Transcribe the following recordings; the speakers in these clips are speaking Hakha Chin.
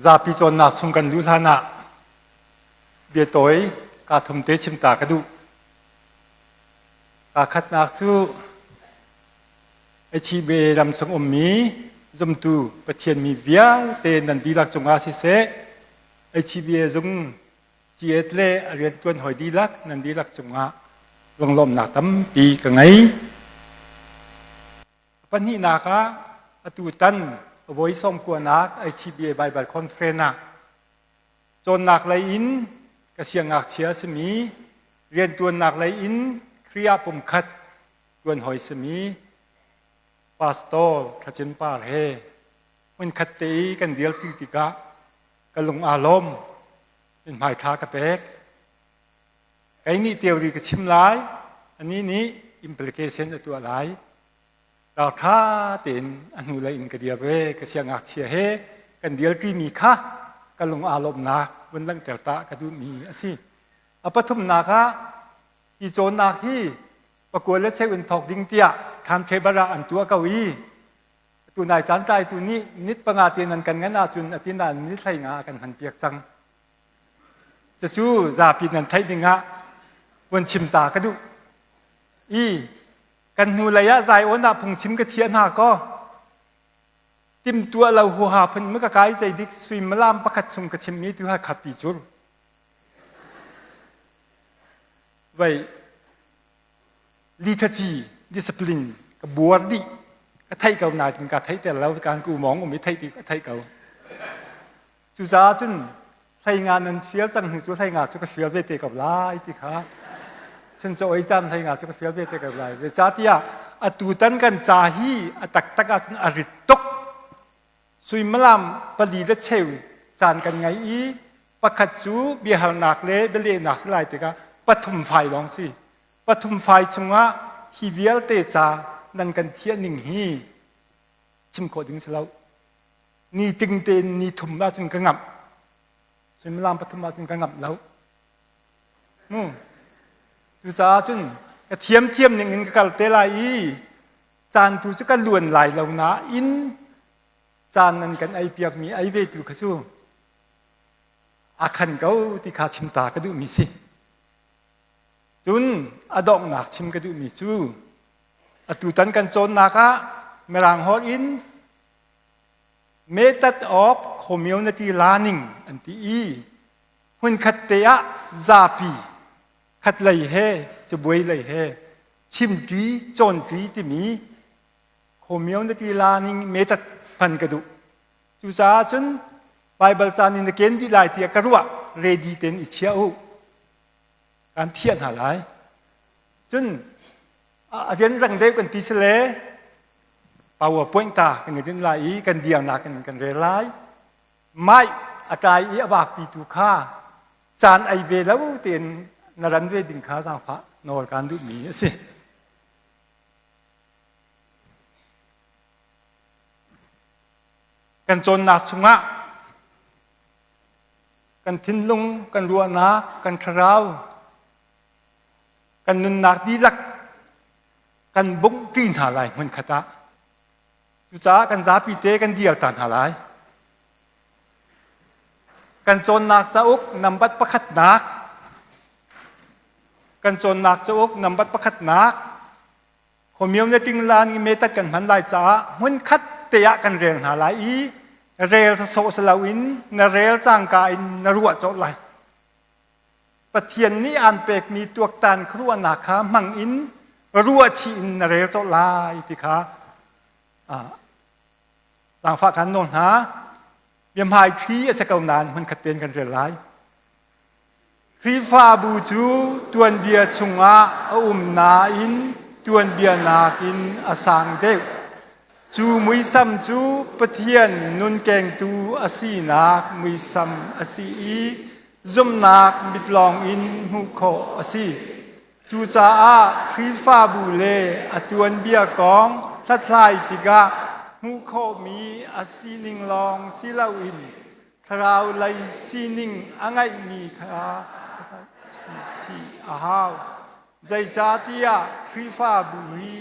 Zapi cawnnak chung kan luh hlan ah biatawi kaa thum te chim ta ka duh. Kaa khatnak cu HCBA ram chung ummi zumtu Pathian mi vialte nan dihlak cungah siseh, HCBA zung Ciet le a rianṭuan hawi dihlak nan dihlak cungah lunglawmhnak tampi ka ngei. Pahnihnak ah atutan voi sawmkuanak HCBA Baibal Conference ah cawnnak lei in ka siangngakchia a simi rianṭuannak lei in Khrih ah pumkhat ṭuan hawi simi Pastor Thlacin Par he hmunkhat te i kan dirti tikah ka lung aa lawm in hmaithla ka pek. Kei nih theory ka chim lai, anih nih implication a tuah lai. Ralṭha tein a hnulei in ka dir ve, ka siangngakchia he kan dirṭimi kha ka lung aa lawmhnak vun langhter ta ka duhmi a si. A pathumnak ah, hi cawnnak hi pakua le cheu in thawk ding tiah timetable ah an tuah ko i atu nai caan tlaitu nih minute panga te nan kan ngan ahcun a tin ah minute 15 a kan hmanpiak cang. Cucu zapi nan theih dingah vun chim ta ka duh. I kan hnulei ah Zion ah phungchim ka thiah hna kaw timtuah lo huaha phun ma ka kai zeidik suimilam pakhat chung ka chimmi tu ha khapi cur. Vei liturgy discipline ka buar dih ka theih ko nain ka theih ter lo kan ku mong um i theih ti ka theih ko. Cucaah cun hleinga nan fial cang hnu cu hleinga cu ka fial ve te ko lai ti kha chun caw ei caan hleinga cu ka fial ve te ko lai. Zeicahtiah atutan kan ca hi a taktak ahcun a rit tuk. Suimilam pali le cheu caan kan ngei i pakhat cu biahalnak le bialehnak si lai tikah pathum fai lawng si. Pathum fai chungah hi vialte ca nan kan thiah ning hi chim khawh ding si lo. Ni ting tein ni thum ahcun ka ngamh. Suimilam pathum ahcun ka ngamh lo. Mu. Cucaah cun ka thiamthiam ning in ka kal te lai i caan tu cu ka luan lai lo nain caan nan kan ei piakmi ei ve tu kha cu a khan ko ti kha chim ta ka duhmi si. Cun a donghnak chim ka duhmi cu atutan kan cawnnak ah Mirang holh in Method of community learning an ti i hmunkhat te ah zapi khatlei he cabuai lei he chimṭi cawnṭi timi community learning method hman ka duh. Cucaah cun Baibal caan in na ken dih lai tiah ka ruah ready tein i chia u. Kan thiah hna lai. Cun a rianrang deuh kan ti si le PowerPoint ta kan i dinh lai i kan diarnak in kan rel lai. Mai a tlai i a vakpi tu kha caan ei ve lo tein na ran ve ding kha zaangfah nawl kaan duhmi a si. Kan cawnnak chungah kan thinlung, kan ruahnak, kan thlarau, kan nunnak dihlak kan bungh ṭi hna lai hmunkhat ah. Cucaah kan zapi te kan dir ta hna lai. Kan cawnnak cauk nambat pakhatnak kan cawnnak cauk nambat pakhatnak community lan i metat kan hman lai caah hmunkhat te ah kan rel hna lai i rel sawsawh si loin na rel cangka in na ruah colh lai. Pathian nih aan pekmi tuaktan khuaruahnak kha hmang in ruahchih in na rel colh lai ti kha zaangfah kan nawl hna. Biahmaiṭhi a si ko nain hmunkhat tein kan rel lai. Khrihfabu cu tuanbia chungah a um nain tuanbia nakin a sang deuh. Cu muisam cu Pathian nunkengtu a sinak muisam a si i zumhnak mit lawng in hmuh khawh a si. Cucaah Khrihfabu le a tuanbia kong hlathlai tikah hmuh khawhmi a sining lawng si loin thlarau lei sining a ngeihmi kha si a hau. Zeicahtiah Khrihfabu hi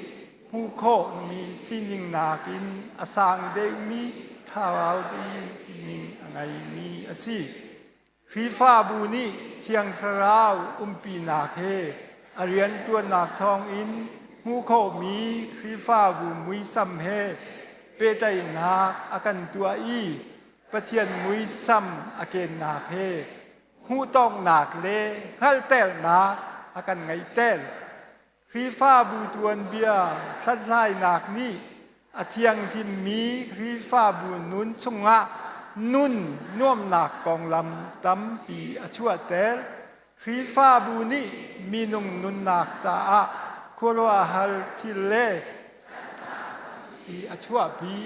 hmuh khawhmi sining nakin a sang deuhmi thlarau lei sining a ngei. ngaimi a si. Khrihfabu nih Thiang Thlarau umpinak he a rianṭuannak thawngin hmuh khawhmi Khrihfabu muisam he pehtlaihnak a kan tuah i Pathian muisam a kennak he hmuhtawknak le hngalhternak a kan ngeihter. Khrihfabu tuanbia hlathlainak nih a thianghlimmi Khrihfabu nun chungah nun nuamhnak konglam tampi a chuahter. Khrihfabu nih minung nunnak caah khuaruahhar thil le a chuahpi.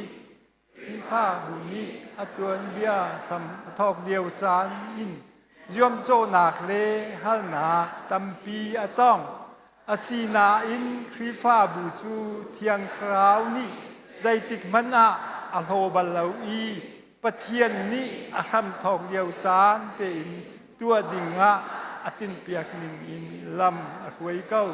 Khrihfabu nih a tuanbia hram a thawk lio caan in zuamcawhnak le harnak tampi a tong. Asinain Khrihfabu cu Thiang Thlarau nih zeitik hmanh ah a hlaw bal lo i Pathian nih a hramthawk lio caan tein tuah dingah a tinhpiak ning in lam a hruai ko.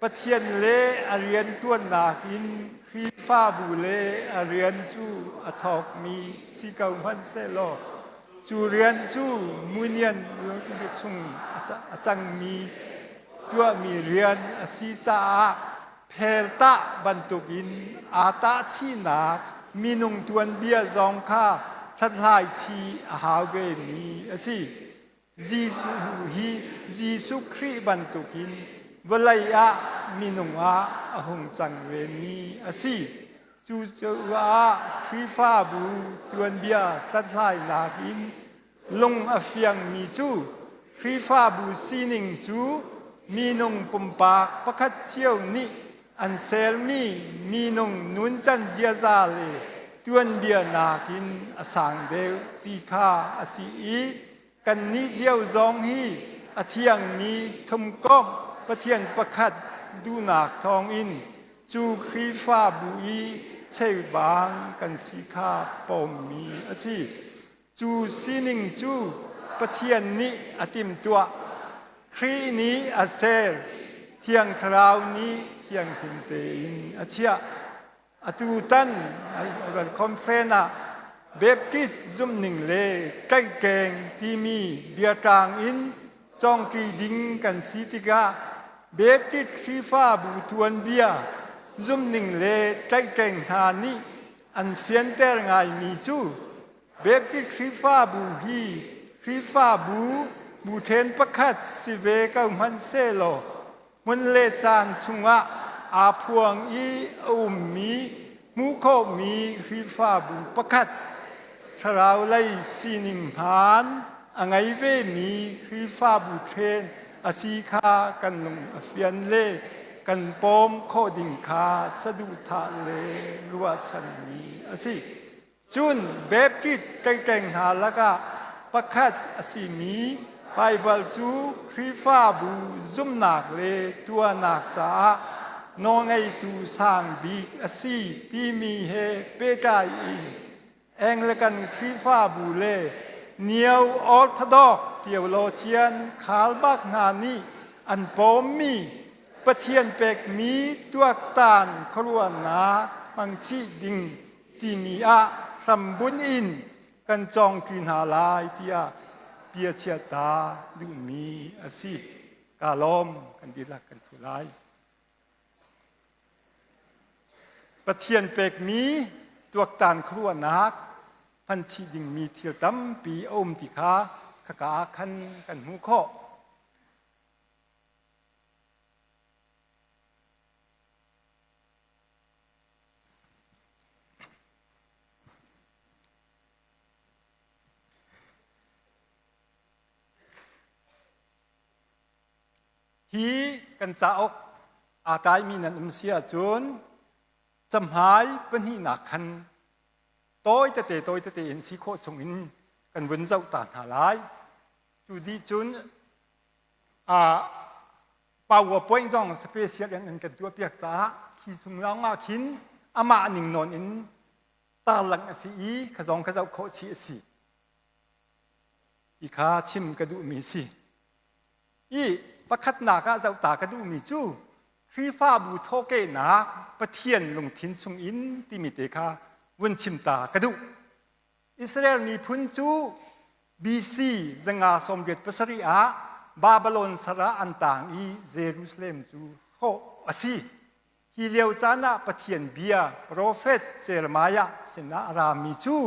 Pathian le a rianṭuannak in Khrihfabu le a rian cu a thawkmi si ko hmanhsehlaw cu rian cu munian chung a cangmi tuahmi rian a si caah pheltah bantukin aa tahchihnak minung tuanbia zong kha hlathlai chih a hau vemi a si. Jesuh hi Jesuh Khrih bantukin vawlei ah minung ah a hung cang vemi a si. Cucaah Khrihfabu tuanbia hlathlainak in lung a fiangmi cu Khrihfabu sining cu minung pumpak pakhat cio nih an sermi minung nuncan ziaza le tuanbia nakin a sang deuh ti kha a si i kannih cio zong hi a thiangmi thumkomh Pathian pakhat duhnak thawngin cu Khrihfabu i cheubang kan si kha pommi a si. Cu sining cu Pathian nih a timhtuah. Khrih nih a ser, Thiang Thlarau nih thianghlim tein a chiah. Atutan conference ah Baptist zumhning le tlaihkeng timi biatlang in cawngṭi ding kan si tikah Baptist Khrihfabu tuanbia zumhning le tlaihkeng hna nih an fianter ngaimi cu Baptist Khrihfabu hi Khrihfabu bu ṭhen pakhat si ve ko hmanhsehlaw hmun le caan chungah aa phuang i a ummi hmuh khawhmi Khrihfabu pakhat thlarau lei sining hmaan a ngei vemi Khrihfabu ṭhen a si kha kan lung a fian le kan pawm khawh ding kha saduhthah le ruahchanmi a si. Cun Baptist tengteng hna lakah pakhat a simi Baibal cu Khrihfabu zumhnak le tuahnak caah nawlngeitu sang bik a si timi he pehtlai in Anglican Khrihfabu le Neo Orthodox theologian khalbak hna nih an pawmmi Pathian pekmi tuaktan khuaruahnak hmangchih ding timi ah hrambunh in kan cawngṭi hna lai tiah bia chiata duhmi a si. Kaa lawm kan dihlak kan thu lai. Pathian pekmi tuaktan khuaruahnak hmanchih dingmi thil tampi a um ti kha khaka ah khan kan hmuh khawh. Hi kan cauk aa tlaimi nan um si ahcun cahmai pahnihnak khan tawi tete tawi tete in si khawh chung in kan vun zoh ta hna lai. Cu dih cun PowerPoint zong special in an kan tuahpiak caah khi chung lawng ah khin amah ning nawn in tarlangh a si i kha zong kha zoh khawh chih a si. Ti kha chim ka duhmi a si. I pakhatnak ah zoh ta ka duhmi cu Khrihfabu thawhkehnak Pathian lungthin chungin timi te kha vun chim ta ka duh. Israel miphun cu BC 587 ah Babylon sal ah an taang i Jerusalem cu hrawh a si. Hi lio caan ah Pathian bia profet Jeremiah sinah a rami cu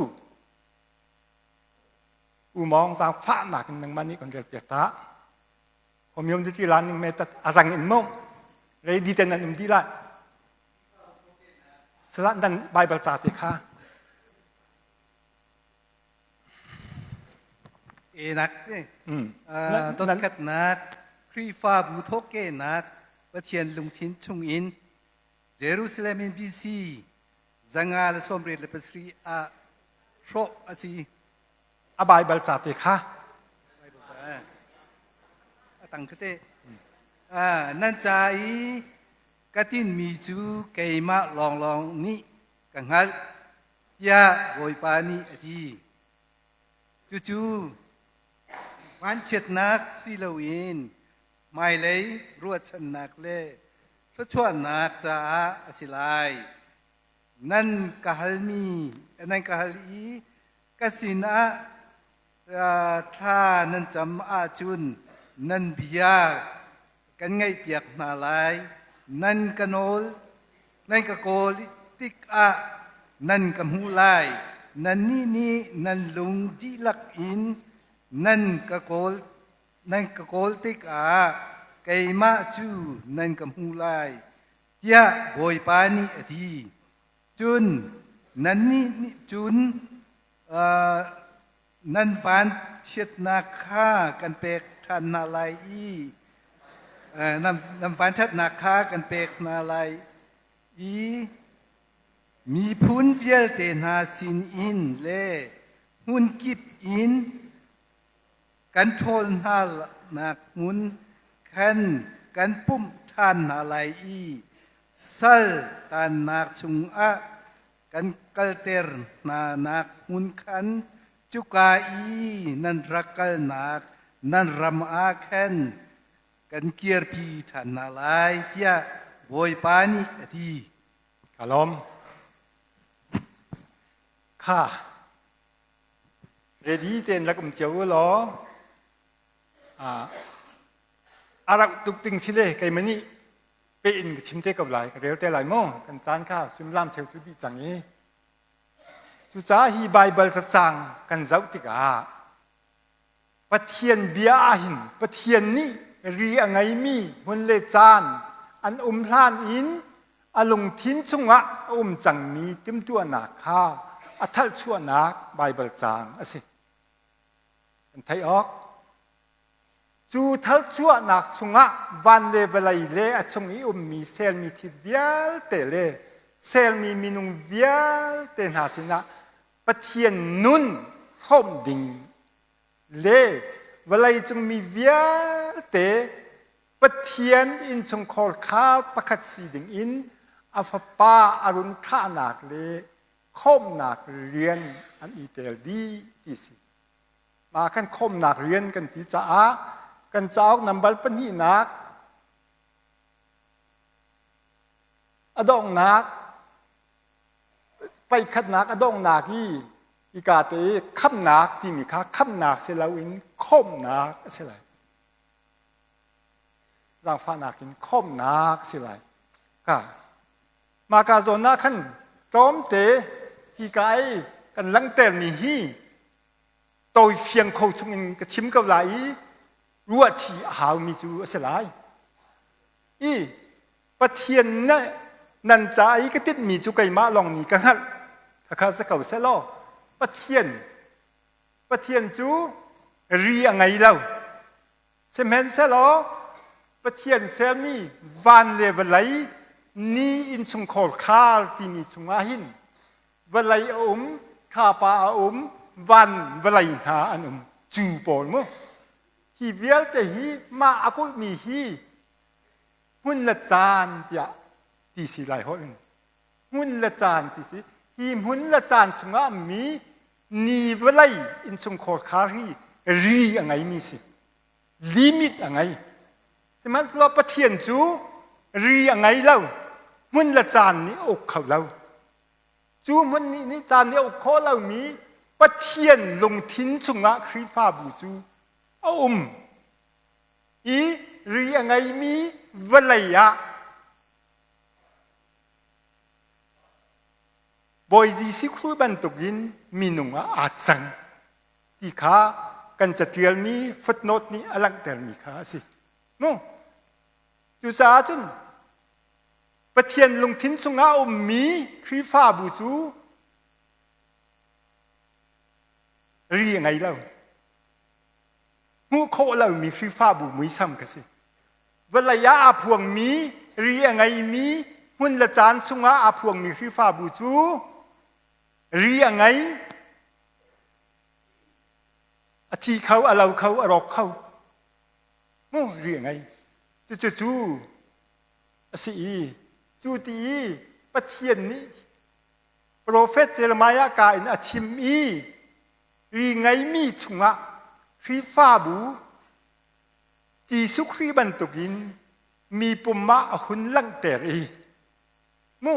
Umawng zaangfahnak in nangmah nih kan relpiak ta. Homiom di ti lan ning me tat a rang in mo. Ready ten nan um dih lai. Salah nan Bible ca te kha. Enak te. Dotkhatnak Khrihfabu thawkehnak Pathian lungthin chungin Jerusalem in BC 587 ah hrawh a si. A Bible ca te kha. Bible ca. A tang kha te. Nan ca i ka tinmi cu keimah lawnglawng nih ka hngalh tiah Bawipa nih a ti. Cucu vanchiatnak si loin hmailei ruahchannak le thluachuahnak caah a si lai. Nan ka halmi nan ka hal i ka sinah thla nan cam ahcun nan bia kan ngaihpiak hna lai. Nan ka nawl, nan ka kawl tikah nan ka hmuh lai. Nannih nih nan lung dihlak in nan ka kawl nan ka kawl tikah keimah cu nan ka hmuh lai, tiah Bawipa nih a ti. Cun nannih nih cun nan vanchiatnak kha kan pek ṭhan hna lai i nan vanṭhatnak kha kan pek hna lai i miphun vialte hna sinin le hmunkip in kan ṭhawl hna nak hmun khan kan pumh ṭhan hna lai i sal tannak chungah kan kalter hna nak hmun khan cuka i nan rak kalnak nan ram ah khan kan kirpi ṭhan hna lai tiah Bawipa nih a ti. Ka lawm. Kha ready tein rak um cio u law a rak tuk ding si le keimah nih pe in ka chim te ko lai ka rel te lai mu kan caan kha suimilam cheu cu dih cang i cucaah hi Baibal cacang kan zoh tikah Pathian bia ah hin Pathian nih ri a ngeimi hmun le caan an um hlan in a lungthin chungah a um cangmi timhtuahnak kha a thalchuahnak Baibal caang a si. Kan theih awk. Cu thalchuahnak chungah van le vawlei le a chung i ummi sermi thil vialte le sermi minung vialte hna sinah Pathian nun hrawmh ding le vawleicung mi vialte Pathian innchungkhar kha pakhat si ding in a fapa a run thlahnak le khawmhnak rian an i tel dih ti si. Mah kan khawmhnak rian kan ti caah kan cauk nambar pahnihnak a donghnak paikhatnak a donghnak i hika te i khamhnak timi kha khamhnak si loin khawmhnak a si lai. Zaangfahnak in khawmhnak si lai. Ka Mahka zawn ah khan tlawmte hika i kan langhtermi hi tawifiang kho chungin ka chim ko lai i ruahchih a haumi cu a si lai. I Pathian nan ca i ka tinhmi cu keimah lawng nih ka hngalh. Khakha si ko seh law Pathian Pathian cu ri a ngei lo. Sihmanhsehlaw Pathian sermi van le vawlei ni innchungkhar khar timi chungah hin vawlei a um, thlapa a um, van vawlei hna an um. Cu pawl mu. Hi vialte hi mah a kulhmi hi hmun le caan tiah ti si lai holh in. Hmun le caan ti si. Hi hmun le caan chungah mi ni vawlei innchungkhar khar hi ri a ngeimi si. Limit a ngei. Sihmanhsehlaw Pathian cu ri a ngei lo. Hmun le caan nih a uk kho lo. Cu hmun nih nih caan nih a uk khawh lomi Pathian lungthin chungah Khrihfabu cu a um i ri a ngeimi vawlei ah Bawi Jesuh Khrih bantukin minung ah aa cang ti kha kan catialmi footnote nih a langhtermi kha a si. Mu. Cucaah cun Pathian lungthin chungah a ummi Khrihfabu cu ri a ngei lo. Hmuh khawh lomi Khrihfabu muisam ka si. Vawlei ah aa phuangmi, ri a ngeimi, hmun le caan chungah aa phuangmi Khrihfabu cu ri a ngei, a thi kho, a lo kho, a rawk kho. Mu ri a ngei. Cucu cu a si i cu ti i Pathian nih profet Jeremiah ka in a chim i ri ngeimi chungah Khrihfabu Jesuh Khrih bantukin mi pum ah a hun langhter i mu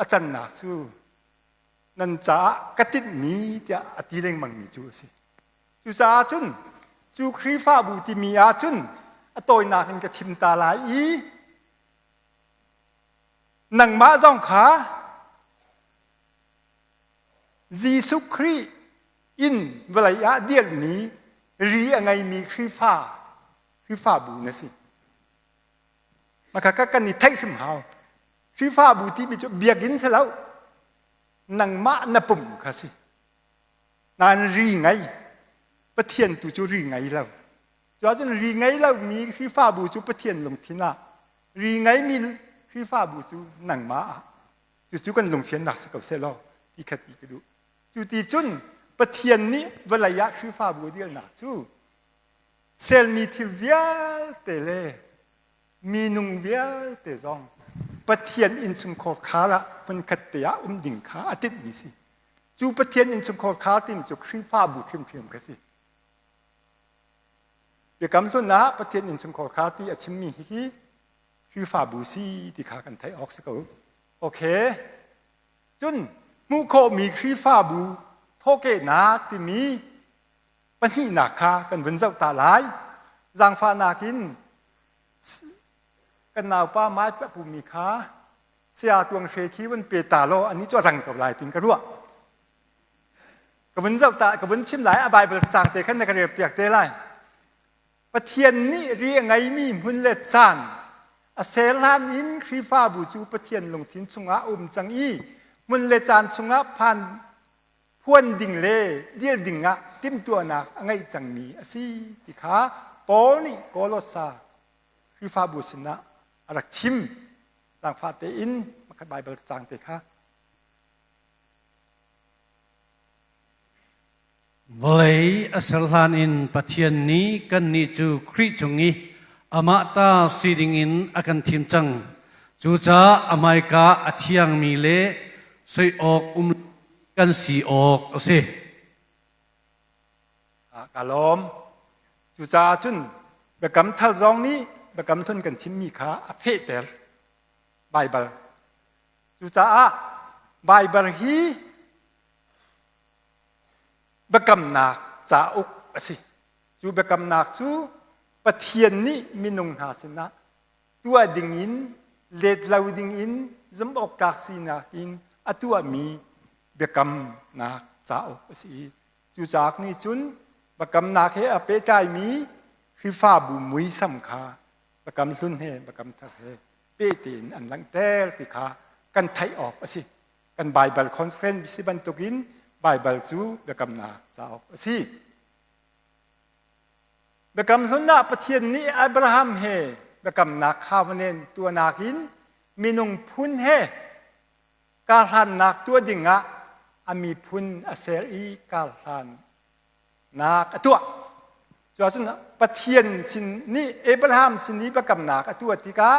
a cannak cu nan caah ka tinhmi tiah a ti lengmangmi cu a si. Cucaah cun cu Khrihfabu timi ah cun a tawinak in ka chim ta lai i nangmah zong kha Jesuh Khrih in vawlei ah dirhmi ri a ngeimi Khrihfa Khrihfabu na si. Maka ka kan i theih hrim hau. Khrihfabu timi cu biakinn si lo. Nangmah na pum kha si. Nain ri ngei. Pathian tu cu ri ngei lo. Cuahcun ri ngei lomi Khrihfabu cu Pathian lungthin ah, ri ngeimi Khrihfabu cu nangmah ah. Cucu kan lungfiannak si ko seh law ti khat i ka duh. Cu ti cun Pathian nih vawlei ah Khrihfabu a dirnak cu selmi thil vialte le minung vialte zong Pathian innchungkhar khar ah hmunkhat te ah um ding kha a tinhmi si. Cu Pathian innchungkhar khar timi cu Khrihfabu hrimhrim kha si. Biakam hlun ah Pathian innchungkhar khar ti a chimmi hi Khrihfabu si ti kha kan theih awk si ko. Okay. Cun hmuh khawhmi Khrihfabu thawhkehnak timi pahnihnak kha kan vun zoh ta lai. Zaangfahnak in kan naupa Mike a pumi kha saya tuang hre khi vun pe ta law ani cu a rang ko lai tin ka ruah. Ka vun zoh ta ka vun chim lai a Bible cang te khan na ka rel piak te lai. Pathian nih ri a ngeimi hmun le caan a ser hlan in Khrihfabu cu Pathian lungthin chungah a um cang i hmun le caan chungah phan phuan ding le dir dingah timhtuahnak a ngeih cangmi a si ti kha Paul nih Kolossa Khrihfabu sinah a rak chim. Zaangfah tein pakhat Baibal caang te kha. Vawlei a ser hlan in Pathian nih kannih cu Khrih chung i amah ta si dingin a kan thim cang. Cucaah a hmaika a thiangmi le soi awk um kan si awk a si. Ka lawm. Cucaah cun biakam thar zong nih biakam hlun kan chimmi kha a fehter. Baibal. Cucaah Baibal hi Biakamnak cauk a si. Cu biakamnak cu Pathian nih minung hna sinah tuah dingin, let lo dingin, zumhawktlak sinak in a tuahmi biakamnak cauk a si i cu cauk nih cun biakamnak he a pehtlaimi Khrihfabu muisam kha biakam hlun he biakam thar he peh tein an langhter ti kha kan theih awk a si. Kan Baibal conference si bantukin Baibal cu biakamnak cauk a si. Biakam hlun ah Pathian nih Abraham he biakamnak covenant tuahnak in minung phun he karhlannak tuah dingah a miphun a ser i karhlannak a tuah. Cuahcun Pathian sin nih Abraham sin i biakamnak a tuah tikah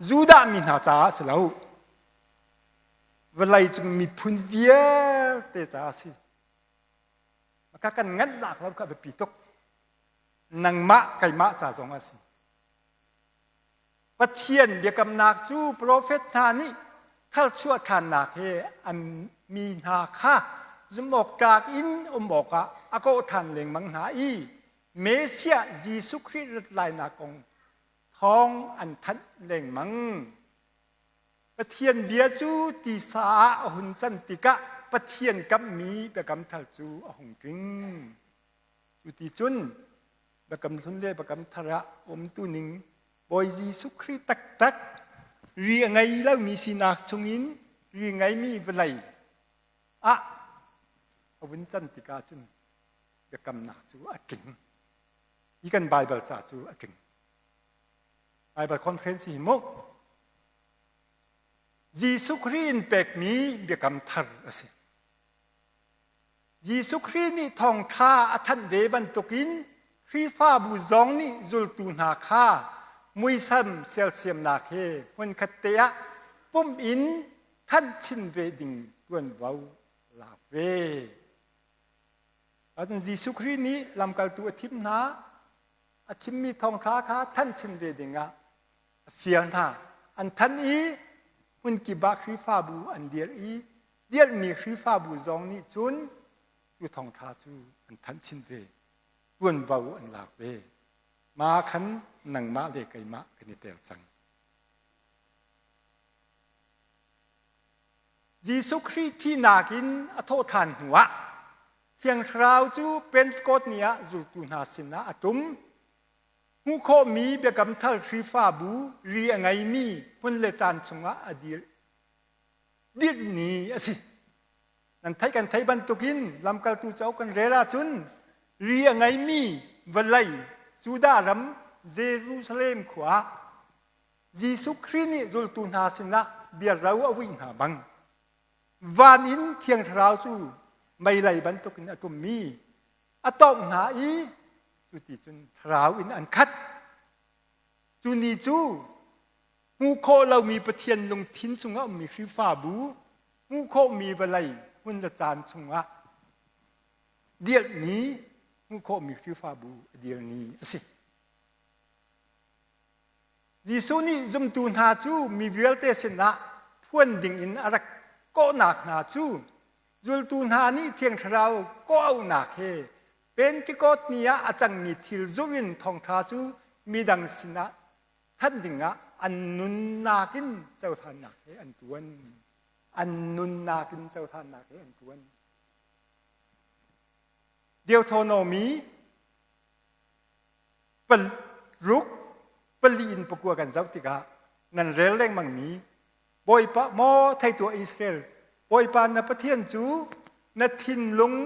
Judah mi hna caah a si lo. Vawleicung miphun vialte caah a si. Maka kan nganh lak lo kha a biapi tuk. Nangmah keimah ca zong a si. Pathian biakamnak cu profet hna nih tharchuah ṭhannak he an mi hna kha zumhawktlak in um awkah a kawh ṭhan lengmang hna i Messiah Jesuh Khrih rat lainak kong thawng an thanh lengmang. Pathian bia cu tisa ah a hun can tikah Pathian kamhmi biakam thar cu a hung tling. Cu ti cun biakam hlun le biakam thar ah umtu ning Bawi Jesuh Khrih taktak ri a ngei lomi sinak chungin ri ngeimi vawlei ah a vun can tikah cun biakamnak cu a tling. Hi kan Baibal ca cu a tling. Baibal conference hi mu Jesuh Khrih in pekmi biakam thar a si. Jesuh Khrih nih thawngṭha a thanh ve bantukin Khrihfabu zong nih zultu hna kha muisam sersiamnak he hmunkhat te ah pumh in thanh chin ve ding ṭuanvo lak ve. Ahcun Jesuh Khrih nih lamkaltu a thim hna, a chimmi thawngṭha kha thanh chin ve dingah a fial hna. An thanh i hmunkip ah Khrihfabu an dirh i dirhmi Khrihfabu zong nih cun cu thawngṭha cu an thanh chin ve, ṭuanvo an lak ve. Ma khan nangmah le keimah kan i tel cang. Jesuh Khrih thihnak in a thawhṭhan hnuah Thiang Thlarau cu Pentecost ni ah zultu hna sinah a tum. Hmuh khawhmi Biakam Thar Khrihfabu ri a ngeimi hmun le caan chungah a dir dirh ni a si. Nan theih kan theih bantukin lamkaltu cauk kan rel ahcun ri a ngeimi vawlei Judah ram Jerusalem khua ah Jesuh Khrih nih zultu hna sinah biaro a vuih hna bang van in Thiang Thlarau cu meilei bantukin a tummi a tawngh hna i cuti cun thlarau in an khat. Cu ni cu hmuh khawh lomi Pathian lungthin chungah ummi Khrihfabu hmuh khawhmi vawlei hmun le caan chungah dirh ni hmuh khawhmi Khrihfabu a dir ni a si. Jesuh nih zumtu hna cu mi vialte sinah phuan dingin a rak kawhnak hna cu zultu hna nih Thiang Thlarau kawhauhnak he Pentecost ni ah a cangmi thil zulh in thawngṭha cu midang sinah thanh dingah an nunnak in cohlannak he an ṭuan. An nunnak in cohlannak he an ṭuan. Deuteronomy paruk pali in pakua kan zoh tikah nan rel lengmangmi Bawipa maw thei tuah Israel Bawipa na Pathian cu na thinlung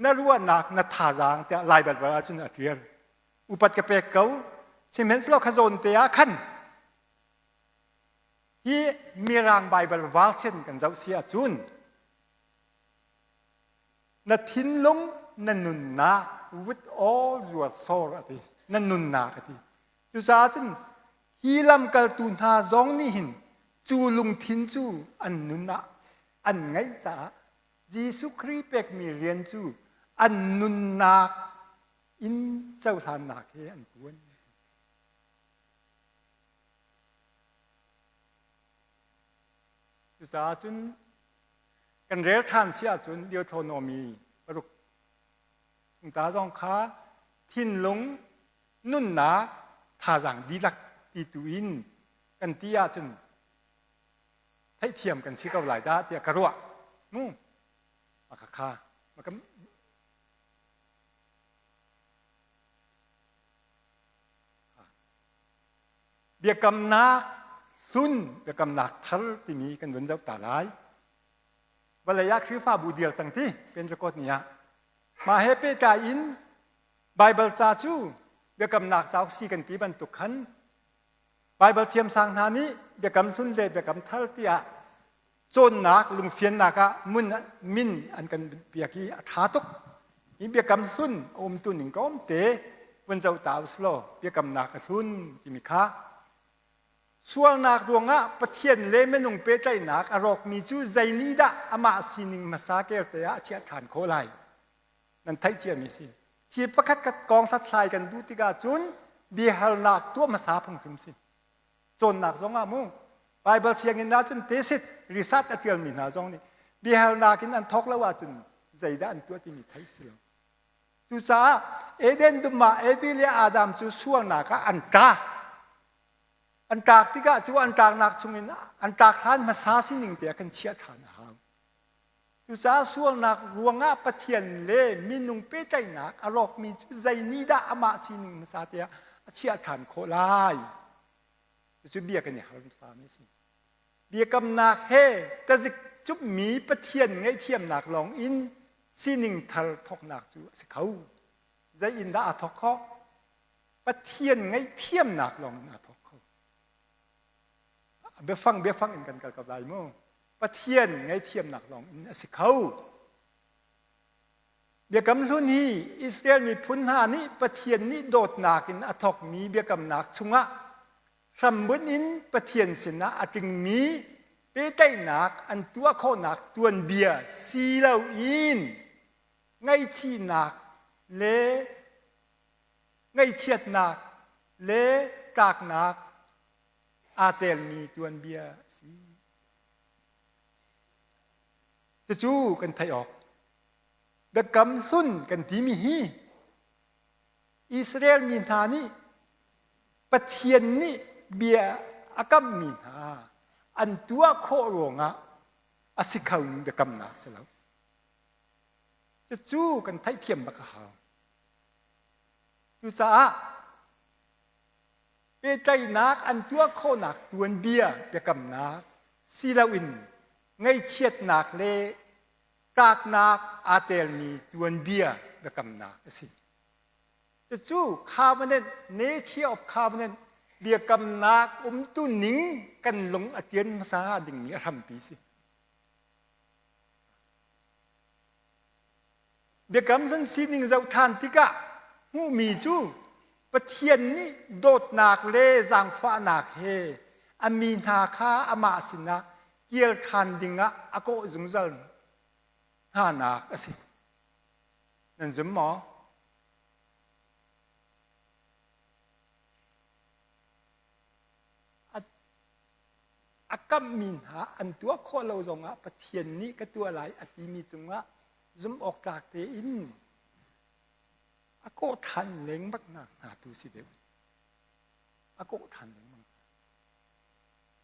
na ruahnak na thazaang tiah Lai Baibal ahcun a ṭial upat ka pek ko sihmanhsehlaw kha zawn te ah khan hi Mirang Baibal version kan zoh si ahcun Na thinlung na nunnak with all your soul a ti. Na nunnak a ti. Cucaah cun hi lamkaltu hna zong nih hin cu lungthin cu an nun ah an ngeih caah Jesuh Khrih pekmi rian cu an nunnak in cohlannak he an tuan. Cucaah cun Kan rel ṭhan si ahcun Deuteronomy paruk chung ta zong kha thinlung nunnak thazaang dihlak ti tu in kan ti ahcun theihthiam kan si ko lai dah tiah ka ruah. Mu maka kha maka Biakamnak hlun, biakamnak thar timi kan vun zoh ta lai. Vawlei ah Khrihfabu dir cang ti Pentecost ni ah. Mah he pehtlai in Baibal ca cu biakamnak cauk si kan ti bantuk khan Baibal thiamsang hna nih biakam hlun le biakam thar tiah cawnnak lungfiannak ah mun min an kan biak i a ṭha tuk. Hi biakam hlun a umtu ning ka um te vun zoh ta usilaw biakamnak a hlun timi kha sualnak ruangah Pathian le minung pehtlaihnak a rawkmi cu zei nih dah amah sining hmasa kerte ah a chiah ṭhan khawh lai? Nan theih ciami si. Hi pakhat khat kong hlathlai kan duh tikah cun biahalnak tuah hmasa phung hrim si. Cawnnak zong ah mu Baibal sianginn ahcun tesit research a ṭialmi hna zong nih Biahalnak in an thawk lo ahcun zeidah an tuah timi theih si lo. Cucaah Eden dum ah Evi le Adam cu sualnak ah an tla. An tlak tikah cu an tlaknak chungin an tlak hlan hmasa sining te ah kan chiah ṭhan a hau. Cucaah sualnak ruangah Pathian le minung pehtlaihnak a rawkmi cu zei nih dah amah sining hmasa te ah a chiah ṭhan khawh lai? Cucu bia kan i hal hmasami a si. Biakamnak he tazik cupmi Pathian ngaihthiamnak lawng in sining thar thawknak cu a si kho. Zei in dah aa thawk khawh? Pathian ngaihthiamnak lawng in aa thawk kho. Biafang biafang in kan kal ko lai mu. Pathian ngaihthiamnak lawng in a si kho. Biakam Hlun hi Israel miphun hna nih Pathian nih dawtnak in a thawkmi biakamnak chungah hrambunh in Pathian sinah a tlingmi pehtlaihnak an tuah khawhnak tuanbia si loin ngaihchihnak le ngaihchiatnak le tlaknak aa telmi tuanbia a si. Cucu kan theih awk. Biakam hlun kan timi hi Israel mi hna nih Pathian nih bia a kammi hna an tuah khawh ruangah a si khomi biakamnak si lo. Cucu kan theihthiam bak a hau. Cucaah pehtlaihnak an tuah khawhnak tuanbia biakamnak si loin ngaihchiatnak le tlaknak aa telmi tuanbia biakamnak a si. Cucu covenant, nature of covenant biakamnak umtu ning kan lung a tian hmasa dingmi a hrampi si. Biakam Hlun sining zoh ṭhan tikah hmuhmi cu Pathian nih dawtnak le zaangfahnak he a mi hna kha amah sinah kir ṭhan dingah a kawh zungzal hnanak a si. Nan zum maw? A kamhmi hna an tuah khawh lo zongah Pathian nih ka tuah lai a timi cungah zumhawktlak tein a kawh ṭhan lengmangnak hna tu si deuh. A kawh ṭhan lengmang.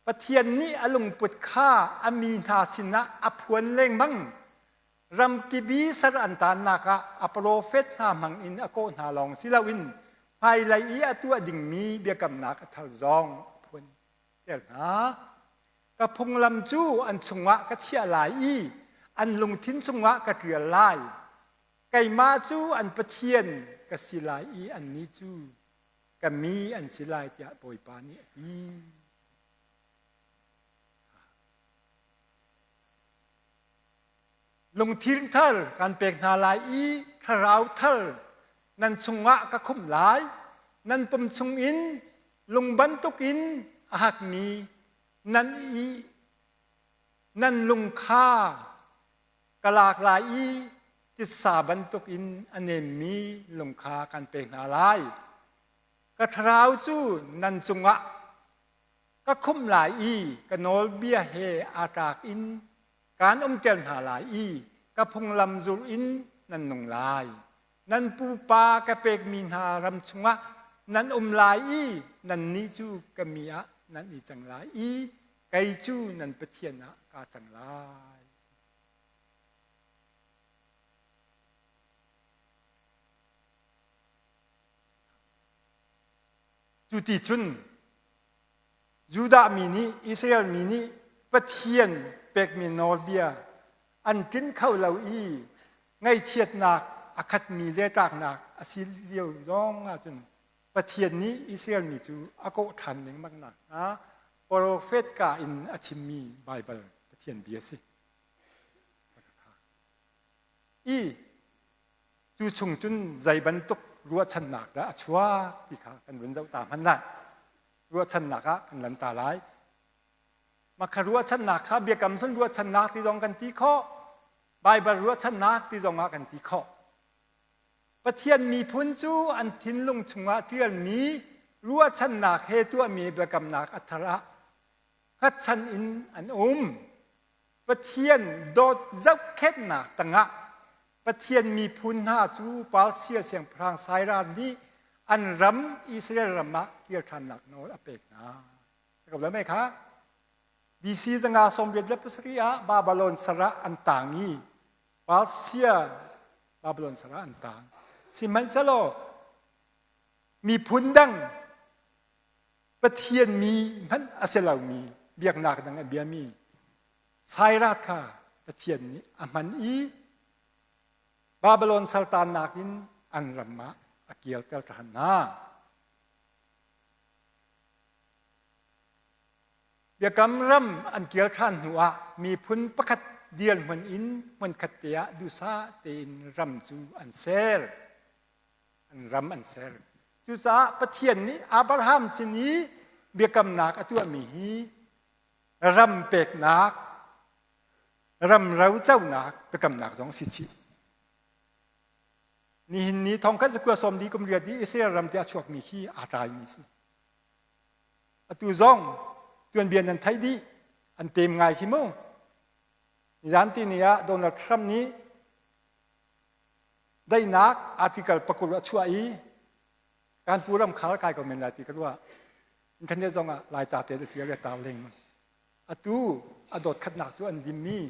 Pathian nih a lungput kha a mi hna sinah a phuan lengmang. Ramkip i sar an taannak ah a profet hna hmang in a kawh hna lawng si loin hmailei i a tuah dingmi biakamnak a thar zong a phuan ter hna. Ka phunglam cu an chungah ka chiah lai i an lungthin chungah ka ṭial lai. Keimah cu an Pathian ka si lai i annih cu ka mi an si lai tiah Bawipa nih a ti. Lungthin thar kan pek hna lai i thlarau thar nan chungah ka khumh lai. Nan pum chungin lung bantukin a hakmi nan i nan lung kha ka lak lai i titsa bantukin a nemmi lung kha kan pek hna lai. Ka thlarau cu nan cungah ka khumh lai i ka nawlbia he aa tlak in kaan umter hna lai i ka phunglam zulh in nan nung lai. Nan pupa ka pekmi hna ram chungah nan um lai i nannih cu ka mi ah nan i cang lai i kei cu nan Pathian ah kaa cang lai. Cu ti cun Judah mi nih Israel mi nih Pathian pekmi nawlbia an tlinh kho lo i ngaihchiatnak a khatmi le tlaknak a si lio zong ahcun Pathian nih Israel mi cu a kawh ṭhan lengmang nakhnga profet ka in a chimmi Baibal Pathian bia a si. I cu chung cun zei bantuk ruahchannak dah a chuak ti kha kan vun zoh ta hmanh lai. Ruahchannak ah kan lan ta lai. Mah kha ruahchannak kha biakam hlun ruahchannak ti zong kan ti khawh. Baibal ruahchannak ti zong ah kan ti khawh. Pathian miphun cu an thinlung chungah ṭialmi ruahchannak he tuahmi biakamnak a thar ah hngatchan in an um. Pathian dawt zohkhenhnak tangah Pathian miphun hna cu Persia siangpahrang Cyrus nih an ram Israel ram ah kir ṭhannak nawl a pek hna. Ka lo mei kha BC 587 ah Babylon sal ah an tang i Persia Babylon sal ah an tang. Sihmanhsehlaw miphun dang Pathian mi hmanh a si lomi biaknak dang a biami Cyrus kha Pathian nih a hman i Babylon saltannak in an ram ah a kirter ṭhan hna. Biakam ram an kir ṭhan hnuah miphun pakhat dirhmun in hmunkhat te ah duhsah tein ram cu an ser. An ram an ser. Cucaah Pathian nih Abraham sin i biakamnak a tuahmi hi ram peknak, ram roconak biakamnak zong a si chih. Nihin ni thongkhat zakua sawm li kum riat i Israel ram tiah a chuakmi hi aa tlaimi a si. Atu zong tuanbia nan theih dih, an tem ngai hi mu. Nizan tini ah Donald Trump nih daihnak article pakul a chuah i kan pu ram khar kai ko men lai ti ka ruah. Internet zong ah Laica te a tial le tar lengmang. Atu a dawt khatnak cu an limmi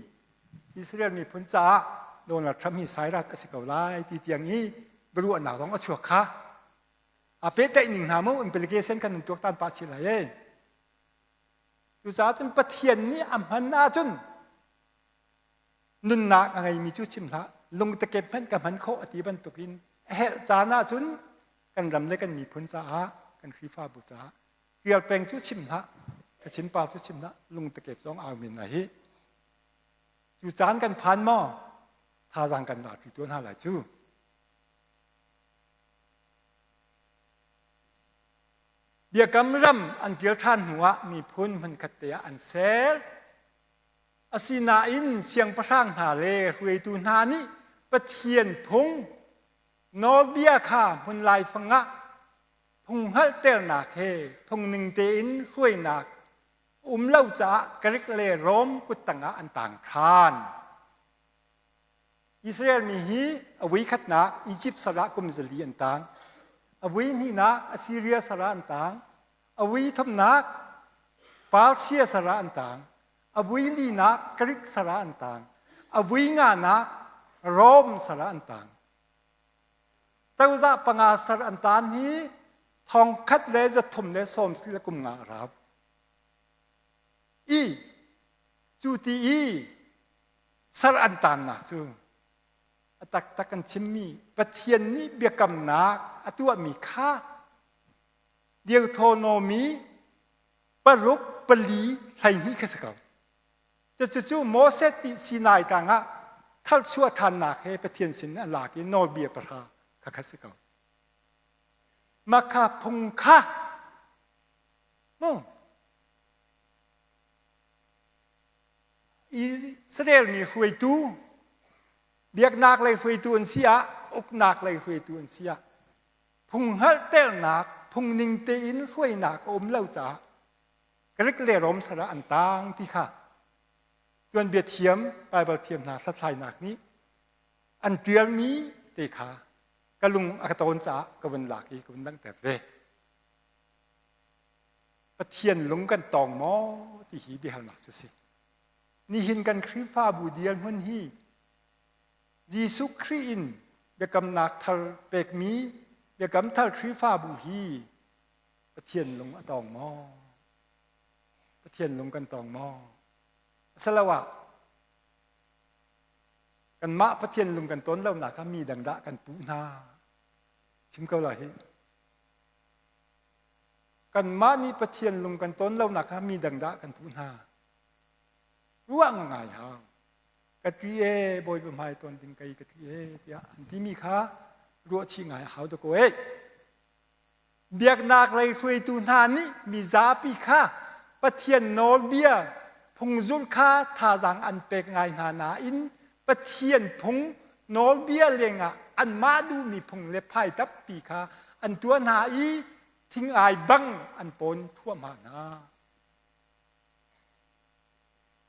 Israel miphun caah Donald Trump hi sairat a si ko lai ti tiang i biaruahnak zong a chuak kha. A pehtlaih ning hna mu implication kan in tuaktan pah chih lai ei. Cucaah cun Pathian nih a hman ahcun nunnak a ngeimi cu chim hlah lungtakep hmanh ka hman khawh a ti bantukin a herh caan ahcun kan ram le kan miphun caah kan Khrihfabu caah rial peng cu chim hlah Kachin pa cu chim hlah lungtakep zong au men lai hi. Cu caan kan phan maw thazaang kan lak ti tuan hna lai cu. Biakam ram an kir ṭhan hnuah miphun hmunkhat te ah an ser. Asinain siangpahrang hna le hruaitu hna nih Pathian phung nawlbia kha hmun laifang ah phung hngalhternak he phungning tein hruainak um lo caah Greek le Rom kuttang ah an tang ṭhan. Israel mi hi a voikhatnak Egypt sal ah kum 4 an tang. A voihnihnak Assyria sal ah an tang. A voithumnak Persia sal ah an tang. A voilinak Greek sal ah an tang. A voinganak Rome sal ah an tang. Cozah panga sal an tan hi thong khat le zathum le sawm le kum nga a rau. I cu ti i Sar an taannak cu a taktak an chimmi Pathian nih biakamnak a tuahmi kha Deuteronomy paruk pali 12 kha si ko. Cucu Moses nih Sinai tlang ah tharchuah ṭhannak he Pathian sin a lak i nawlbia pahra kha kha si ko. Mah kha phung kha mu Israel mi hruaitu, biaknak lei hruaitu an si ah, uknak lei hruaitu an si ah, phung hngalhternak, phung ning tein hruainak a um lo caah Greek le Rom sal ah an taang ti kha tuanbia thiam, Baibal thiam hna hlathlainak nih an ṭialmi te kha ka lung a ka tawn caah ka vun lak i ka vun langhter ve. Pathian lung kan tawng maw ti hi biahalnak cu si. Nihin kan Khrihfabu dirhmun hi Jesuh Khrih in biakamnak thar pekmi biakam thar Khrihfabu hi Pathian lung a tawng maw? Pathian lung kan tawng maw? Asiloah kanmah Pathian lung kan tawn lonak kha mi dang dah kan puh hna? Chim ko lai hi. Kanmah nih Pathian lung kan tawn lonak kha mi dang dah kan puh hna? Ruah ngai hau. Ka ti e Bawipa hmai tawn ding kei ka ti e tiah an timi kha ruah chih ngai a hau dakaw ei. Biaknak lei hruaitu hna nih mizapi kha Pathian nawlbia phungzulh kha thazaang an pek ngai hna nain Pathian phung nawlbia lengah anmah duhmi phung le phai tampi kha an tuah hna i thingai bang an pawn thuahmah hna.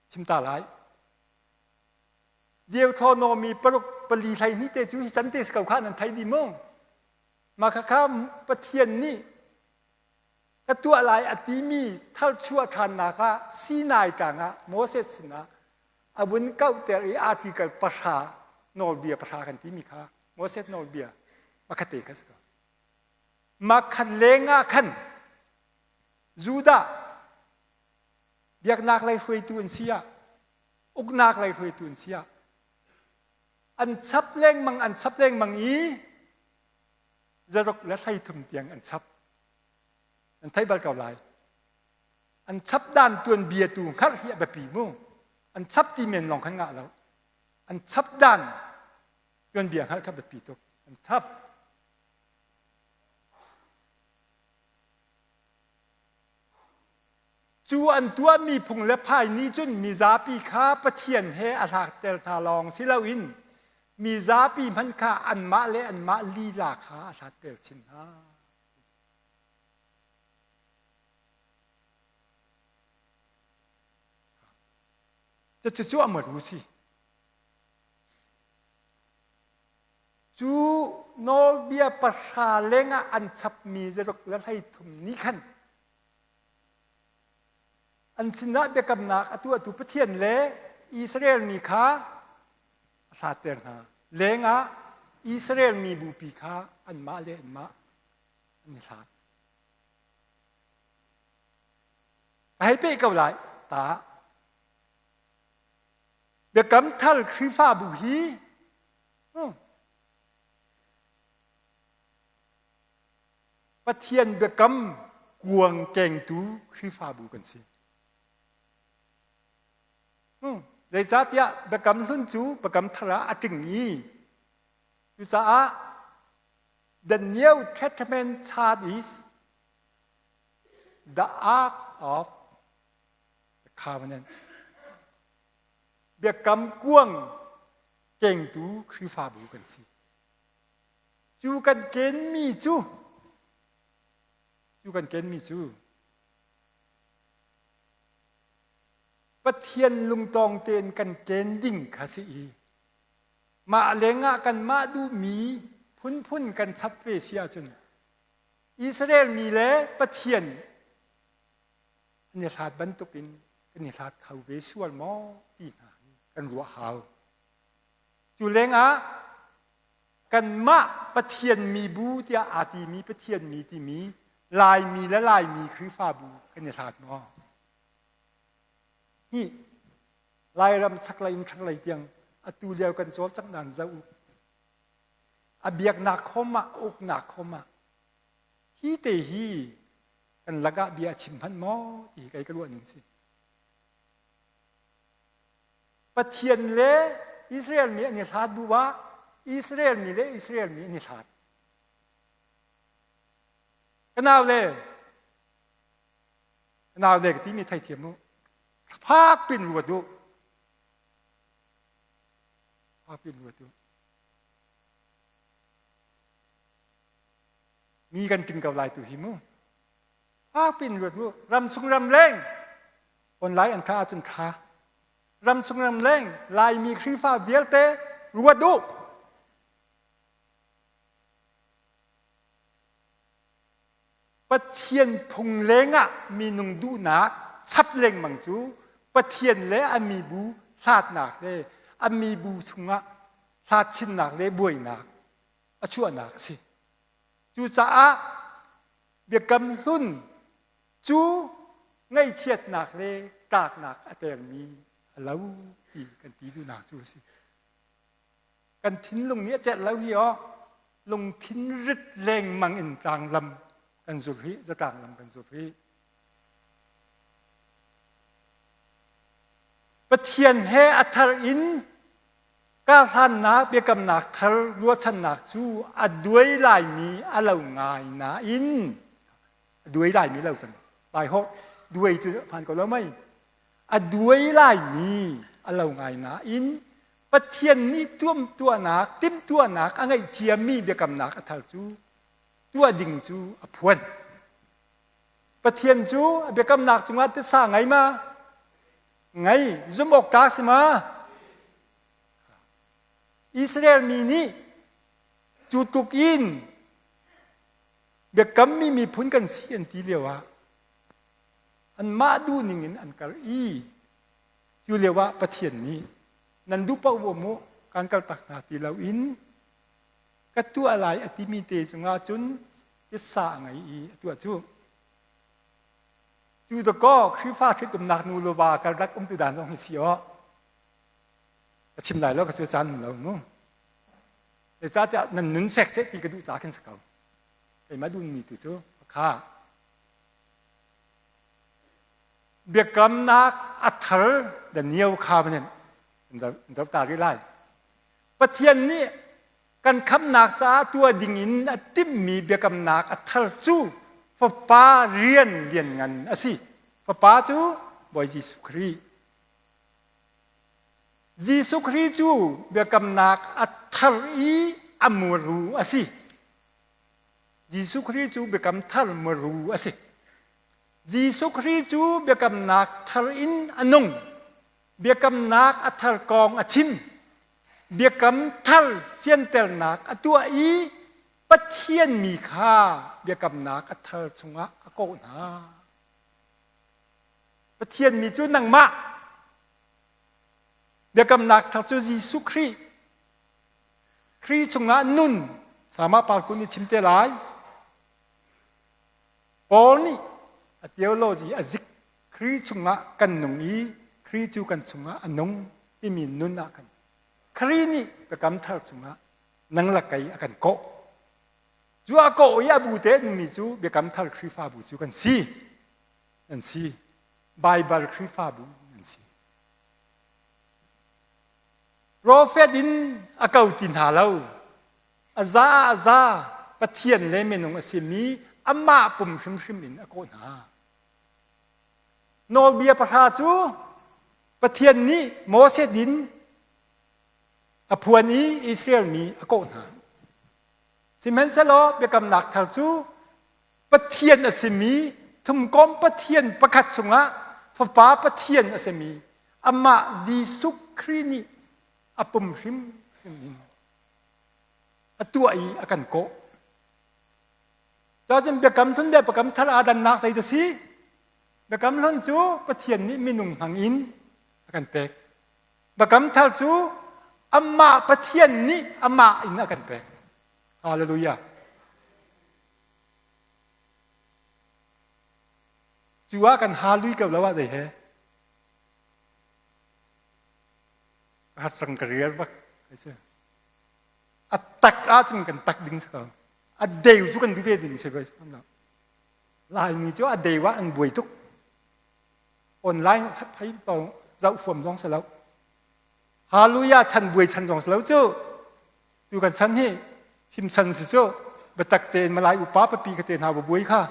Chim ta lai. Deuteronomy paruk pali 12 te cu hi can te si ko kha nan thei dih mu. Mah khakha Pathian nih ka tuah lai a timi tharchuah ṭhannak ah Sinai tlang ah Moses sinah a vun kauhter i article pahra nawlbia pahra kan timi kha Moses nawlbia pakhat te kha si ko. Mah khat leng ah khan Judah biaknak lei hruaitu an si ah uknak lei hruaitu an si ah an chap lengmang an chap lengmang i zaruk le 13 tiang an chap. An thei bal ko lai. An chap dan tuanbia tu hngalh hi a biapi mu. An chap ti men lawng khan ngah lo. An chap dan tuanbia hngalh kha biapi tuk. An chap. Cu an tuahmi phung le phai nih cun mizapi kha Pathian he a hlakter hna lawng si loin mizapi hmanh kha anmah le anmah lila kha a hlatter chin hna. Cucu a maru si. Cu nawlbia pahra lengah an chapmi zaruk le 13 nih khan an sinah biakamnak a tuahtu Pathian le Israel mi kha a hlatter hna. Lengah Israel mi bupi kha anmah le anmah an i hlat. Ka hei peh ko lai ta. Biakam thar Khrihfabu hi Pathian biakam kuang kengtu Khrihfabu kan si. Zeicahtiah biakam hlun cu biakam thar ah a tling i cucaah the New Testament chart is the ark of the covenant. Biakam kuang kengtu Khrihfabu kan si. Cu kan kenmi cu cu kan kenmi cu Pathian lungtawng tein kan ken ding kha si i mah lengah kanmah duhmi phunphun kan chap ve si ahcun Israel mi le Pathian an i hlat bantukin kan i hlat kho ve sual maw ti hna hi kan ruah hau. Cu lengah kanmah Pathian mibu tiah aa timi Pathian mi timi Laimi le Laimi Khrihfabu kan i hlat maw? Hi Lairam chaklei in thlanglei tiang atu lio kan cawlcangh dan zoh u. A biaknak khom ah uknak khom ah hi te hi kan lakah bia a chim hmanh maw ti hi kei ka ruah ning si. Pathian le Israel mi an i hlat bu ah Israel mi le Israel mi an i hlat. Ka nau le ka nau le ka timi theithiam u. Fak pin ruat u. Fak pin ruat u. Mi kan ting ko lai tu hi mu. Fak pin ruat u. Ram chung ram leng online an thah ahcun thla ramchung ramleng Laimi Khrihfa vialte ruat u. Pathian phung lengah minung duhnak chap lengmang cu Pathian le a mibu hlatnak le a mibu chungah hlat chinnak le buainak a chuahnak a si. Cucaah biakam hlun Cu ngaihchiatnak le tlaknak a termi a lo ti kan ti duhnak cu a si. Kan thinlung nih a celh lo hi aw lungthin rit lengmang in tlanglam kan zul hi zatlang lam kan zul hi. Pathian he a thar in karhlannak biakamnak thar ruahchannak cu a duai laimi a lo ngai nain a duai laimi lo cang lai hawh duai cu hmaan ko lo mei a duai laimi a lo ngai nain Pathian nih tuamtuahnak timhtuahnak a ngeih ciami biakamnak a thar cu tuah ding cu a phuan Pathian cu a biakamnak cungah titsa ngei ma ngei zumh awk tlak si ma? Israel mi nih cu tluk in biakammi miphun kan si an ti lio ah anmah duhning in an kal i cu lio ah Pathian nih nan duh paoh mu kan kal tak hna ti loin ka tuah lai a timi te cungah cun titsa a ngei i a tuah cu. Cu dakaw Khrihfa ṭhitumnak nu le va karlak umtu dan zong hi si aw. Ka chim lai lo ka cu caan um lo mu. Zeicahtiah nan nun fek seh ti ka duh ca khin si ko. Keimah duhmi tu cu kha biakamnak a thar the new covenant in zoh ta rih lai. Pathian nih kan khamhnak caah tuah dingin a timhmi biakamnak a thar cu Fapa rian lianngan a si. Fapa cu Bawi Jesuh Khrih. Jesuh Khrih cu biakamnak a thar i a muru a si. Jesuh Khrih cu biakam thar muru a si. Jesuh Khrih cu biakamnak thar in a nung. Biakamnak a thar kong a chim. Biakam thar fianternak a tuah i Pathian mi kha biakamnak a thar chungah a kawh hna. Pathian mi cu nangmah. Biakamnak thar cu Jesuh Khrih. Khrih chungah nun sama parkun nih chim te lai. Paul nih a theology a zik Khrih chungah kan nung i Khrih cu kan chungah a nung timi nun ah kan Khrih nih biakam thar chungah nang le kei a kan kawh. Cu a kawh i a bu te nungmi cu biakam thar Khrihfabu cu kan si. Nan si. Baibal Khrihfabu nan si. Profet in a ko ti hna lo. A za a za Pathian le minung a simi amah pum hrimhrim in a kawh hna. Nawlbia pahra cu Pathian nih Moses in a phuan i Israel mi a kawh hna. Sihmanhsehlaw biakamnak thar cu Pathian a simi thumkom Pathian pakhat chungah Fapa Pathian a simi amah Jesuh Khrih nih a pum hrimhrim in a tuah i a kan kawh. Cun biakam hlun le biakam thar aa dannak zei dah si? Biakam hlun cu Pathian nih minung hmang in a kan pek. Biakam thar cu amah Pathian nih amah in a kan pek. Hallelujah. Cu ah kan halui ko lo ah zei he? Har ka rial bak. A tak ahcun kan tak ding si ko. A deu cu kan duh ve ding si ko. Laimi cu a deu ah an buai tuk. Online phei zoh fuam zong si lo. Hallelujah chan buai chan zong si lo cu. Tu kan chan hi him chan si cu. Biatak tein Malai upa papi ka te hna bu buai kha.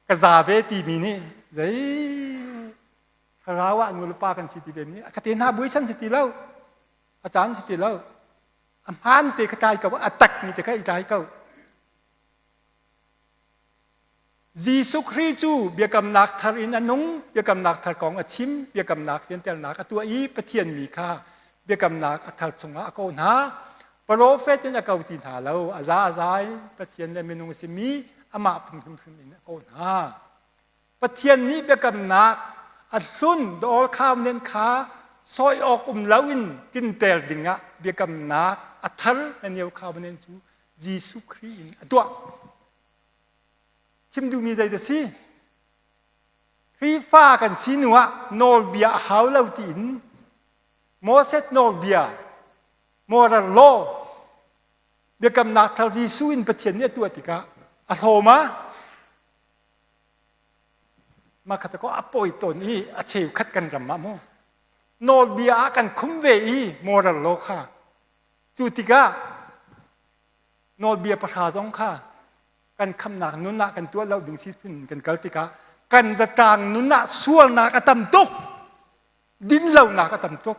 Ka za ve timi nih zei thlarau ah nu le pa kan si ti ve mi ka te hna buai chan si ti lo. A caan si ti lo. A hmaan te kha tlai ko, a tak mi te kha i tlai ko. Jesuh Khrih cu biakamnak thar in a nung, biakamnak thar kong a chim, biakamnak riantelnak a tuah i Pathian mi kha biakamnak a thar chungah a kawh hna. Profet in a ko ti hna lo, a za a zai Pathian le minung a simi amah pum hrimhrim in a kawh hna. Pathian nih biakamnak a hlun the old covenant kha sawi awk um loin tinter dingah biakamnak a thar the new covenant cu Jesuh Khrih in a tuah. Chim duhmi zei dah si? Khrihfa kan si hnu ah nawlbia a hau lo tiin Moses nawlbia, moral law, biakamnak thar Jesuh in Pathian nih a tuah tikah a hlawm ah mah kha ko a pawi tawn i a cheukhat kan ram ah mu nawlbia ah kan khum ve i moral law kha cu tikah nawlbia pahra zong kha kan khamnak nun ah kan tuah lo ding si phun kan kal tikah kan zatlang nun ah sualnak a tam tuk dinlonak a tam tuk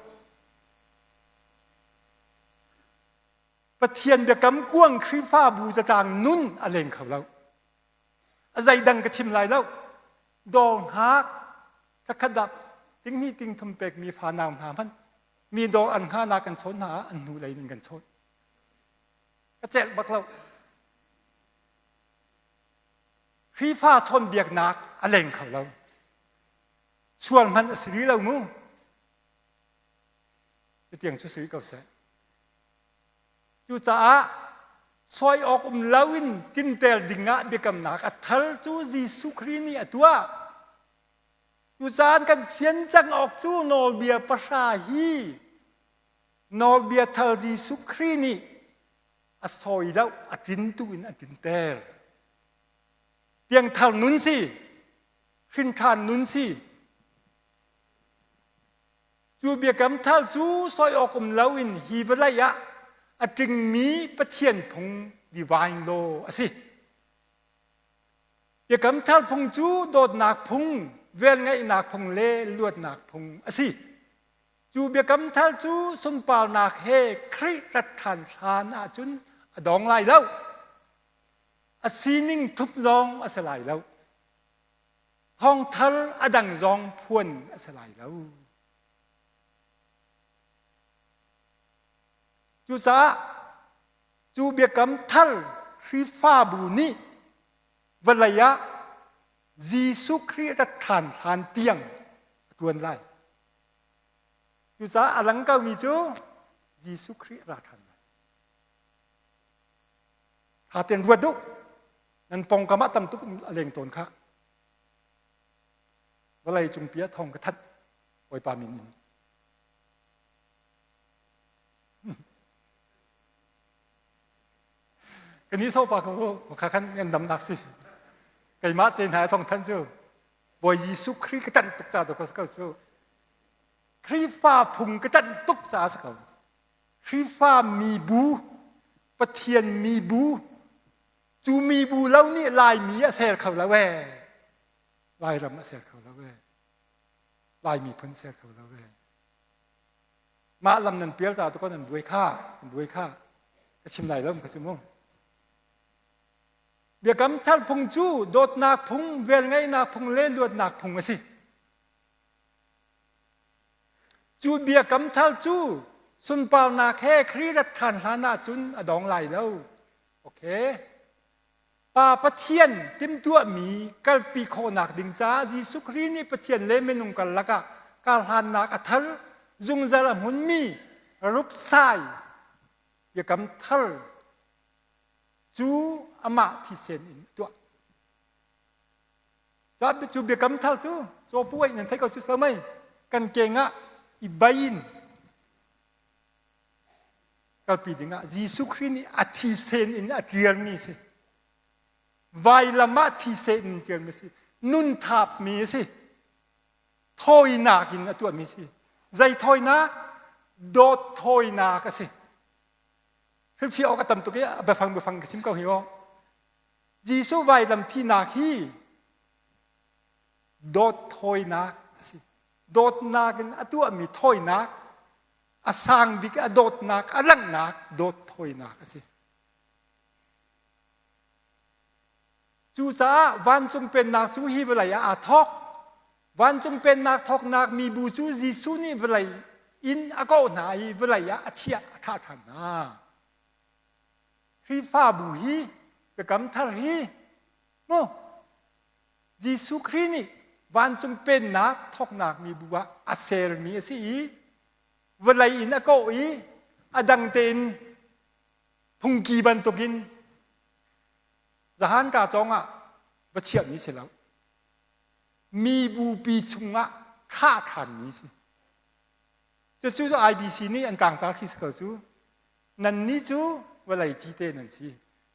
Pathian biakam kuang Khrihfabu zatlang nun a leng kho lo a zeidang ka chim lai lo dawr hngak thakhat dah. Tinghnih tingthum pekmi fanau hna hmanh mi dawr an hngahnak kan chawn hna ah an hnu lei in kan chawn. Ka celh bak lo. Khrihfa chawnbiaknak a leng kho lo. Sual hmanh a si rih lo mu. Cutiang cu si rih ko seh. Cucaah sawi awk um loin tinter dingah biakamnak a thar cu Jesuh Khrih nih a tuah. Cucaah kan fian cang awk cu nawlbia pahra hi nawlbia thar Jesuh Khrih nih a sawi lo a tlintu in a tlinter. Piangthar nun si, hrinṭhan nun si. Cu biakam thar cu sawi awk um loin hi vawlei ah a tlingmi Pathian phung divine law a si. Biakam thar phung cu dawtnak phung, velngeihnak phung le luatnak phung a si. Cu biakam thar cu sunparnak he Khrih rat ṭhan hlan ahcun a dong lai lo. A sining thup zong a si lai lo. Thawngthar a dang zong phuan a si lai lo. Cucaah cu biakam thar Khrihfabu nih vawlei ah Jesuh Khrih rat ṭhan hlan tiang a ṭuan lai. Cucaah a lang komi cu Jesuh Khrih a ra ṭhan lai. Ṭha tein ruat u. Nan pawngkam ah tam tuk a leng tawn kha. Vawlei cungpi ah thawng ka thanh. Bawipa min in. Ka ni sopa ko kha khan ngan damnak si. Keimah te hna thawng thanh cu Bawi Jesuh Khrih ka tanh tuk ca to ko cu. Khrihfa phung ka tanh tuk ca si ko. Khrihfa mibu, Pathian mibu, cu mibu lo nih Laimi a ser kho lo ee. Lairam a ser kho lo ee. Lai miphun ser kho lo ee. Mah lam nan pial ta to nan buai kha, nan buai kha. Ka chim lai lo ka cu mu. Biakam thar phung cu dawtnak phung, velngeihnak phung le luatnak phung a si. Cu biakam thar cu sunparnak he Khrih rat ṭhan hlan ahcun a dong lai lo. Okay. Pa Pathian timhtuahmi kalpi khawhnak ding caah Jesuh Khrih nih Pathian le minung karlak ah karhlannak a thar zungzal a hmunmi rupsai biakam thar cu amah thisen in a tuah. Cu biakam thar cu cawpuai nan theih ko si lo mei kan keng ah i bai in kalpi dingah Jesuh Khrih nih a thisen in a tliarmi si. Vailam ah thisen in tliarmi si. Nun thapmi a si. Thawinak in a tuahmi si. Zei thawinak? Dawt thawinak a si. Hrilhfiah awk a tam tuk i a biafang biafang ka chim ko hi aw. Jesuh vailam thihnak hi dawt thawinak a si. Dawtnak in a tuahmi thawinak, a sang bik a dawtnak, a langhnak dawt thawinak a si. Cucaah vancung pennak cu hi vawlei ah aa thawk. Vancung pennak thawknak mibu cu Jesuh nih vawlei in a kawh hna i vawlei ah a chiah a thah ṭhan hna. Khrihfabu hi biakam thar hi mu Jesuh Khrih nih vancung pennak thawknak mibu ah a sermi a si i vawlei in a kawh i a dang tein phungki bantukin zahan ka cawng ah va chiahmi si lo mibupi chungah thah thanmi si cucu IBC nih an tlangtar khi si ko cu Nannih cu vawlei cite nan si.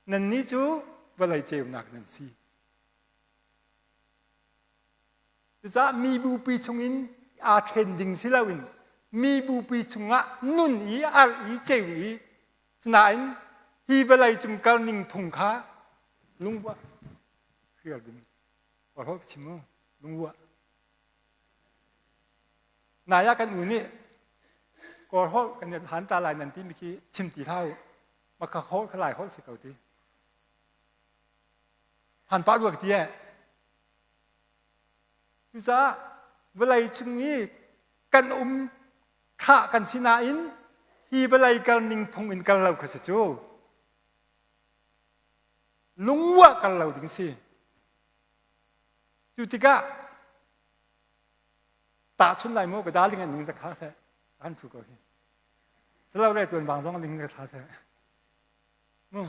Nannih cu vawlei ceunak nan si. Cucaah mi bupi chungin aa ṭhen ding si loin mi bupi chungah nun i arh i ceu i sinain hi vawlei cung kalning phung kha lungruah hrial ding. Ka chim mu lungruah. Nai ah kan u nih Kawl holh kan i hlan ta lai nan timi khi chim ti hlah u. Maka holh kha Lai holh si ko ti. Hlan pah rua ka ti eh. Cucaah vawlei chung i kan um thah kan si nain hi vawlei kal ning phung in kal lo kha si cu. Lungua kal lo ding si. Cu tikah tahchun lai maw ka darling an ning zakha seh kan thu ko hi. Silo le tuan bang zong ning zakha seh. Mu.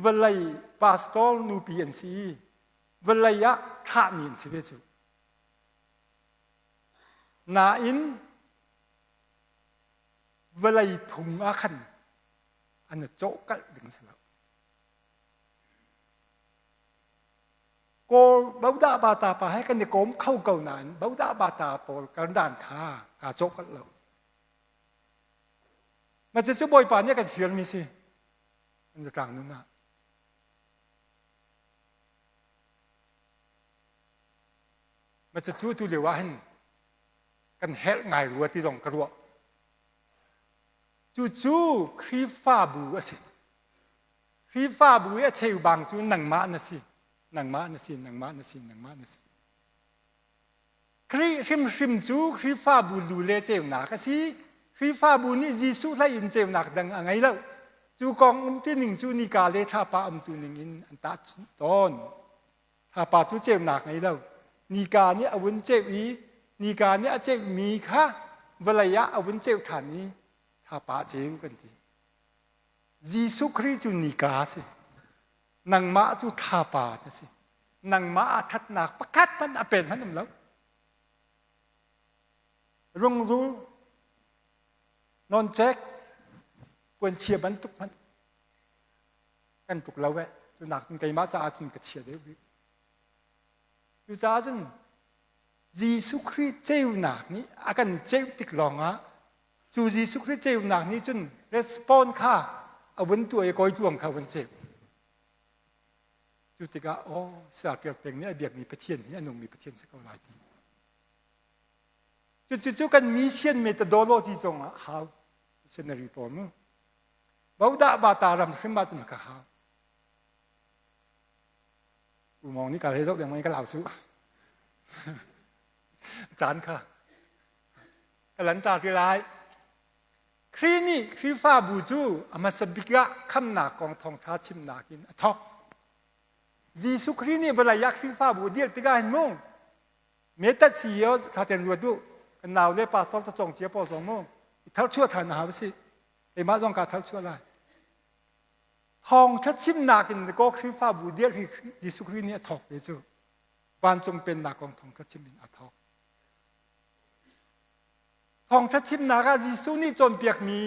Vawlei pastor nupi an si i vawlei ah thlahmi an si ve cu. Nain vawlei phung ah khan an i cawhkalh ding si lo. Kawl bodah bata pa he kan i kawm kho ko nain bodah bata pawl kardan kha kaa cawhkalh lo. Mah cucu Bawipa nih a kan fialmi si. Kan zatlang nun ah. Mah cucu tu lio ah hin kan herh ngai rua ti zong ka ruah. Cucu Khrihfabu a si. Khrihfabu i a cheubang cu nangmah na si, nangmah na si, nangmah na si, nangmah na si. Khrih hrimhrim cu Khrihfabu lu le ceunak a si. Khrihfabu nih Jesuh hlei in ceunak dang a ngei lo. Cu kong umti ning cu nika le thlapa umtu ning in an tahchunh tawn. Thlapa cu ceunak ngei lo. Nika nih a vun ceuh i nika nih a ceuhmi kha vawlei ah a vun ceuh ṭhan i thlapa ceu kan ti. Jesuh Khrih cu nika a si. Nangmah cu thlapa na si. Nangmah ah ṭhatnak pakhat hmanh a pen hmanh um lo. Rungrul, nawncek, puanchia bantuk hmanh kan tluk lo eh. Cu nak cun keimah caah cun ka chia deuh bik. Cucaah cun Jesuh Khrih ceunak nih a kan ceuh tik lawngah cu Jesuh Khrih ceunak nih cun respond kha a vun tuah i kawi tluang kha a vun ceuh. Cu tikah aw Sapial peng nih a biakmi Pathian hi a nungmi Pathian si ko lai ti. Cucu kan mission methodology zongah hau missionary pawl mu. Bodah bata ram hrim ah cun ka hau. Umong nih ka he zoh deng ka lau su. Caan kha ka lan ta ti lai. Khrih nih Khrihfabu cu a hmasa bik ah khamnak kong thawngṭha chimnak in a thawk. Jesuh Khrih nih vawlei ah Khrihfabu a dirh tikah hin mu metat si yo kha ten ruat u kan nau le pastor ta cong cia pawl zong mu i tharchuah than a hau si keimah zong kaa tharchuah lai thawngṭha chimnak in ko Khrihfabu dirh hi Jesuh Khrih nih a thawk ve cu vancung pennak kong thawngṭha chim in a thawk Thawngṭha chimnak ah Jesuh nih cawnpiakmi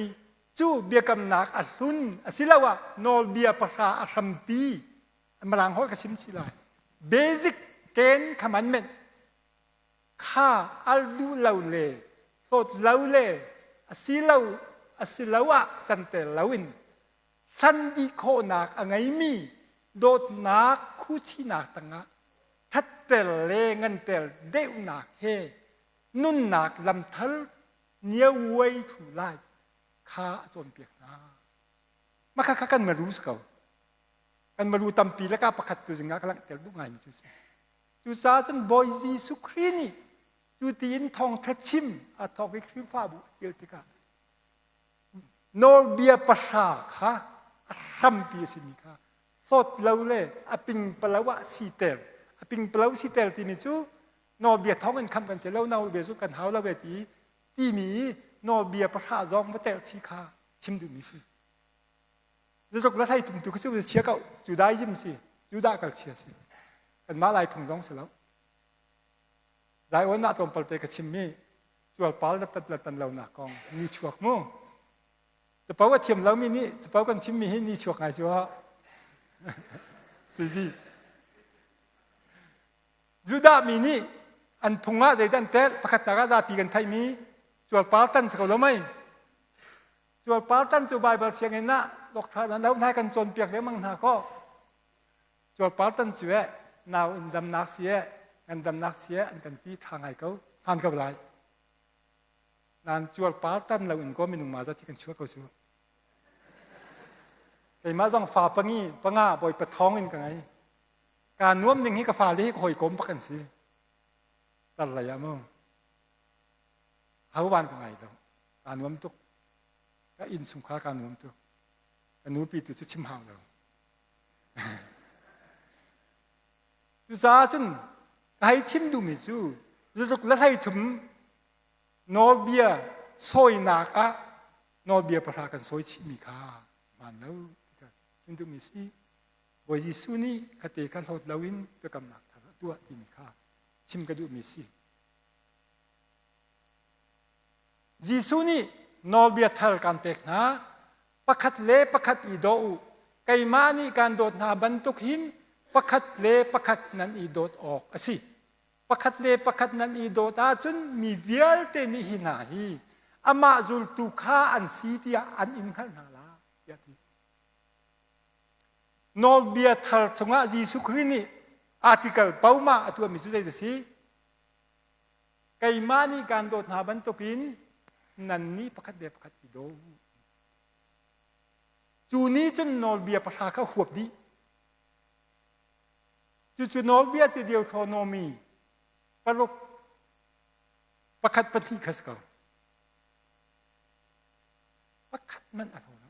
cu biakamnak a hlun asiloah nawlbia pahra a hrampi Mirang holh ka chim chih lai. Basic Ten Commandment kha al duh lo le hlawt lo le asilo asiloah canter loin hlan dih khawhnak a ngeimi dawtnak khuchinak tangah thatter le nganter deuhnak he nunnak lamthar niauai thu lai kha a cawnpiak hna. Mah kha kan maru si ko. Kan maru tampi laka pakhat tu zingah ka langhter duh ngaimi cu si. Cucaah cun Bawi Jesuh Khrih nih cu tiin thawngṭha chim a thawk i Khrihfabu a til tikah nawlbia pahra kha a hrampi a simi kha hlawt lo le a pingpalo ah siter a pingpalo siter timi cu nawlbia thawng in khamh kan si lo nawlbia cu kan hau lo ve ti timi i nawlbia pahra zong va telh chi kha chim duhmi si zeitluk la hlei tum tu cu chia ko Judaism si Judah kal chia si kanmah lai phung zong si lo Zion ah tlawmpal te ka chimmi cualpal le tat le tan lonak kong ni chuak mu capo a thiam lomi nih capo kan chimmi hi ni chuak ngai cu ha suizi Judah mi nih an phung ah zeidah an telh pakhatnak ah zapi kan theihmi cualpar tan si ko lo mei cualpar tan cu Baibal sianginn ah doctor nan lo hna kan cawnpiak lengmang hna kaw cualpar tan cu eh nau in damnak si eh ngandamnak si eh an kan ti tha ngai ko hmaan ko lai nan cualpar tan lo in ko minung ma zat hi kan chuah ko cu keimah zong fa pangi panga bawipa thawng in ka ngei. Kaa nuam ning hi ka fale hi ka hawikom bak an si. Tar lei ah mu. Ho van ka ngai lo. Kaa nuam tuk. Ka innchungkhar kaa nuam tuk. Ka nupi tu cu chim hau lo. Cucaah cun ka hei chim duhmi cu zatluk le 33 nawlbia sawinak ah nawlbia pahra kan sawi chihmi kha hmaan lo ti kha chim duhmi si. Bawi Jesuh nih khate kha hlawt loin biakamnak thar a tuah timi kha chim ka duhmi si. Jesuh nih nawlbia thar kan pek hna. Pakhat le pakhat i daw u. Keimah nih kaan dawt hna bantuk hin pakhat le pakhat nan i dawt awk a si. Pakhat le pakhat nan i dawt ahcun mi vialte nih hi hna hi amah zultu kha an si tiah an in hngalh hna lai tiah a ti. Nawlbia thar chungah Jesuh Khrih nih article pauma a tuahmi cu zei a si? Keimah nih kaan dawt hna bantukin nannih pakhat le pakhat i daw u. Cu nih cun nawlbia pahra kha huap dih. Cucu nawlbia ti Deuteronomy paruk pakhat pahnih kha si ko. Pakhat hmanh a hlo lo.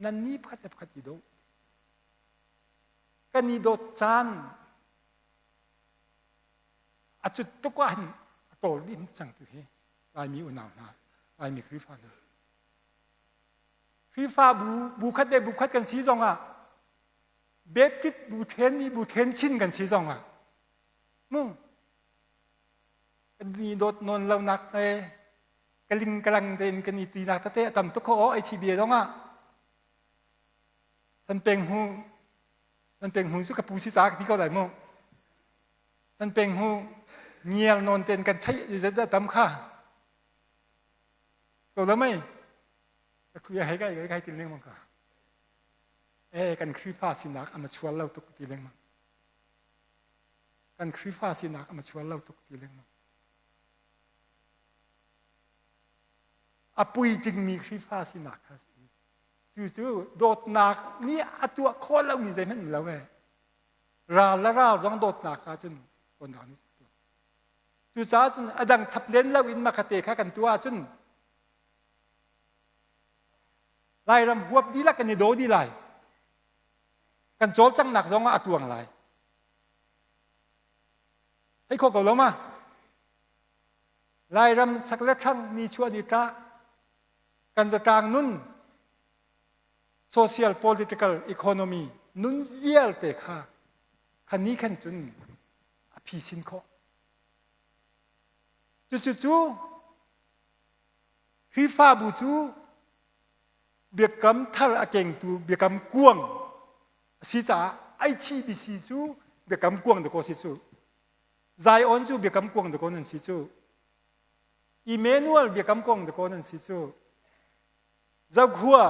Nannih pakhat le pakhat i daw. Kan i dawt caan a cut tuk ah hin a tawl dih cang tu hi Laimi unau hna, Laimi Khrihfa hna. Khrihfabu bu khat le bu khat kan si zongah Baptist bu then i bu then chin kan si zongah mu kan i dawt nawn lo nak te kaling kalang tein kan i ti nak tete a tam tuk kho aw HBA zongah san peng hu san peng hu cu ka pu si ca ka ti ko lai mu san peng hu ngial nawn ten kan chaih zet a tam kha ko lo mei ka khuya hei kai kai til lengmang ka eh kan Khrihfa sinak ama chual lo tuk ti lengmang kan Khrihfa sinak ama chual lo tuk ti lengmang a puitlingmi Khrihfa sinak kha si cucu dawtnak nih a tuah khawh lomi zeihmanh lo e ral le ral zong dawtnak kha cun dawtnak nih tuah cucaah cun a dang chap len lo in makate kha kan tuah ahcun Lairam huap dihlak kan i daw dih lai kan cawlcanghnak zong ah a tuang lai hei kho ko lo ma Lairam sak le thlang ni chuah ni tlak kan zatlang nun social political economy nun vialte kha kha ni khan cun a phisin khawh cucu cu Khrihfabu cu biakam thar a kengtu biakam kuang a si caah HBC cu biakam kuang dakaw si cu Zion cu biakam kuang dakaw nan si cu Emmanuel biakam kuang dakaw nan si cu Zokhua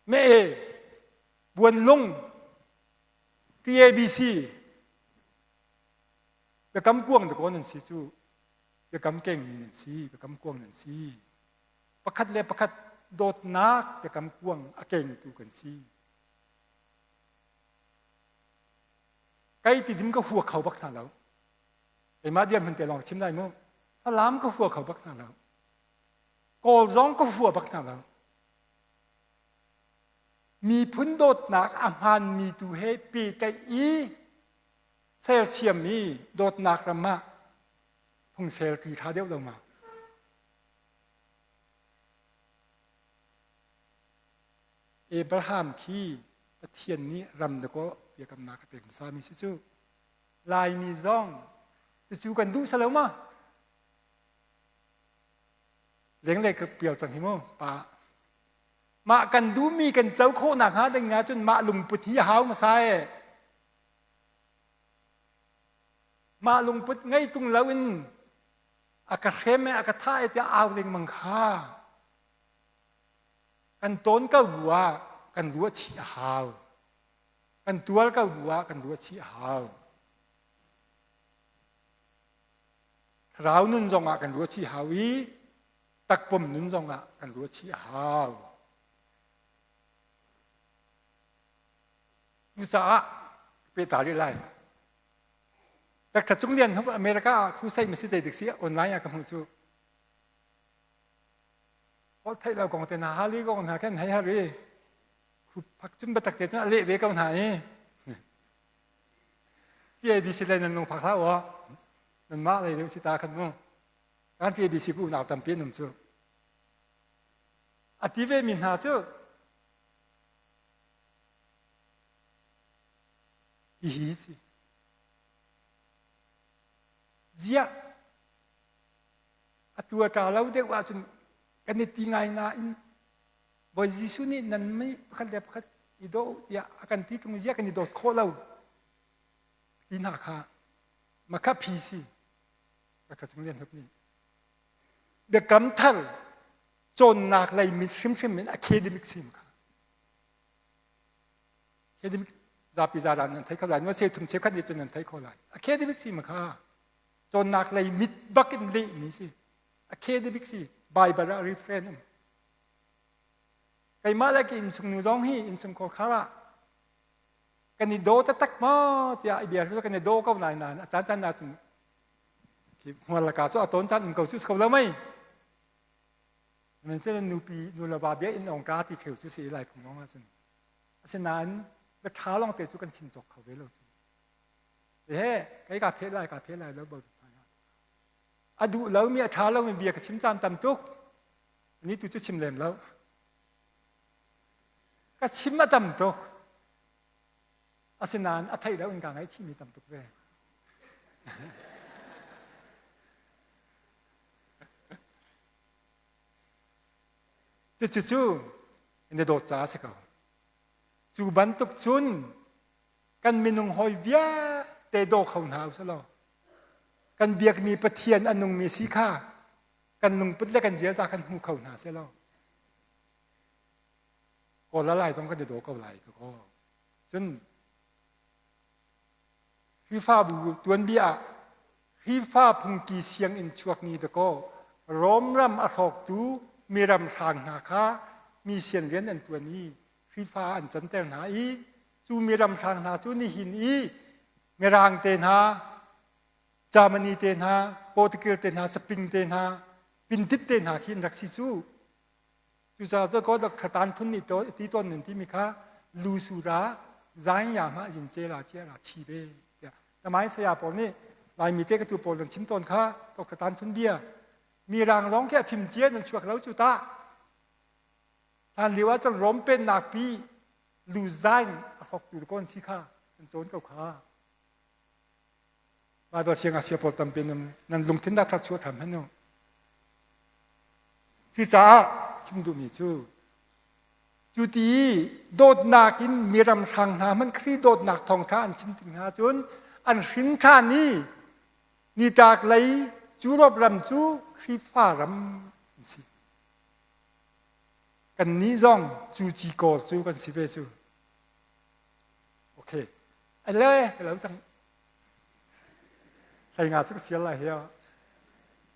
Mee Buanlung TABC biakam kuang dakaw nan si cu biakam kengmi nan si biakam kuang nan si pakhat le pakhat dawtnak biakam kuang a kengtu kan si kai ti dim ka hua kho bak hna lo keimah diam hman te lawng chim lai mu Falam ka hua kho bak hna lo Kawl zong ka hua bak hna lo miphun dawtnak a hmaanmi tu he pehtlaih i sersiammi dawtnak ram ah phungsel ti tha deuh lo ma Abraham khi Pathian nih ram dakaw biakamnak a pek hmasa mi si cu Laimi zong cucu kan duh salo ma lenglei ka pial cang hi mu pa mah kan duhmi kan co khawh nak hnga ding ahcun mah lungput hi a hau hmasa e mah lungput ngei tung loin a ka hrem e a ka thah e tiah au lengmang kha kan tawn ko bu ah kan ruah chih a hau kan tual ko bu ah kan ruah chih a hau thlarau nun zong ah kan ruah chih hau i takpum nun zong ah kan ruah chih a hau cucaah pe. Pe ta rih lai. Dr. Cung Lian Hup America ah crusade ma si zei dik si online ah ka hmuh cu. Holh theih lo kong te hna hali kong hna khan hei har i phak cun biatak te cun a leh ve ko hna i TABC lei nan lungfak hlah u nanmah lei deuh si ta khan mu kan TABC ku unau tampi an um cu a ti ve mi hna cu hihi si ziah atu a ṭa lo deuh ahcun kan i ti ngai nain Bawi Jesuh nih nan mi pakhat le pakhat i daw u tiah a kan ti tung ziah kan i dawt khawh lo ti hna kha makha phi si ka cung lian hup nih biakam thar cawnnak lei mit hrimhrim in academic sim kha academic zapi zaran nan thei kho lai se thum cheukhat nih cun nan thei kho lai academic sim kha cawnnak lei mit bak in lehmi si academic si Bible ah reference um keimah le ka innchung nu zong hi innchungkhar khar ah kan i daw taktak maw tiah i bia cu kan i daw ko nain nain a caan caan ahcun hmual laka cu a tawn caan um ko cu si ko lo mei sihmanhsehlaw nupi nu le va bia in ong ka ti kheu cu si lai phung lawng ahcun asinain biaṭha lawng te cu kan chim cawk kho ve lo cu he kei ka pheh lai ka pheh lai lo bo a duh lomi a ṭha lomi bia ka chim caan tam tuk ni tu cu chim lem lo ka chim a tam tuk asinain a theih lo in ka ngaihchihmi tam tuk ve cucu na dawt caah a si ko cu bantuk cun kan minung hawi vialte daw kho hna u law kan biakmi Pathian a nungmi si kha kan lungput le kan ziaza kan hmu kho hna seh law kawl lai zong kan i daw ko lai ko cun Khrihfabu tuanbia ah Khrihfa phungki sianginn chuak ni dakaw Rom ram a hrawktu miram hrang hna kha mi sian rian an tuan i Khrihfa an canter hna i cu miram hrang hna cu nihin i Mirang te hna Germany te hna Portugal te hna Spain te hna Pintit te hna khi an rak si cu cucaah cu ko khatan thun nih ti tawn nan timi kha lu su ra zaing ya ma yin ce la chia ra chi ve tiah namai saya pawl nih Laimi te ka tu pawl nan chim tawn kha tok khatan thun bia mirang lawng khi a phim cia nan chuak lo cu ta hlan lio ah cun Rom pennak pi lu zaing a hawktu kon si kha an cawn ko kha Baibal siangngakchia pawl tampi nan, nan lungthin dah thar chuah tham hen u. Cucaah chim duhmi cu cu ti dawtnak in miram hrang hna hmanh Khrih dawtnak thawngtha an chim tik hna cun an hrin ṭhan i nitlak lei Europe ram cu Khrihfa ram an si. Kannih zong cu cikawr cu kan si ve cu. Okay. Ale ka lo cang. Hlei nga cu ka fial lai hi.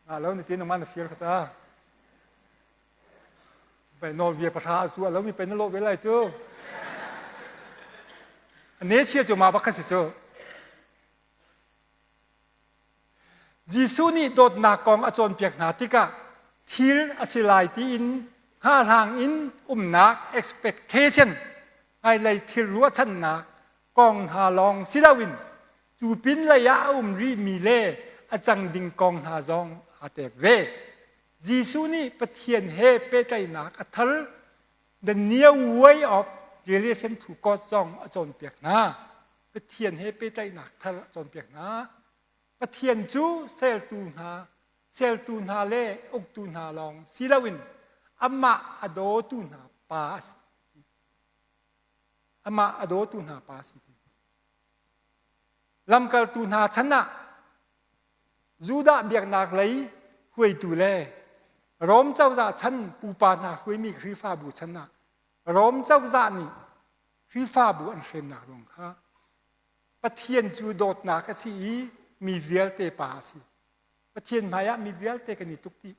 Nga lo ni ti nangmah na fial kha ta. Pai nawl bia pahra cu a lo mi pai na lawh ve lai cu. Ne chia cu ma bak kha si cu. Jesuh nih dawtnak kong a cawnpiak hna tikah thil a si lai tiin hngahhlang in umnak expectation hmailei thil ruahchannak kong hna lawng si loin cu pinlei ah a um rihmi le a cang ding kong hna zong aa tel ve. Jesuh nih Pathian he pehtlaihnak a thar the new way of relation to God zong a cawnpiak hna. Pathian he pehtlaihnak thar a cawnpiak hna. Pathian cu sertu hna, sertu hna le uktu hna lawng si loin amah a dawtu hna pa a si. Amah a dawtu hna pa a si. Lamkaltu hna chan ah Judah biaknak lei hruaitu le Rom cozah chan pupa hna hruaimi Khrihfabu chan ah Rom cozah nih Khrihfabu an hremnak ruang kha Pathian cu dawtnak a si i mi vialte pa a si. Pathian hmaiah mi vialte kan i tuk dih.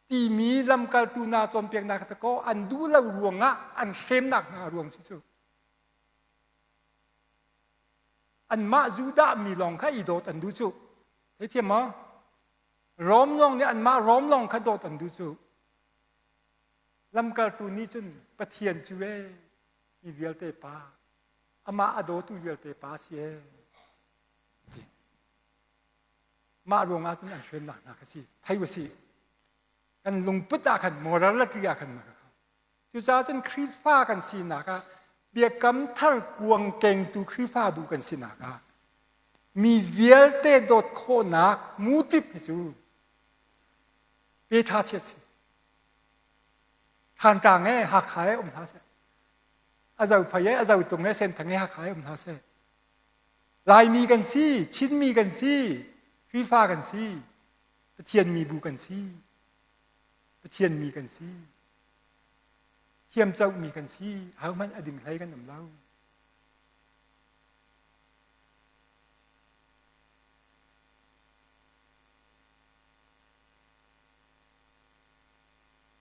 Timi lamkaltu hna cawnpiaknak ta kaw an duh lo ruangah an hremnak hna ruang si cu. Anmah Judah mi lawng kha i dawt an duh cu. Theithiam maw? Rom lawng nih anmah Rom lawng kha dawt an duh cu. Lamkaltu nih cun Pathian cu ee mi vialte pa amah a dawtu vialte pa si ee ti. Mah ruangah cun an hremnak hna kha si. Thei usih. Kan lungput ah khan morality ah khan Cucaah cun Khrihfa kan sinak ah biakam thar kuang kengtu Khrihfabu kan sinak ah mi vialte dawt khawhnak mutip hi cu pe tha chiat si. Thantlang he Hakha he um hna seh. A Zophei he a Zotung he Senthang he Hakha he um hna seh. Laimi kan si, Chinmi kan si, Khrihfa kan si, Pathian mibu kan si. Pathian mi kan si. Thiamcohmi kan si. Ahohmanh a ding hlei kan um lo.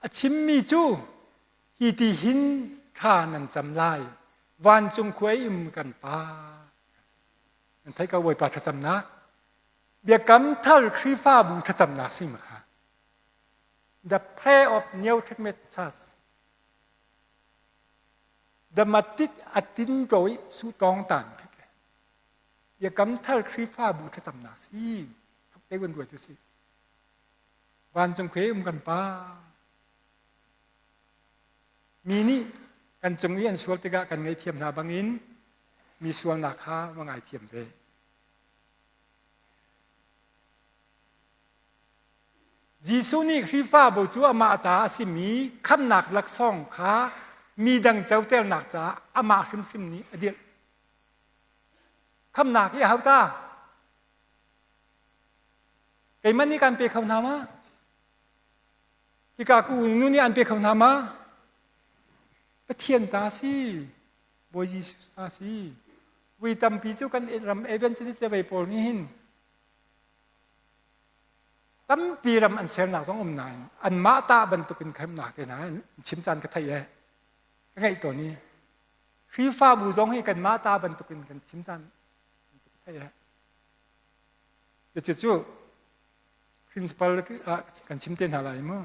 A chimmi cu hi ti hin thla nan cam lai. Vancung khua i um kan Pa. Nan theih ko Bawipa thlacamnak. Biakam thar Khrihfabu thlacamnak si ma kha. The prayer of New Testament Church. The matit atin ko i su tong tan Biakam thar Khrihfabu thlacamnak si. Thuk te gun ruat si. Vancung khuai um kan pa. Mi nih kan cung i an sual tikah kan ngaihthiam hna bangin mi sualnak kha va ngaithiam ve. Jesuh nih Khrihfabu cu amah ta a simi khamhnak laksawng kha mi dang coternak caah amah hrimhrim nih a dirh. Khamhnak hi aho ta? Keimah nih kan pe kho hna ma? Hika ku nu nih an pe kho hna ma? Pathian ta si. Bawi Jesuh ta si. Vui tampi cu kan ram evangelist le vei pawl nih hin tampi ram an sernak zong um nain anmah ta bantukin khamnak te hna chim caan ka theih e ka ngaih tawn i Khrihfabu zong hi kanmah ta bantukin kan chim caan ka theih e cucu principal ah kan chim te hna lai mu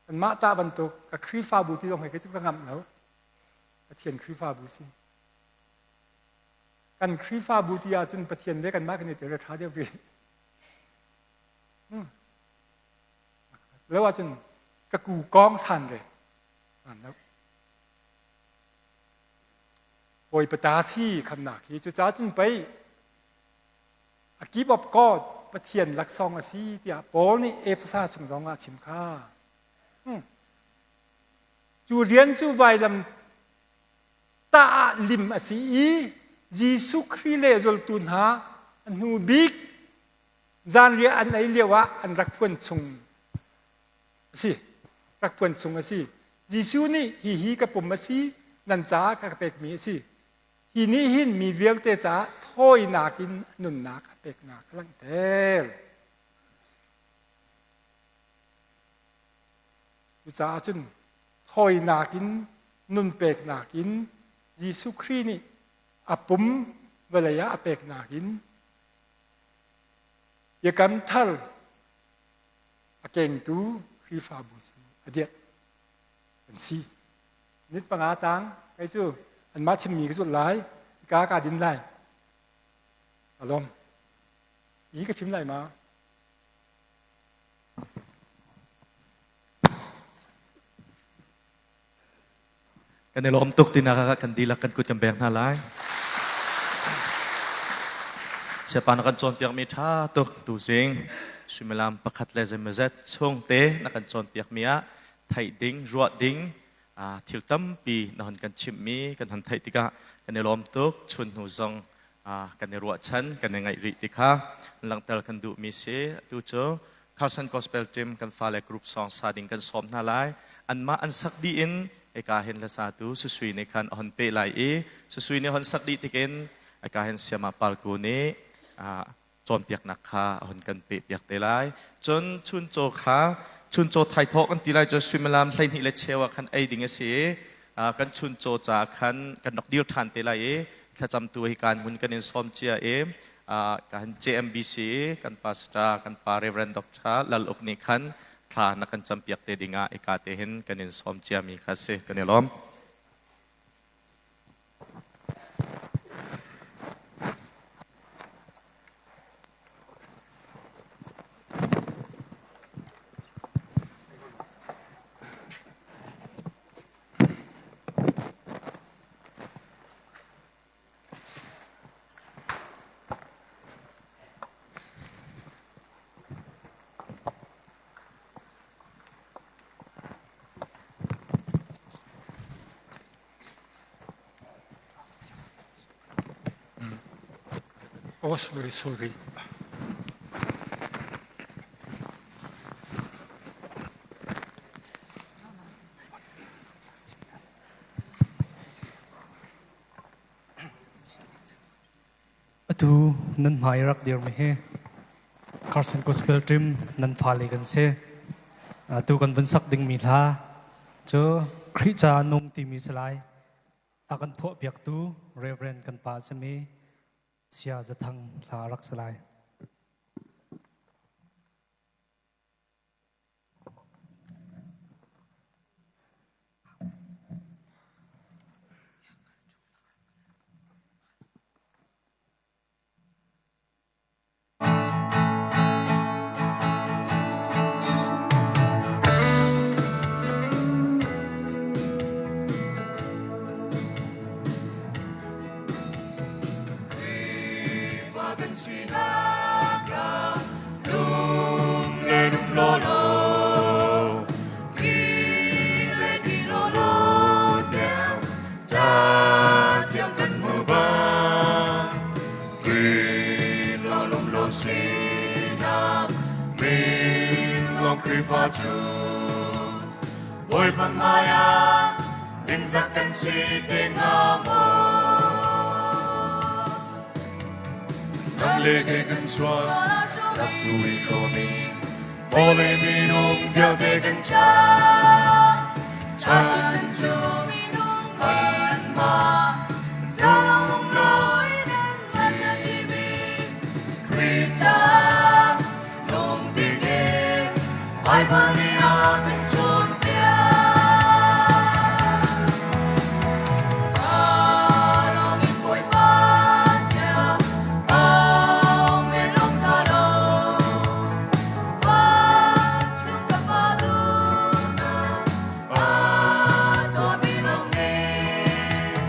kanmah ta bantuk ka Khrihfabu ti zong hi ka ngamh lo Pathian Khrihfabu si Kan Khrihfabu ti ahcun Pathian le kanmah kan i tel ṭha deuh ve. Lo ahcun ka ku kong san ve. Lo. Bawipa ta si khamnak hi cucaah cun pei a gift of God Pathian laksawng a si tiah Paul nih Efesa chung zong ah a chim kha. Cu rian cu vailam tah ah lim a si i Jesuh Khrih le zultu hna a hnu bik zanriah an ei lio ah an rak phuan chung a si. Rak phuan chung a si. Jesuh nih hihi ka pum a si, nan caah ka pekmi a si. Hi nih hin mi vialte caah thawinak in nunnak a peknak a langhter. Cucaah cun thawinak in nun peknak in Jesuh Khrih nih a pum vawlei ah a peknak in biakam thar a kengtu Khrihfabu cu a dirh an si. Minute panga tang kei cu anmah chimmi ka zulh lai, ka ka din lai. Alom. Hi ka chim lai ma? Kan i lawm tuk tinak ah kan dihlak kan kut kan bek hna lai. Siapa na kan cawnpiakmi ṭha tuk tuzing suimilam pakhat le zeimawzat chung te na kan cawnpiakmi ah theih ding, ruah ding, thil tampi na hon kan chimhmi kan hon theih tikah kan i lawm tuk. Chun hnu zong kan i ruahchan, kan i ngaih rih ti kha langhter kan duhmi si. Atu cu Carson Gospel Team kan fale group song sa ding kan sawm hna lai. Anmah an sak dih in eka hin hlasa tu Susui nih khan a hon peh lai i Susui nih hon sak dih tikin eka hin Siama Palku nih cawnpiaknak kha a hon kan peh piak te lai. Cun chuncaw kha chuncaw thaithawh kan ti lai cu suimilam 12 le cheu ah khan ei ding a si i kan chuncaw ca khan kan rak dir ṭhan te lai i Thlacamtu hi kan mun kan in sawm cia i kan JMBC kan pastor kan pa Reverend Dr. Lal Uk nih khan thla na kan campiak te dingah ika te hin kan in sawm cia mi kha si kan i lawm. Oh, sorry, sorry. Atu nan hmai rak dirmi hi Carson Gospel Team nan fale kan si. Atu kan vun sak dingmi hla cu Khrih ca nung timi si lai. A kan phuah piaktu Reverend kan pa simi Sia Zathang hla rak si lai. Khrihfa kan sinak ah lung le nung lawlaw, ki le ki lawlaw tiang ca thiang kan hmu bang. Khrih lawng lung lo sinak min lawng Khrihfa cu Bawipa hmai ah ningzak kan si te hnga maw? Nang le kei kan sual nak cu i hrawm in vawlei minung vialte kan ca chan cu anmah zung Khrih caah nung dingin Baibal nih a kan cawnpiak. Aa in Bawipa tiang amen lawng ca lo. Vancung ka Pa duhnak aa tuahmi lawng nih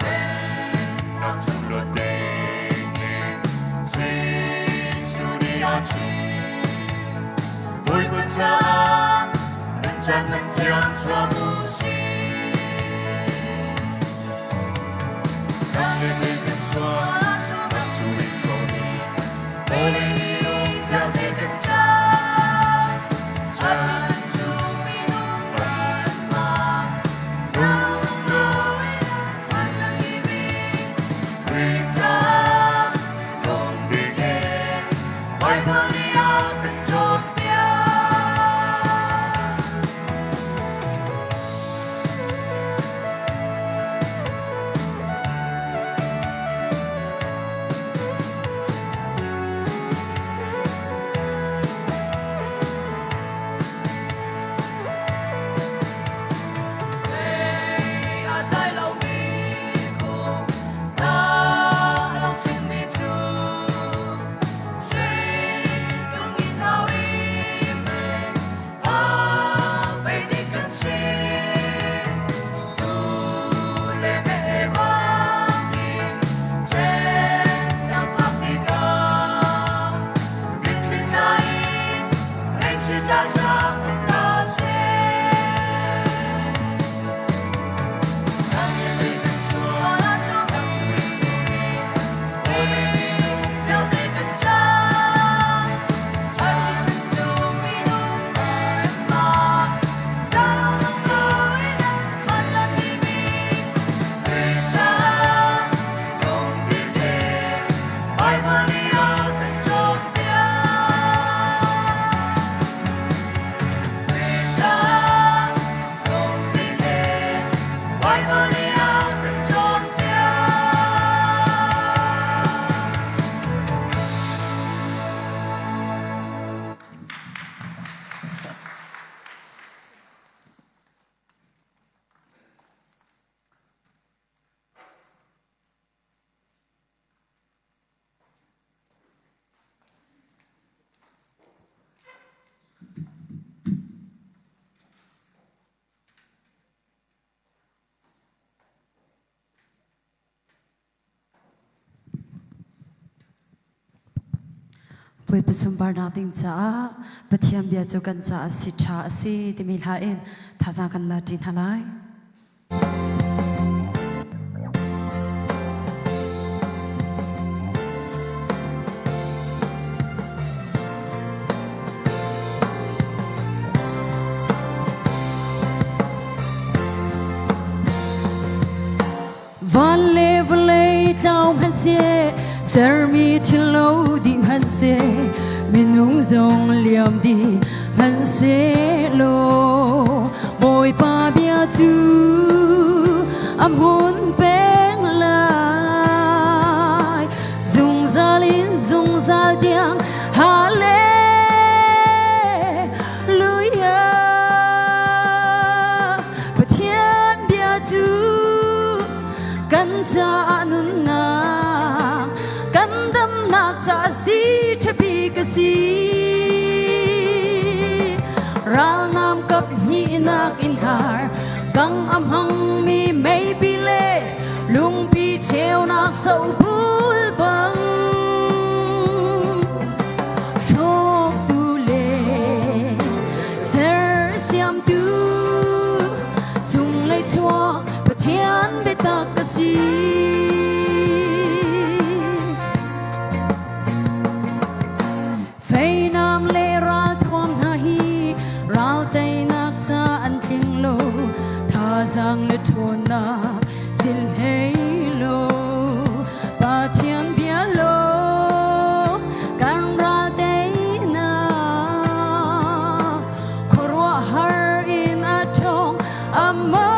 Pennak chung luat dingin Jesuh nih a chim. Bawipa caah nan caan nan thiam chuah u sih. Nang le kei kan chuah, nan cu i hrawm i vawlei minung vialte kan caan. Chan cu minung anmah zung Khrih caah nung dingin Baibal nih a kan cawnpiak. Bawipa sunparnak ding caah Pathian bia cu kan caah si ṭha a si timi hla in thazaang kan la ṭi hna lai. Van le vawlei tlau hmanhseh, sermi thil lo dih hmanhseh, minung zong liam dih hmanhsehlaw, Bawipa bia cu a hmun peng lai. Zungzal in zungzal tiang, Hallelujah. Pathian bia cu kan caah nunnak, kan damnak ca si ṭhapi ka si. Ralnam kap hnihnak in har, kang a hmangmi meipi le lungpi cheunak sobul bang. Hrawktu le sersiamtu cunglei chuak Pathian biatak a si. Feinam le ralthuam hna hi ral teinak ca an tling lo, thazaang le ṭhawnnak sil hlei lo. Pathian bia lo kan ral teinak, khuaruahhar in a ṭhawng amah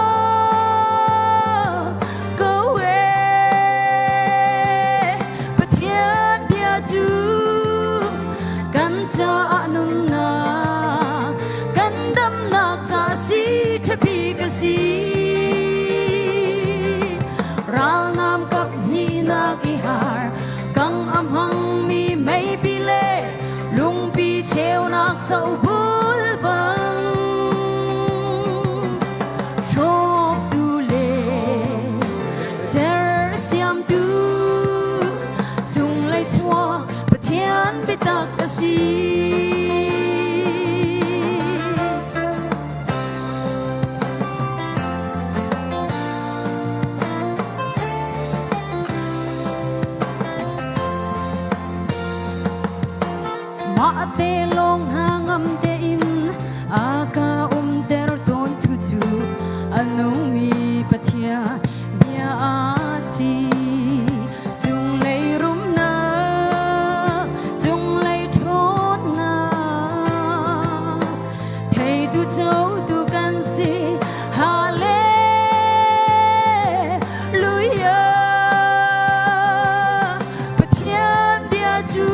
ko e. Pathian bia cu kan caah nunnak, kan damnak ca si ṭhapi ka si. Ralnam kap hnihnak i har, kang a hmangmi meipi le lungpi cheunak sobul bang. Hrawktu le sersiamtu cunglei chuak Pathian biatak a si. Mah te lawng hna ngam tein a ka umter tawn tu cu a nungmi Pathian bia a si. Cunglei rumnak, cunglei ṭhawnnak, theitu cotu kan si. Hallelujah. Pathian bia cu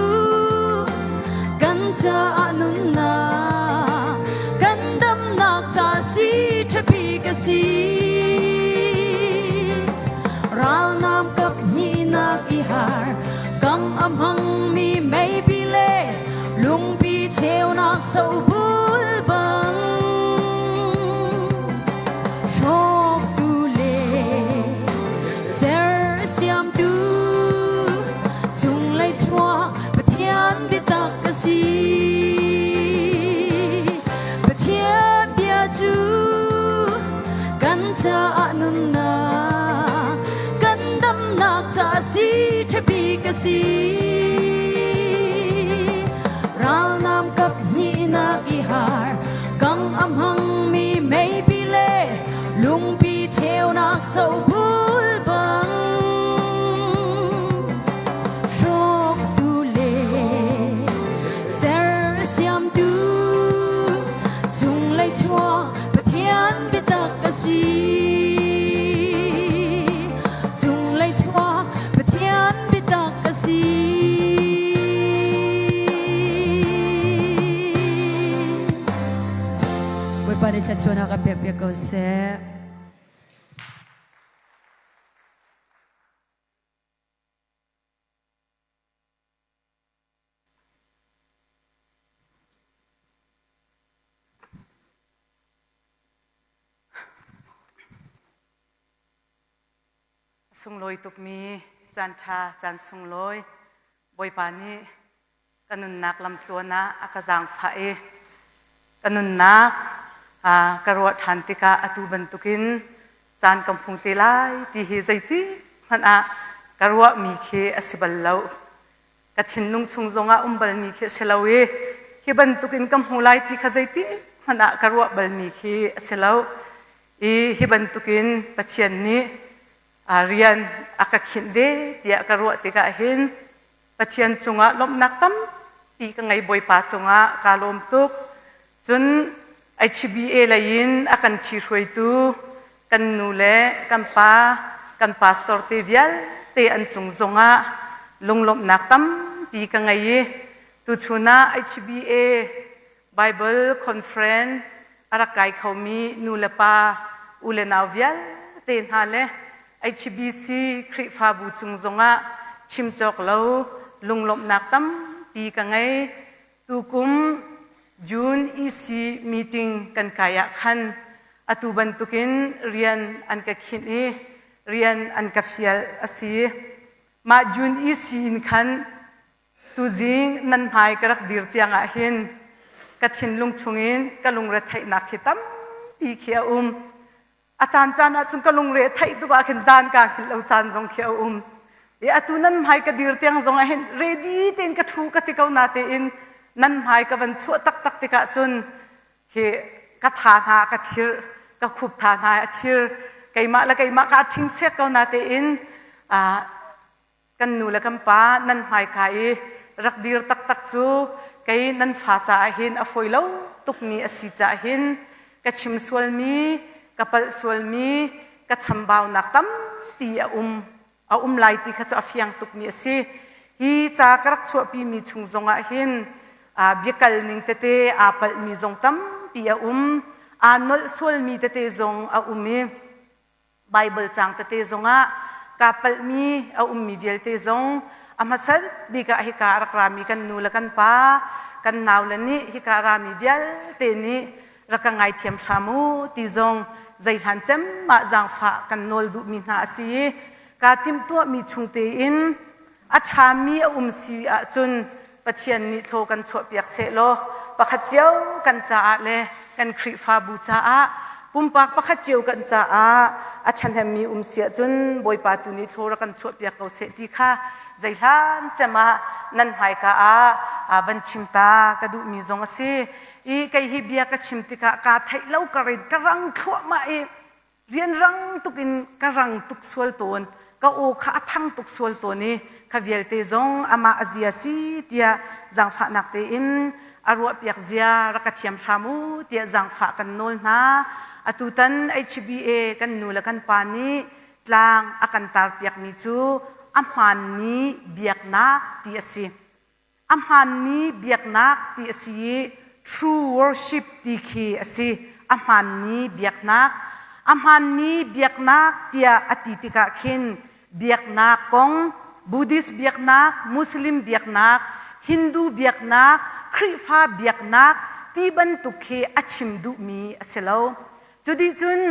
kan caah nunnak, kan damnak ca si ṭhapi ka si. Ralnam kap hnihnak i har, kang a hmangmi meipi le lungpi cheunak sobul bang. Hrawktu le sersiamtu cunglei chuak Pathian biatak a si. Pathian bia cu kan caah nunnak, kan damnak ca si ṭhapi ka si. Ralnam kap hnihnak i har, kang a hmangmi meipi le lungpi cheunak sobul bang. Hrawktu le sersiamtu cunglei chuak Pathian biatak a si. Cunglei chuak Pathian biatak a si. Bawipa nih thluachuahnak kan pekpiak ko seh. Sunglawi tukmi caan ṭha, caan sunglawi Bawipa nih Ka nunnak lamtluan ah a ka zaangfah i ka nunnak ka ruah ṭhan tikah atu bantukin caan ka hmu te lai ti hi zeitik hmanh ah ka ruahmi khi a si bal lo. Ka thinlung chung zongah um balmi khi a si lo i hi bantukin ka hmu lai ti kha zeitik hmanh ah ka ruah balmi khi a si lo. I hi bantukin Pathian nih rian a ka khinh ve tiah ka ruah tikah hin Pathian cungah lawmhnak tampi ka ngei Bawipa cungah kaa lawm tuk. Cun HBA lei in a kan ṭhihruaitu kan nu le kan pa, kan pastor te vialte an cung zongah lunglawmhnak tampi ka ngei i tuchun ah HBA Bible Conference a rak kai khomi nu le pa, u le nau vialte hna le HBC Khrihfabu cung zongah chim cawk lo lunglawmhnak tampi ka ngei. Tukum June EC meeting kan kai ah khan atu bantukin rian an ka khinh i rian an ka fial a si. Mah June EC in khan Tuzing nan hmai ka rak dir tiang ah hin ka thinlung chungin ka lungre theihnak hi tampi khi a um. A caan caan ah cun ka lungre theih tuk ah khin zan kaa hngilh lo caan zong khi a um. I atu nan hmai ka dir tiang zong ah hin ready tein ka ṭhu ka ti ko na tein nan hmai ka van chuah taktak tikah cun hi ka tha hna ka thir ka khup tha hna a thir keimah le keimah ka ṭhing sek ko na tein Kan nu le kan pa nan hmaika i rak dir taktak cu kei nan fa caah hin a fawi lo tukmi a si caah hin ka chim sualmi, ka palh sualmi, ka chambaunak tampi a um a um lai ti kha cu a fiang tukmi a si. Hi ca ka rak chuahpimi chung zongah hin biakal ning tete aa palhmi zong tampi a um, aa nolh sualmi tete zong a um i Baibal caang tete zongah kaa palhmi a ummi vialte zong a hmasat bik ah hika a rak rami kan nu le kan pa kan naule nih hika a rami vialte nih rak ka ngaithiam hram u ti zong zeihlan cem ah zaangfah kan nawl duhmi hna a si i kaa timhtuahmi chung tein A ṭhami a um si ahcun Pathian nih thlaw kan chuahpiak sehlaw pakhat cio kan caah le kan Khrihfabu caah pumpak pakhat cio kan caah a ṭhahnemmi um si ahcun Bawipa tu nih thlaw rak kan chuahpiak ko seh ti kha zeihlan cem ah nan hmaika ah van chim ta ka duhmi zong a si. I kei hi bia ka chim tikah kaa theih lo karin ka rang thluahmah i rianrang tuk in ka rang tuk sual tawn ka aw kha a thang tuk sual tawn i kha vialte zong amah a zia si tiah zaangfahnak tein a ruahpiak zia rak ka thiam hram u tiah zaangfah kan nawl hna atutan HBA kan nu le kan pa nih tlang a kan tarpiakmi cu a hmaanmi biaknak ti a si A hmaanmi biaknak ti a si i true worship ti khi a si. A hmaanmi biaknak. A hmaanmi biaknak tiah a ti tikah khin biaknak kong, Buddhist biaknak, Muslim biaknak, Hindu biaknak, Khrihfa biaknak ti bantuk khi a chim duhmi a si lo. Cudih cun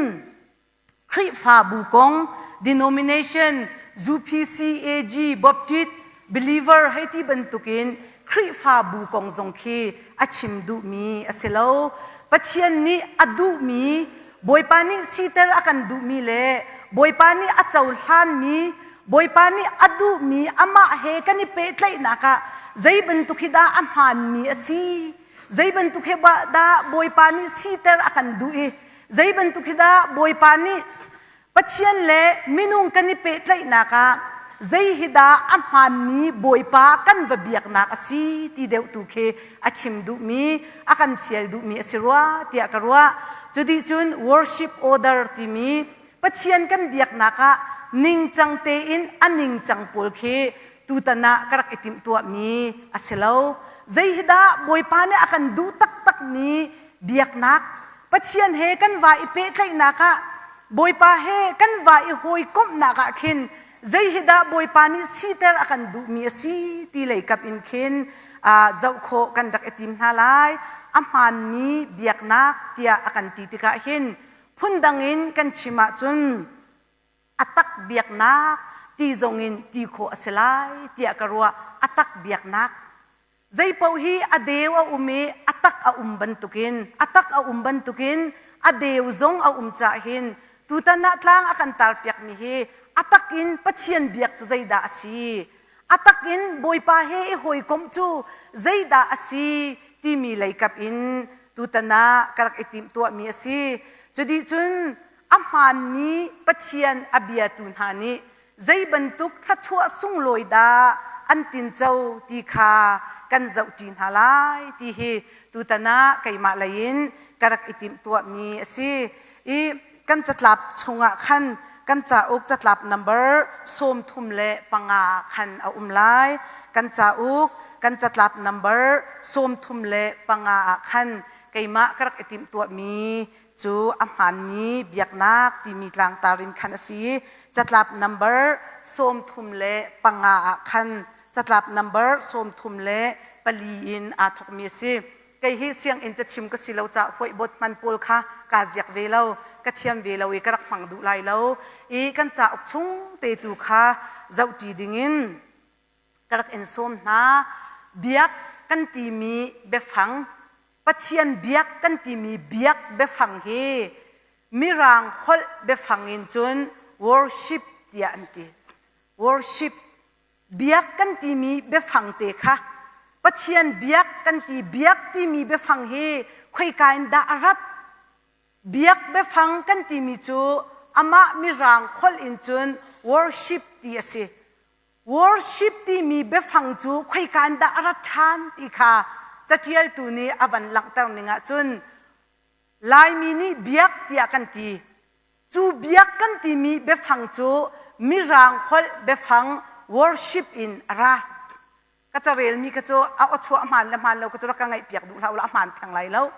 Khrihfabu kong, denomination, UPCAG, Baptist, believer hei ti bantukin Khrihfabu kong zong khi a chim duhmi a si lo. Pathian nih a duhmi, Bawipa nih siter a kan duhmi le Bawipa nih a cohlanmi, Bawipa nih a duhmi amah he kan i pehtlaihnak ah zei bantuk hi dah a hmaanmi a si, zei bantuk hi dah Bawipa nih siter a kan duh i Zei bantuk hi dah Bawipa nih Pathian le minung kan i pehtlaihnak ah zei hi dah a hmaanmi Bawipa kan va biaknak a si ti deuh tu khi a chim duhmi, a kan fial duhmi a si rua tiah ka ruah. Cudih cun worship order timi Pathian kan biaknak ah ningcang tein a ningcang pawl khi tutan ah ka rak i timhtuahmi a si lo. Zei hi dah Bawipa nih a kan duh taktakmi biaknak Pathian he kan va i pehtlaihnak ah Bawipa he kan va i hawikomhnak ah khin zei hi dah Bawipa nih siter a kan duhmi a si ti lei kap in khin zoh khawh kan rak i tim hna lai. A hmaanmi biaknak tiah a kan ti tikah hin phundang in kan chim ahcun a tak biaknak ti zongin ti khawh a si lai tiah ka ruah. A tak biaknak. Zeipaoh hi a deu a um i a tak a um bantukin a tak a um bantukin a deu zong a um cah hin tutan ah tlang a kan tarpiakmi hi a tak in Pathian biak cu zeidah a si? A tak in Bawipa he i hawikomh cu zeidah a si timi leikap in tutan ah ka rak i timhtuahmi a si. Cudih cun a hmaanmi Pathian a biatu hna nih zei bantuk thluachuah sunglawi dah an tinco ti kha kan zohṭi hna lai ti hi tutan ah keimah lei in ka rak i timhtuahmi a si. I kan catlap chungah khan kan cauk catlap number 35 khan a um lai. Kan cauk kan catlap number 35 ah khan keimah ka rak i timhtuahmi cu a hmaanmi biaknak timi tlangtar in khan a si i catlap number 35 ah khan catlap number 34 in aa thawkmi a si. Kei hi sianginn cachim ka si lo caah huaihbawt hman pawl kha kaa ziak ve lo, ka thiam ve lo i ka rak hmang duh lai lo i kan cauk chung te tu kha zohṭi dingin ka rak in sawm hna. Biak kan timi biafang Pathian biak kan timi biak biafang hi Mirang holh biafang in cun worship tiah an ti. Worship biak kan timi biafang te kha Pathian biak kan ti biak timi biafang hi khoika in dah a rat? Biak biafang kan timi cu amah Mirang holh in cun worship ti a si. Worship timi biafang cu khoika in dah a rat ṭhan ti kha caṭialtu nih a van langhter ning ahcun Laimi nih biak tiah kan ti. Cu biak kan timi biafang cu Mirang holh biafang worship in a ra. Ka carelmi kha cu a awchuah hmaan le hmaan lo ka cu rak ka ngaihpiak duh hlah u law a hmaan theng lai lo.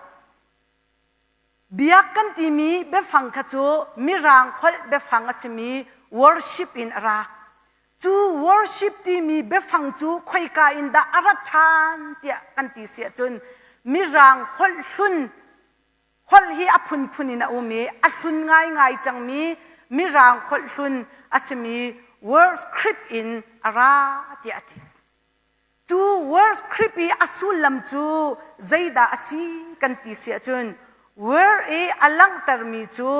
Biak kan timi biafang kha cu Mirang holh biafang a simi worship in a ra. Cu worship timi biafang cu khoika in dah a rat ṭhan tiah kan ti si ahcun Mirang holh hlun holh hi a phunphun in a um i a hlun ngaingai cangmi Mirang holh hlun a simi word script in a ra tiah a ti. Cu word script i a sullam cu zeidah a si kan ti si ahcun word i a langhtermi cu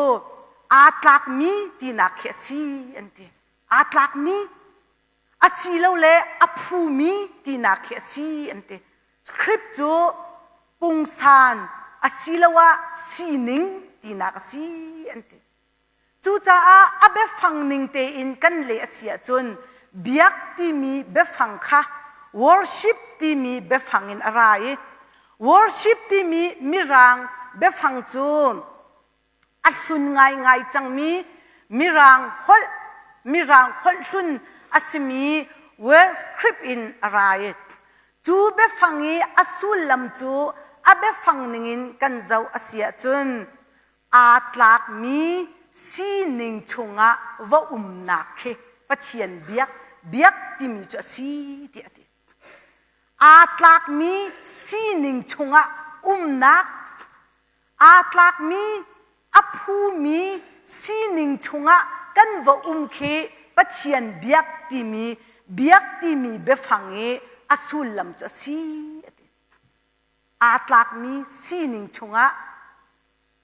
aa tlakmi tinak khi a si an ti. Aa tlakmi asilole a phumi tinak khi a si an ti. Script cu pungsan asiloah sining tinak a si an ti. Cucaah a biafang ning tein kan leh a si ahcun biak timi biafang kha worship timi biafang in a ra i worship timi mirang biafang cu a hlun ngaingai cangmi mirang holh mirang holh hlun a simi word script in a ra i cu biafang i a sullam cu a biafang ningin kan zoh a si ahcun aa tlakmi sining chungah va umnak khi Pathian biak biak timi cu a si tiah a ti. Aa tlakmi sining chungah umnak, aa tlakmi a phumi sining chungah kan va um khi Pathian biak timi biak timi biafang i a sullam cu a si a ti. Aa tlakmi sining chungah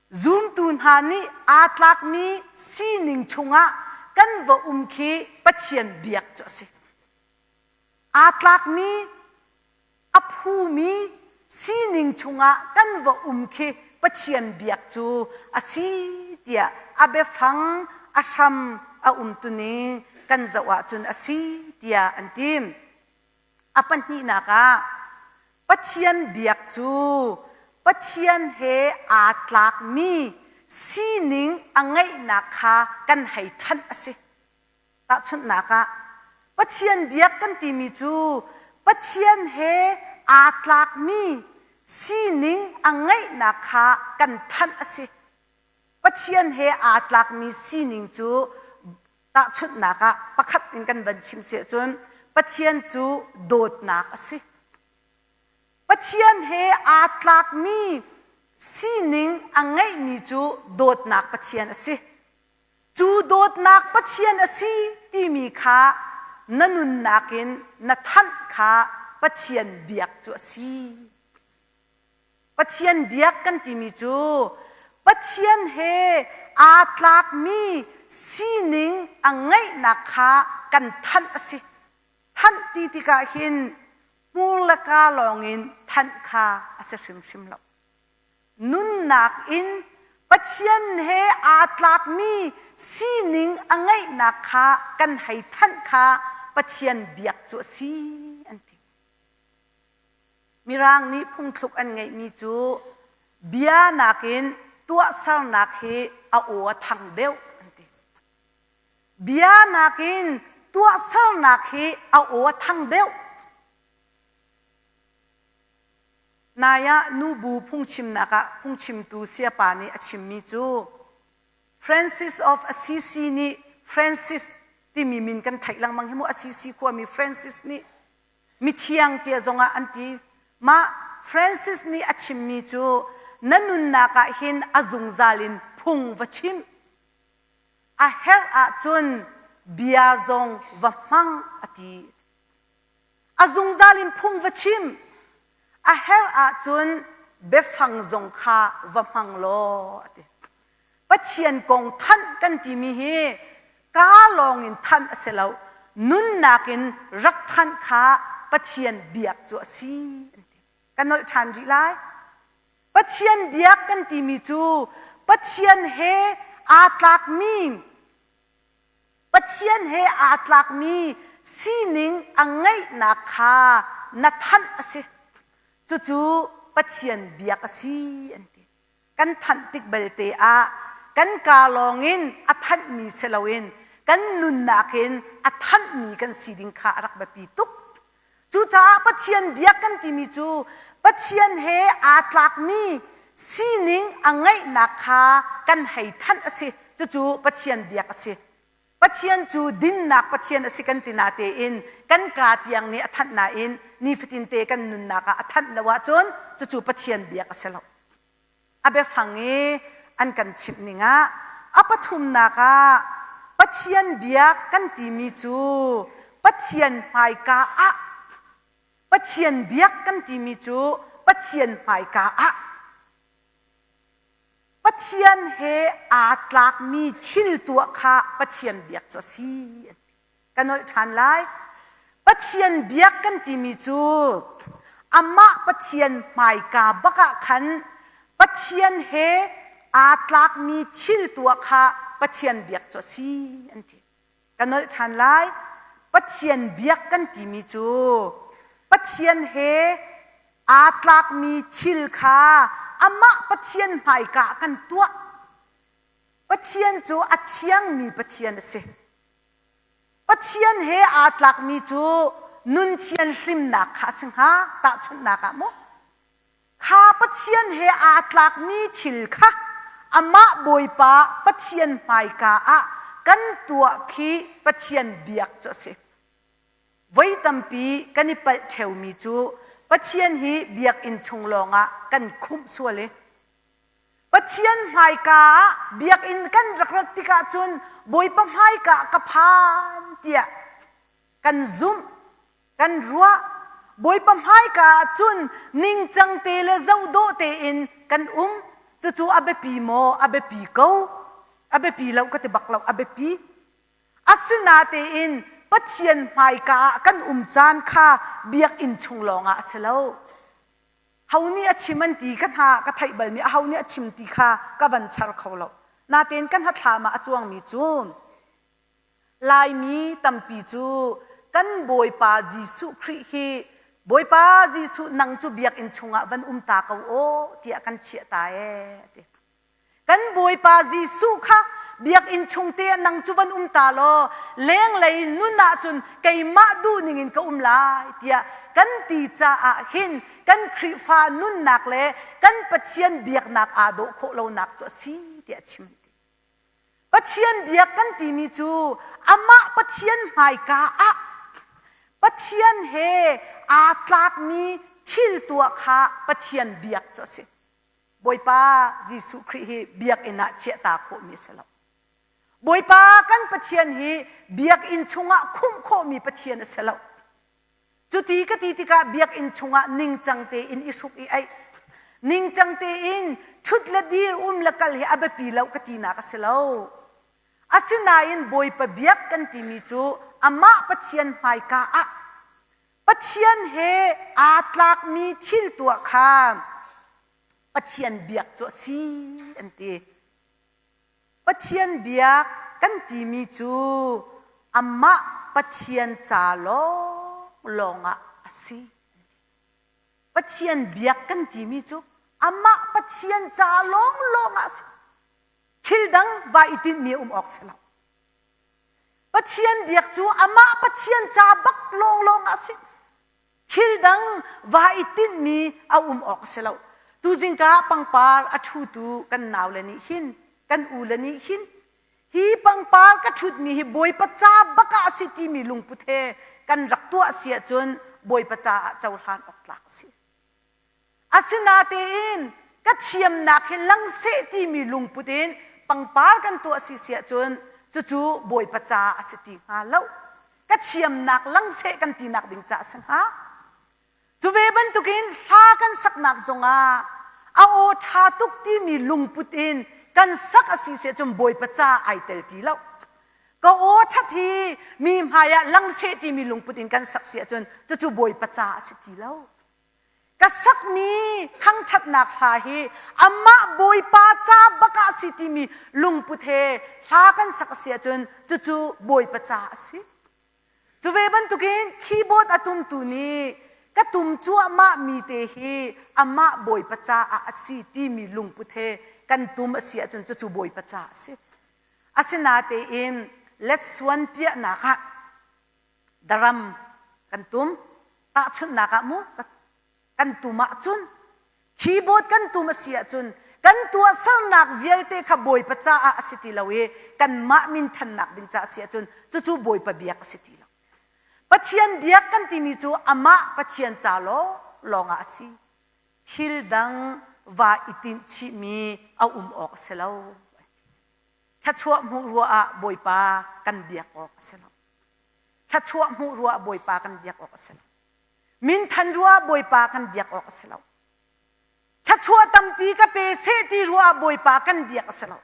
Zumtu hna nih aa tlakmi sining chungah kan va um khi Pathian biak cu a si. Aa tlakmi, a phumi sining chungah kan va um khi Pathian biak cu a si tiah a biafang a hram a umtuning kan zoh ahcun a si tiah an ti. A pahnihnak ah Pathian biak cu Pathian he aa tlakmi sining a ngeihnak kha kan hei thanh a si. Tahchunhnak ah, Pathian biak kan timi cu Pathian he aa tlakmi sining a ngeihnak kha kan thanh a si. Pathian he aa tlakmi sining cu Tahchunhnak ah pakhat in kan van chim si ahcun Pathian cu dawtnak a si. Pathian he aa tlakmi sining a ngeihmi cu dawtnak Pathian a si. Cu dawtnak Pathian a si timi kha na nunnak in na thanh kha Pathian biak cu a si. Pathian biak kan timi cu Pathian he aa tlakmi sining a ngeihnak kha kan thanh a si. Thanh ti tikah hin hmur le kaa lawngin thanh kha a si hrimhrim lo. Nunnak in Pathian he aa tlakmi sining a ngeihnak kha kan hei thanh kha Pathian biak cu a si an ti. Mirang nih phungthluk an ngeihmi cu bia nakin tuahsernak hi a aw a thang deuh an ti. Bia nakin tuahsernak hi a aw a thang deuh. Nai ah nubu phungchimnak ah phungchimtu sayapa nih a chimmi cu Francis of Assisi nih Francis timi min kan theih lengmang hi mu Assisi khuami Francis nih mithiang tia zongah an ti. Mah Francis nih a chimmi cu na nunnak ah hin a zungzal in phung va chim. A herh ahcun bia zong va hmang a ti. A zungzal in phung va chim. A herh ahcun biafang zong kha va hmang law a ti. Pathian kong thanh kan timi hi kaa lawng in thanh a si lo. Nunnak in rak thanh kha Pathian biak cu a si an ti. Ka nolh ṭhan rih lai. Pathian biak kan timi cu Pathian he aa tlakmi Pathian he aa tlakmi sining a ngeihnak kha na thanh a si. Cucu Pathian biak a si an ti. Kan thanh tik belte ah kan kaa lawngin a thanhmi si loin kan nunnak in a thanhmi kan si ding kha a rak biapi tuk. Cucaah Pathian biak kan timi cu Pathian he aa tlakmi sining a ngeihnak kha kan hei thanh a si. Cucu Pathian biak a si. Pathian cu dinnak Pathian a si kan ti natein kan kaa tiang nih a thanh nain nifatinte kan nunnak ah a thanh lo ahcun cucu Pathian biak a si lo. A biafang i an kan chimh ning ah a pathumnak ah Pathian biak kan timi cu Pathian hmaika ah Pathian biak kan timi cu Pathian hmaika ah Pathian he aa tlakmi thil tuah kha Pathian biak cu a si an ti. Ka nolh ṭhan lai. Pathian biak kan timi cu amah Pathian hmaika bak ah khan Pathian he aa tlakmi thil tuah kha Pathian biak cu a si an ti. Ka nolh ṭhan lai. Pathian biak kan timi cu Pathian he aa tlakmi thil kha amah Pathian hmaika ah kan tuah. Pathian cu a thiangmi Pathian a si. Pathian he aa tlakmi cu nun thianhlimnak kha a si hnga tahchunhnak ah mu. Kha Pathian he aa tlakmi thil kha amah Bawipa Pathian hmaika ah kan tuah khi Pathian biak cu a si. Voi tampi kan i palh ṭheumi cu Pathian hi biakinn chung lawngah kan khumh sual i Pathian hmaika ah biakinn kan rak rat tikah cun Bawipa hmaika ah ka phan tiah kan zumh, kan ruah. Bawipa hmaika ah cun ningcang te le zohdawh tein kan um. Cucu a biapi maw? A biapi ko. A biapi lo ka ti bak lo, a biapi. Asinatein Pathian hmaika ah kan um caan kha biakinn chung lawngah a si lo. Ho nih a chim an ti ka hna ka theih balmi aho nih a chim ti kha ka van char kho lo. Natein ka hnathlam ah a cuangmi cu Laimi tampi cu kan Bawipa Jesuh Khrih hi Bawipa Jesuh nang cu biakinn chungah van um ta ko aw tiah kan chiah ta ee a ti. Kan Bawipa Jesuh kha biakinn chung te ah nang cu van um ta law lenglei nun ahcun keimah duh ningin ka um lai tiah kan ti caah hin kan Khrihfa nunnak le kan Pathian biaknak aa dawh khawh lonak cu a si tiah a chim. Pathian biak kan timi cu amah Pathian hmaika ah Pathian he aa tlakmi thil tuah kha Pathian biak cu a si. Bawipa Jesuh Khrih hi biakinn ah chiahta khawhmi a si lo. Bawipa kan Pathian hi biakinn chungah khumh khawhmi Pathian a si lo. Cuti ka ti tikah biakinn chungah ningcang tein i hruk i aih. Ningcang tein ṭhut le dir um le kal hi a biapi lo ka tinak a si lo. Asinain Bawipa biak kan timi cu amah Pathian hmaika ah Pathian he aa tlakmi thil tuah kha Pathian biak cu a si an ti. Pathian biak kan timi cu amah Pathian ca lawnglawng ah a si. Pathian biak kan timi cu amah Pathian ca lawnglawng ah a si. Thil dang va i tinhmi a um awk si lo. Pathian biak cu amah Pathian ca bak lawnglawng ah a si. Thil dang va i tinhmi a um awk a si lo. Tuzingka pangpar a ṭhutu kan naule nih hin, kan ule nih hin, hi pangpar ka ṭhutmi hi Bawipa ca bak ah a si timi lungput he kan rak tuah si ahcun Bawipa caah cohlan awk tlak a si. Asinatein ka thiamnak hi lang seh timi lungput in pangpar kan tuah si si ahcun cucu Bawipa ca a si ti hnga lo. Ka thiamnak lang seh kan tinak ding ca a si hnga. Cu ve bantukin hla kan saknak zongah a aw ṭha tuk timi lungput in kan sak a si si ahcun Bawipa ca ai tel ti lo. Ka aw ṭhat hi mi hmai ah lang seh timi lungput in kan sak si ahcun cucu Bawipa ca a si ti lo. Ka sakmi thangṭhatnak hla hi amah Bawipa ca bak ah a si timi lungput he hla kan sak a si ahcun cucu Bawipa ca a si. Cu ve bantukin keyboard a tumtu nih ka tum cuahmah mi te hi amah Bawipa caah a si timi lungput he kan tum a si ahcun cucu Bawipa ca a si. Asinatein letsuan piahnak ah daram kan tum tahchunhnak ah mu kan tum ahcun keyboard kan tum a si ahcun kan tuahsernak vialte kha Bawipa caah a si ti lo i kanmah minthannak ding caah a si ahcun cucu Bawipa biak a si ti lo. Pathian biak kan timi cu amah Pathian ca lawng ah a si. Thil dang va i tinh chihmi a um awk a si lo. Thluachuah hmuh ruah ah Bawipa kan biak awk a si lo. Thluachuah hmuh ruah Bawipa kan biak awk a si lo. Minthan ruah Bawipa kan biak awk a si lo. Thluachuah tampi ka pe seh ti ruah Bawipa kan biak a si lo.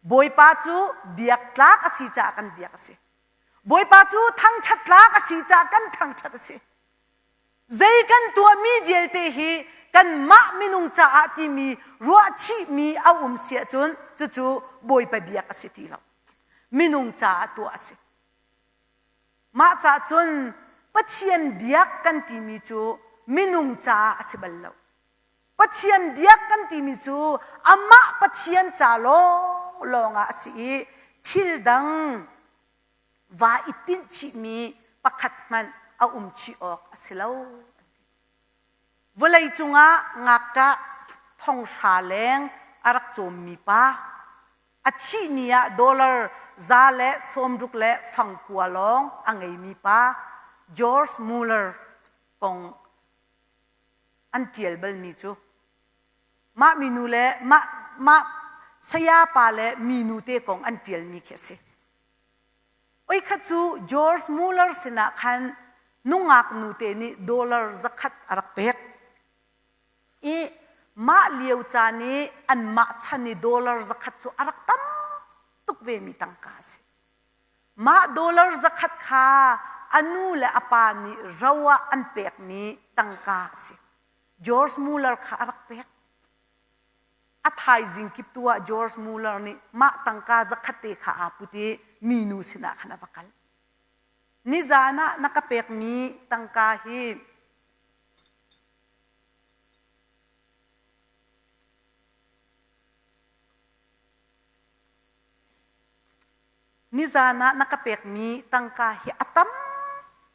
Bawipa cu biak tlak a si caah kan biak a si. Bawipa cu thangṭhat tlak a si caah kan thangṭhat a si. Zei kan tuahmi vialte hi kanmah minung caah timi ruahchihmi a um si ahcun cucu Bawipa biak a si ti lo. Minung caah tuah a si. Mah cah cun Pathian biak kan timi cu minung caah a si bal lo. Pathian biak kan timi cu amah Pathian ca lawnglawng ah a si i thil dang va i tinh chihmi pakhat hmanh a um chih awk a si lo. Vawlei cungah ngakṭah thonghra leng a rak cawmmi pa A thih ni ah dollar 160 le fangkua lawng a ngeimi pa George Mueller kong an ṭial balmi cu mah minu le mah, mah saya pa le minu te kong an ṭialmi khi a si. Oikhat cu George Mueller sinah khan nungak nute nih dollar zakhat a rak pek. I mah lio caan i anmah chan i dollar zakhat cu a rak tam tuk vemi tangka a si. Mah dollar zakhat kha a nu le a pa nih ro ah an pekmi tangka a si. George Mueller kha a rak pek. A thaizing kip tu ah George Mueller nih mah tangka zakhat te kha aa put i minu sinah khan a va kal. Nizan ah na ka pekmi tangka hi Nizan ah na ka pekmi tangka hi a tam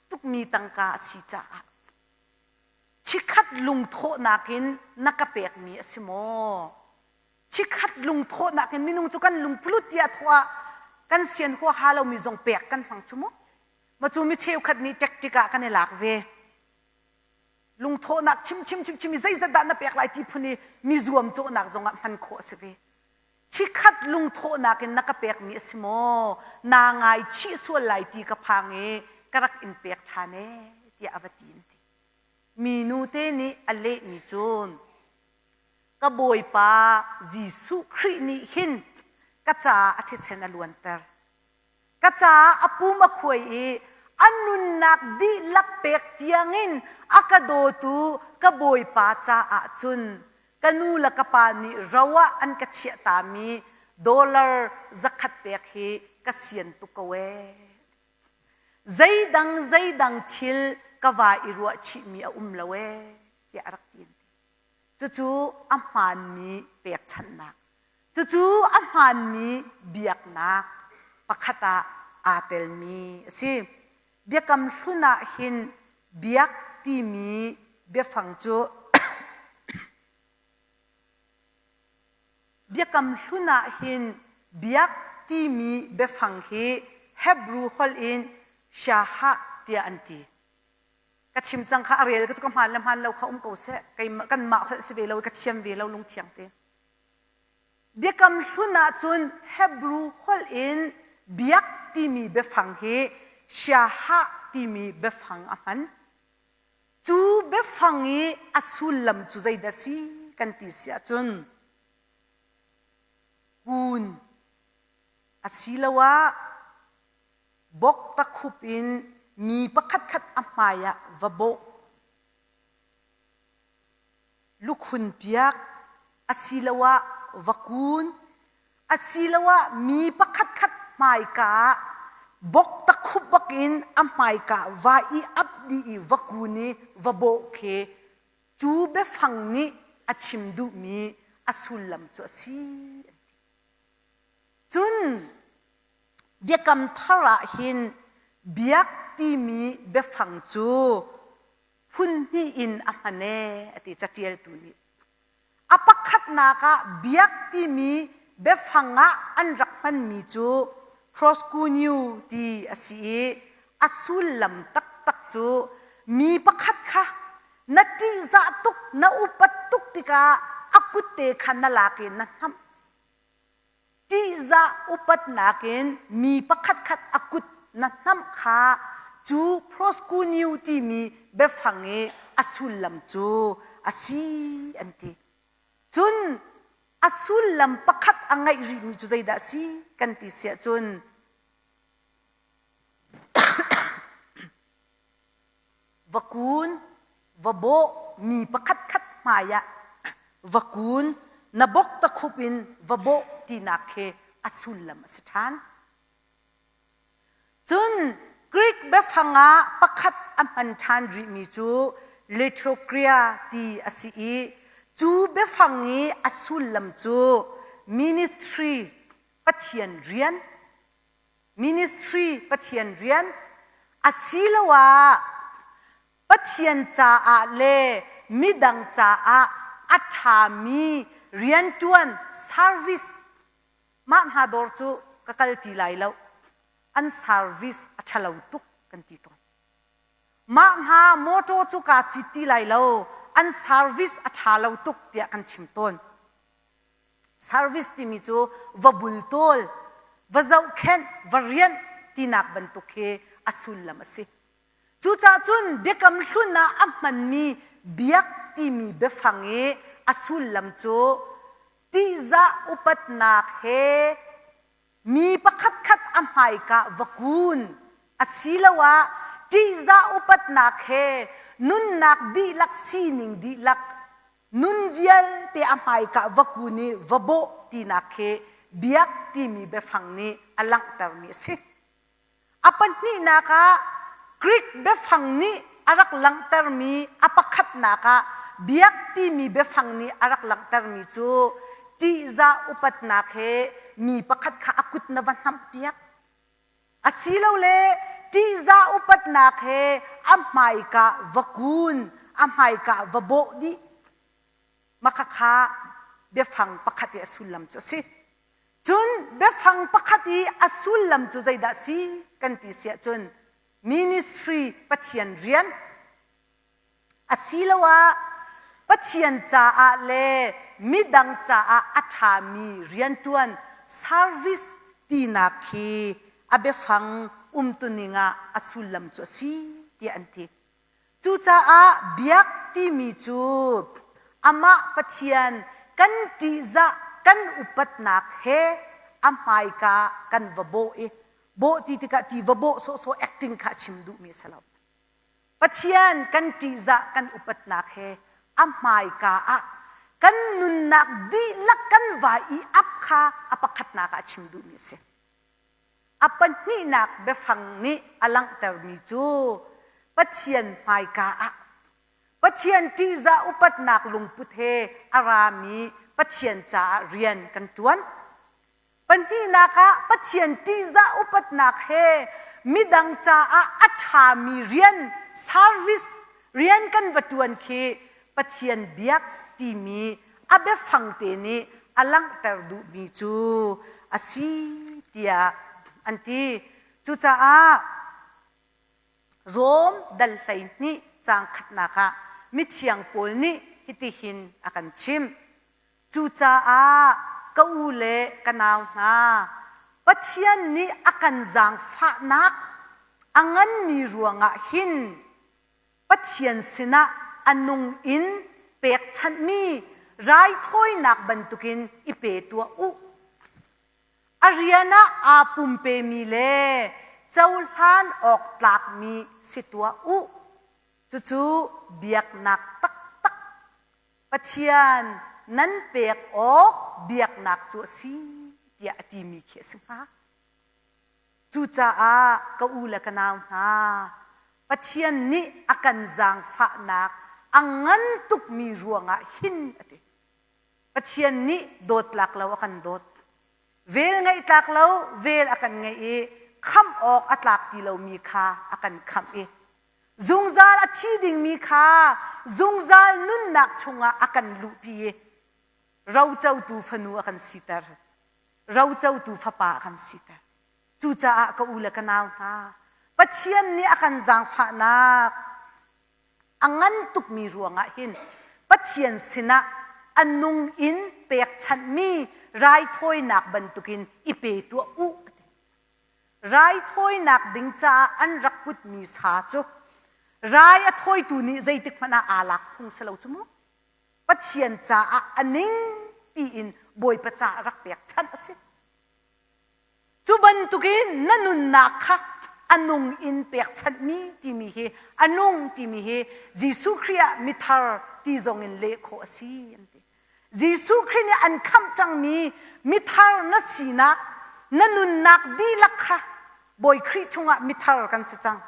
tukmi tangka a si caah chikkhat lungthawhnak in na ka pekmi a si maw? Chikkhat lungthawhnak in minung cu kan lungplut tiah thawh ah kan sian huaha lomi zong pek kan hmang cu mu. Ma cu mi cheukhat nih ṭekṭik ah kan i lak ve. Lungthawhnak chim chim chim chim i zeizat dah na pek lai ti phun i mi zuamcawhnak zongah hman khawh a si ve. Chikkhat lungthawhnak in na ka pekmi a si maw? Naa ngaichih sual lai ti ka phang i ka rak in pek ṭhan ee. tiah a va ti an ti. Minu te nih a lehmi cu ka Bawipa Jesuh Khrih nih hin ka caah a thisen a luanter. Ka caah a pum a khuai i a nunnak dihlak pek tiangin a ka dawtu ka Bawipa caah cun ka nu le ka pa nih ro ah an ka chiahtami dollar zakhat pek hi ka sian tuk ko ee. Zeidang zeidang thil ka va i ruah chihmi a um lo ee tiah a rak ti an ti. Cucu a hmaanmi pekchanhnak. Cucu a hmaanmi biaknak pakhat ah aa telmi a si. Biakam hlun ah hin biak timi biafang cu Biakam hlun ah hin biak timi biafang hi Hebrew holh in shahah tiah an ti. Ka chim cang kha a rel ka cu ka hmaan le hmaan lo kha um ko seh. Keimah kanmah holh si ve lo i ka thiam ve lo lungthiang te. Biakam hlun ahcun Hebrew holh in biak timi biafang hi shahah timi biafang a hman. Cu biafang i a sullam cu zeidah si kan ti si ahcun kun asiloah bok takhup in mi pakhatkhat a hmai ah va bawh lukhun piak asiloah va kun asiloah mi pakhatkhat hmaika ah bok takhup bakin a hmaika va i ap dih i va kun i va bawh khi cu biafang nih a chim duhmi a sullam cu a si an ti. Cun biakam thar ah hin biak timi biafang cu phun hnih in a hman ee a ti caṭialtu nih. A pakhatnak ah biak timi biafang ah an rak hmanmi cu proskuneo ti a si i a sullam taktak cu mi pakhat kha na ṭihzah tuk, na upat tuk tikah a kutte kha na lak i na hnamh. Ṭihzah upatnak in mi pakhatkhat a kut na hnamh kha cu proskuneo timi biafang i a sullam cu a si an ti. Cun a sullam pakhat a ngeih rihmi cu zeidah a si kan ti si ahcun va kun, va bawh mi pakhatkhat hmai ah va kun, na bok takhup in va bawh tinak khi a sullam a si ṭhan. Cun Greek biafang ah pakhat a hman ṭhan rihmi cu liturgia ti a si i cu biafang i a sullam cu ministry Pathian rian ministry Pathian rian asiloah Pathian caah le midang caah a ṭhami rianṭuan service mah hna dawr cu ka kal ti lai lo an service a ṭhalo tuk kan ti tawn mah hna motor cu kaa cit ti lai lo an service a ṭha lo tuk tiah kan chim tawn Service timi cu va bultawl, va zohkhenh, va rianh tinak bantuk khi a sullam a si. Cucaah cun Biakam Hlun ah a hmanmi biak timi biafang i a sullam cu ṭihzah upatnak he mi pakhatkhat a hmaika va kun asiloah ṭihzah upatnak he nunnak dihlak sining dihlak nun vialte a hmaika va kun i va bawh tinak khi biak timi biafang nih a langhtermi a si. A pahnihnak ah Greek biafang nih a rak langhtermi a pakhatnak ah biak timi biafang nih a rak langhtermi cu ṭihzah upatnak he mi pakhat kha a kut na va hnamhpiak asilole ṭihzah upatnak he a hmaika va kun a hmaika va bawh dih makhakha biafang pakhat i a sullam cu a si cun biafang pakhat i a sullam cu zeidah si kan ti si ahcun ministry Pathian rian asiloah Pathian caah le midang caah a ṭhami rianṭuan service tinak khi a biafang umtuning ah a sullam cu a si tiah an ti. Cucaah biak timi cu amah Pathian kan ṭihzah kan upatnak he a hmaika kan va bawh i bawh ti tikah ti va bawh sawhsawh acting kha a chim duhmi a si lo. Pathian kan ṭihzah kan upatnak he a hmaika ah kan nunnak dihlak kan vai i ap kha a pakhatnak ah a chim duhmi a si. A pahnihnak biafang nih a langhtermi cu Pathian hmaika ah Pathian ṭihzah upatnak lungput he a rami Pathian caah rian kan ṭuan. Pahnihnak ah Pathian ṭihzah upatnak he midang caah a ṭhami rian service rian kan va ṭuan khi Pathian biak timi a biafang te nih a langhter duhmi cu a si tiah an ti. Cucaah Rom dal 12 caang khatnak ah mithiang Paul nih hitihin a kan chimh. Cucaah ka u le ka nau hna, Pathian nih a kan zaangfahnak a nganmi ruangah hin Pathian sinah a nung in pekchanhmi raithawinak bantukin i pe tuah u. A rian ah aa pumpemi le cohlan awk tlakmi si tuah u. Cucu biaknak taktak Pathian nan pek awk biaknak cu a si tiah a timi khi a si hnga. Cucaah ka u le ka nau hna, Pathian nih a kan zaangfahnak a ngan tukmi ruangah hin a ti. Pathian nih dawt tlak lo a kan dawt. Vel ngeih tlak lo vel a kan ngeih i khamh awk a tlak ti lomi kha a kan khamh i zungzal a thi dingmi kha zungzal nunnak chungah a kan luhpi i rocotu fanu a kan siter. Rocotu fapa a kan siter. Cucaah ka u le ka nau hna, Pathian nih a kan zaangfahnak a ngan tukmi ruangah hin Pathian sinah a nung in pekchanhmi raithawinak bantukin i pe tuah u. Raithawinak ding caah an rak putmi sa cu rai a thawitu nih zeitik hmanh ah aa lak phung si lo cu mu. Pathian caah a ning piin Bawipa caah rak pekchanh a si. Cu bantukin na nunnak kha a nung in pekchanhmi timi hi a nung timi hi Jesuh Khrih ah mithar ti zong in leh khawh a si an ti. Jesuh Khrih nih an khamh cangmi mithar na sinak na nunnak dihlak kha Bawi Khrih chungah mithar kan si cang.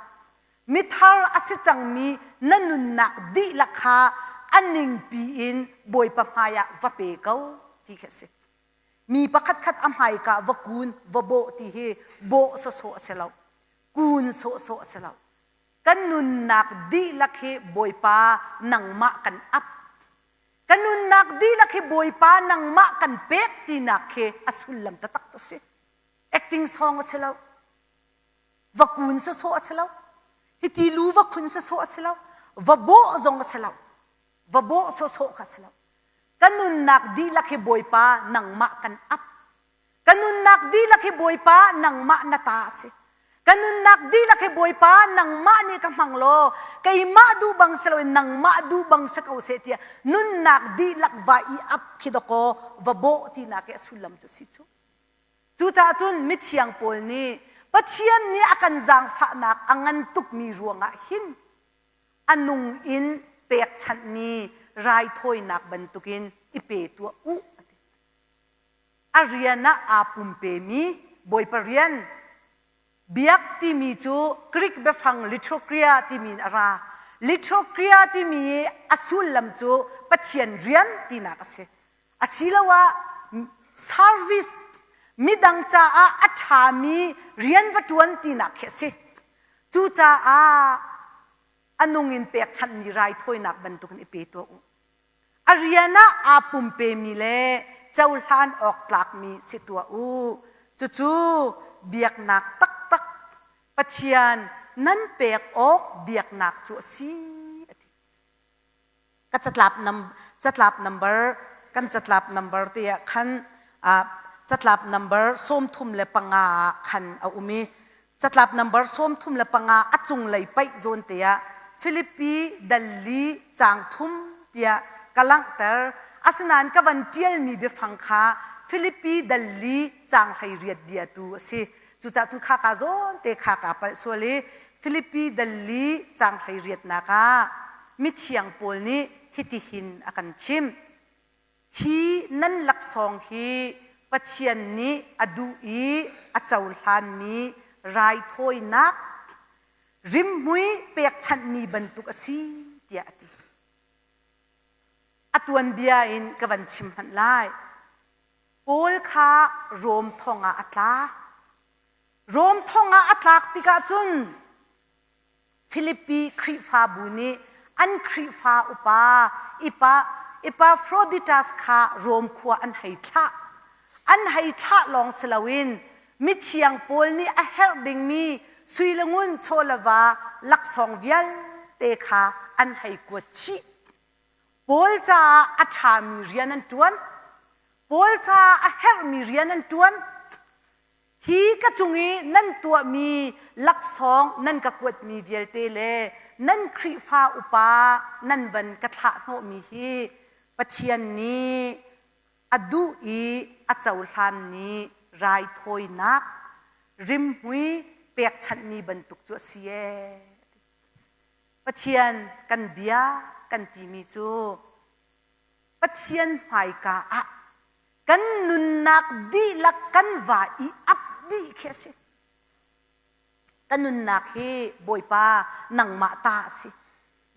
Mithar a si cangmi na nunnak dihlak kha a ningpi in Bawipa hmaiah va pe ko ti khi a si. Mi pakhatkhat a hmaika va kun, va bawh ti hi bawh sawsawh a si lo. Kun sawhsawh a si lo. Kan nunnak dihlak hi Bawipa nangmah kan ap. Kan nunnak dihlak hi Bawipa nangmah kan pek tinak khi a sullam taktak cu a si. Acting song a si lo. Va kun sawsawh a si lo. Hiti lu va khun sawsawh a si lo. Va bawh zong a si lo. Va bawh sawsawh kha a si lo. Ka nunnak dihlak hi Bawipa nangmah kan ap. Ka nunnak dihlak hi Bawipa nangmah na ta a si. Ka nunnak dihlak hi Bawipa nangmah nih ka hmang law keimah duh bang si loin nangmah duh bang si ko seh tiah nunnak dihlak va i ap khi dakaw va bawh tinak i a sullam cu si cu. Cucaah cun mithiang pawl nih Pathian nih a kan zaangfahnak a ngan tukmi ruangah hin a nung in pekchanhmi raithawinak bantukin i pe tuah u a ti. A rian ah aa pumpemi Bawipa rian biak timi cu Greek biafang liturgia timi in a ra. Liturgia timi i a sullam cu Pathian rian tinak a si. Asiloah service midang caah a ṭhami rian va ṭuan tinak khi a si. Cucaah a nung in pekchanhmi raithawinak bantukin i pe tuah u. A rian ah aa pumpemi le cohlan awk tlakmi si tuah u. Cucu biaknak taktak Pathian nan pek awk biaknak cu a si, a ti. Ka catlap nam catlap number kan catlap number te ah khan catlap number 35 ah khan a um i catlap number 35 a cunglei paih zawn te ah. Filipi dal li caang thum tiah ka langhter. Asinain ka van ṭialmi biafang kha Filipi dal li caang 18 bia tu a si. Cucaah cun khaka zawn te kha kaa palh sual i Filipi dal li caang hleiriatnak ah mithiang Paul nih hitihin a kan chimh. Hi nan laksawng hi Pathian nih a duh i a cohlanmi raithawinak rimhmui pekchanhmi bantuk a si tiah a ti. A tuanbia in ka van chim hmanh lai. Paul kha Rom thong ah a tla. Rom thong ah a tlak tikah cun Filipi Khrihfabu nih an Khrihfa upa Ipa Epaphroditus kha Rom khua an hei thlah. An hei thlah lawng si loin mithiang pawl nih a herh dingmi sui le ngun chaw le va laksawng vialte kha an hei kuat chih. Paul caah a ṭhami rian an ṭuan. Paul caah a herhmi rian an ṭuan. Hi ka cung i nan tuahmi laksawng nan ka kuatmi vialte le nan Khrihfa upa nan van ka thlah hnawhmi hi Pathian nih a duh i a cohlanmi raithawinak rimhmui pekchanhmi bantuk cu a si ee. Pathian kan bia kan timi cu Pathian hmaika ah kan nunnak dihlak kan va i ap dih khi a si. Ka nunnak hi Bawipa nangmah ta a si.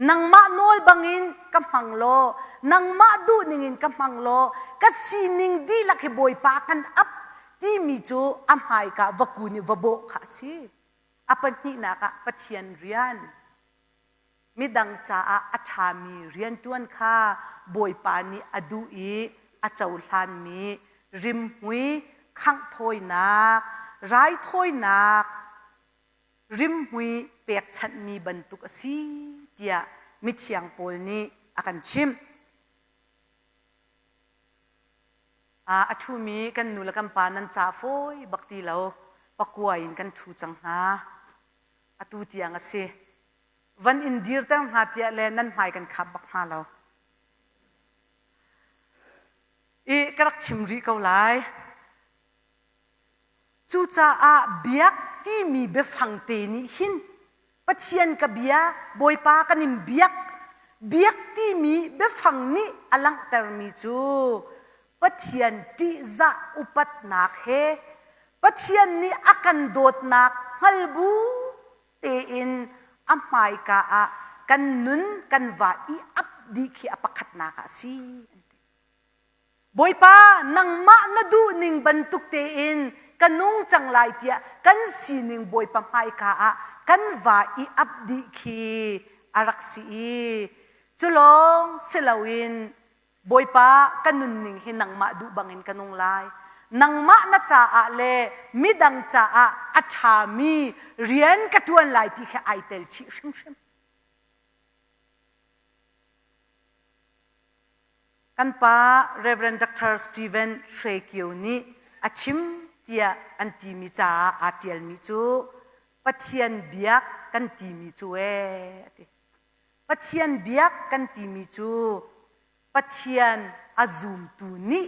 Nangmah nawl bangin ka hmang law, nangmah duhning in ka hmang law, ka sining dihlak hi Bawipa kan ap timi cu a hmaika va kun i va bawh kha a si. A pahnihnak ah Pathian rian. Midang caah a ṭhami rianṭuan kha Bawipa nih a duh i a cohlanmi rimhmui khanghthawinak, raithawinak, rimhmui pekchanhmi bantuk a si tiah mithiang Paul nih a kan chimh. A ṭhumi kan nu le kan pa nan ca fawi bak ti lo, pakua in kan ṭhu cang hna. Atu tiang a si. Van in dirter hna tiah le nan hmai kan khap bak hna lo. I ka rak chim rih ko lai. Cucaah biak timi biafang te nih hin Pathian ka bia, Bawipa kan in biak, biak timi biafang nih a langhtermi cu Pathian ṭihzah upatnak he Pathian nih a kan dawtnak hngal bu tein a hmaika ah kan nun kan va i ap dih khi a pakhatnak ah a si an ti. Bawipa nangmah na duhning bantuk tein ka nung cang lai tiah kan sining Bawipa hmaika ah kan va i ap dih khi a rak si i cu lawng si loin Bawipa ka nunning hi nangmah duh bangin ka nung lai. Nangmah na caah le midang caah a ṭhami rian ka ṭuan lai ti khi ai tel chih hrimhrim. Kan pa Reverend Dr. Stephen Hre Kio nih a chim tiah an timi caah aa ṭialmi cu Pathian biak kan timi cu ee a ti. Pathian biak kan timi cu Pathian a zumtu nih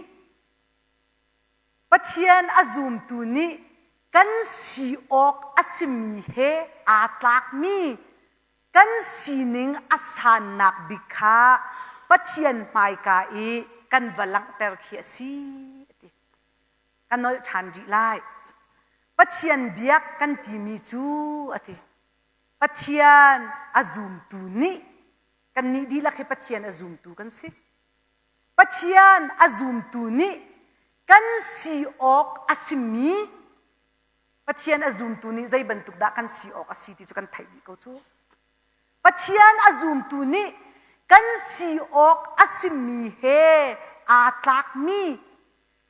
Pathian a zumtu nih kan si awk a simi he aa tlakmi kan sining a sannak bik kha Pathian hmaika i kan va langhter khi a si a ti. Ka nolh ṭhan rih lai. Pathian biak kan timi cu a ti. Pathian a zumtu nih kannih dihlak hi Pathian a zumtu kan si. Pathian a zumtu nih kan si awk a simi Pathian a zumtu nih zei bantuk dah kan si awk a si ti cu kan theih dih ko cu. Pathian a zumtu nih kan si awk a simi he aa tlakmi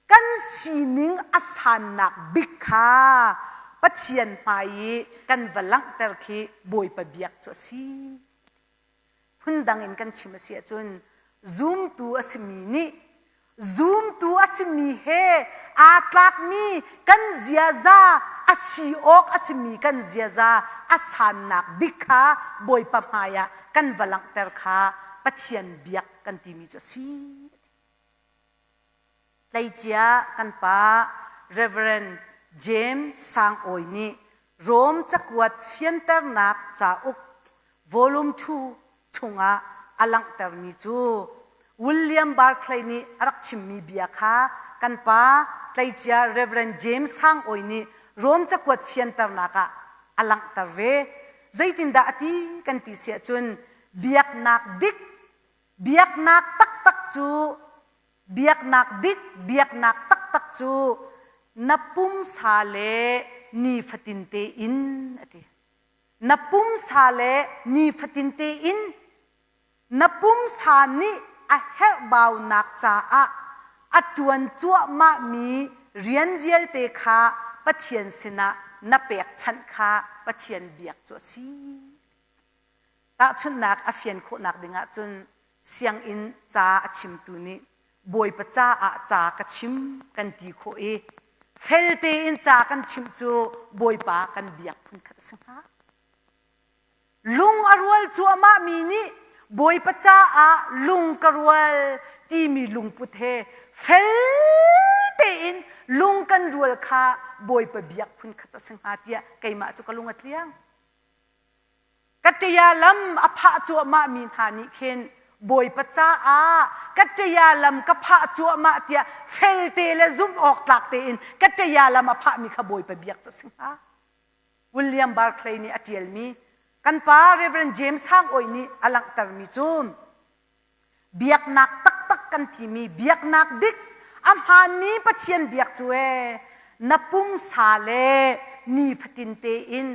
kan sining a sannak bik kha Pathian hmai i kan va langhter khi Bawipa biak cu a si. Phundang in kan chim a si ahcun zumtu a simi nih zumtu a simi he aa tlakmi kan ziaza a. a si awk a simi kan ziaza a sannak bik kha Bawipa hmaiah kan va langhter kha Pathian biak kan timi cu a si. Tleicia kan pa Reverend James Sang Awi nih Rom cakuat fianternak cauk volume 2 chungah a langhtermi cu William Barclay nih a rak chimmi bia kha kan pa tleicia Reverend James Sang Awi nih Rom cakuat fianternak ah a langhter ve. Zeitindah a ti kan ti si ahcun biaknak dik, biaknak taktak cu biaknak dik, biaknak taktak cu na pumsa le nifatin tein a ti. Na pumsa le nifatin tein na pumsa nih a herhbaunak caah a ṭuan cuahmahmi rian vialte kha Pathian sinah na pekchanh kha Pathian biak cu a si. Tahchunhnak a fian khawhnak dingah cun sianginn ca a chimtu nih Bawipa caah ca ka chim kan ti khawh i fel tein ca kan chimh cu Bawipa kan biak phunkhat a si hnga. Lung a rual cuahmahmi nih Bawipa caah lung ka rual timi lungput he fel tein lung kan rual kha Bawipa biak phunkhat a si hnga tiah keimah cu ka lung a tliang. Ka ṭia lam a phah cuahmahmi hna nih khin Bawipa caah ka ṭia lam ka phah cuahmah tiah felte le zumh awk tlak tein ka ṭia lam a phahmi kha Bawipa biak cu a si hnga. William Barclay nih a ṭialmi kan pa Reverend James Sang Awi nih a langhtermi cu biaknak taktak kan timi biaknak dik a hmaanmi Pathian biak cu ee na pumsa le nifatin tein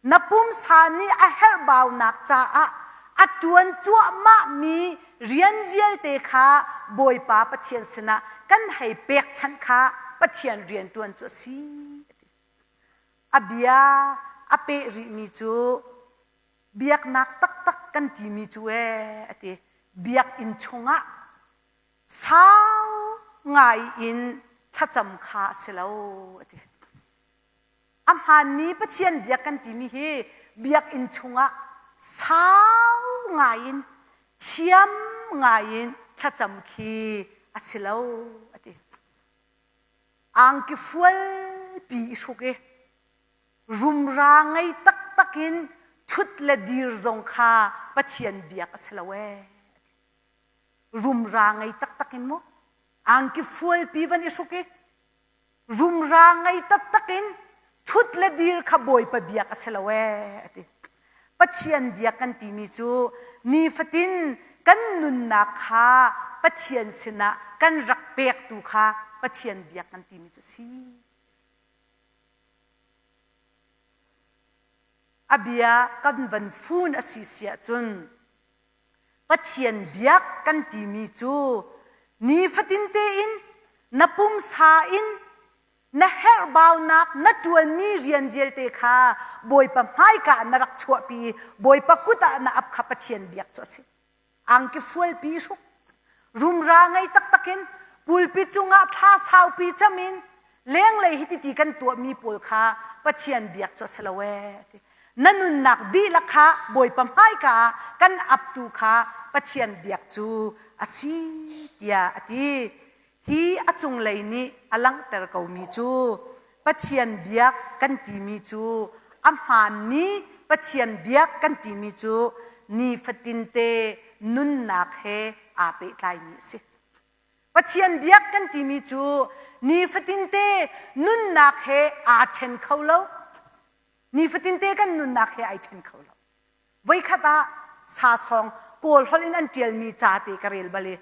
Na pumsa nih a herhbaunak caah a ṭuan cuahmahmi rian vialte kha Bawipa Pathian sinah kan hei pekchanh kha Pathian rian ṭuan cu a si. A bia a peh rihmi cu biaknak taktak kan timi cu ee a ti. Biakinn chungah sau ngai in thlacam kha a si lo a ti. A hmaanmi Pathian biak kan timi hi biakinn chungah sau ngaiin thiam ngaiin thlacam khi a si lo a ti. Angki fualpi i hruk i rumra ngei taktak in ṭhut le dir zong kha Pathian biak a si lo ee. Rumra ngei taktak in mu angki fualpi van i hruk i rumra ngei taktak in ṭhut le dir kha Bawipa biak a si lo ee a ti. Pathian biak kan timi cu nifatin kan nunnak kha Pathian sinah kan rak pektu kha Pathian biak kan timi cu a si. A bia kan van fun a si si ahcun Pathian biak kan timi cu nifatin tein na pumsa in na herhbaunak na ṭuanmi rian vialte kha Bawipa hmaika ah na rak chuahpi i Bawipa kut ah na ap kha Pathian biak cu a si. Angki fualpi hruk rumra ngei taktak in pulpit cungah thla saupi cam in lenglei hi titi kan tuahmi pawl kha Pathian biak cu a si lo ee ti. Na nunnak dihlak kha Bawipa hmaika ah kan aptu kha Pathian biak cu a si tiah a ti. Hi a cunglei nih a langhter komi cu Pathian biak kan timi cu a hmaanmi Pathian biak kan timi cu nifatinte nunnak he aa pehtlaimi a si. Pathian biak kan timi cu nifatinte nunnak he aa ṭhen kho lo. Nifatinte kan nunnak he ai ṭhen kho lo. Voikhat ah sasawng Kawl holh in an ṭialmi ca te ka rel bal i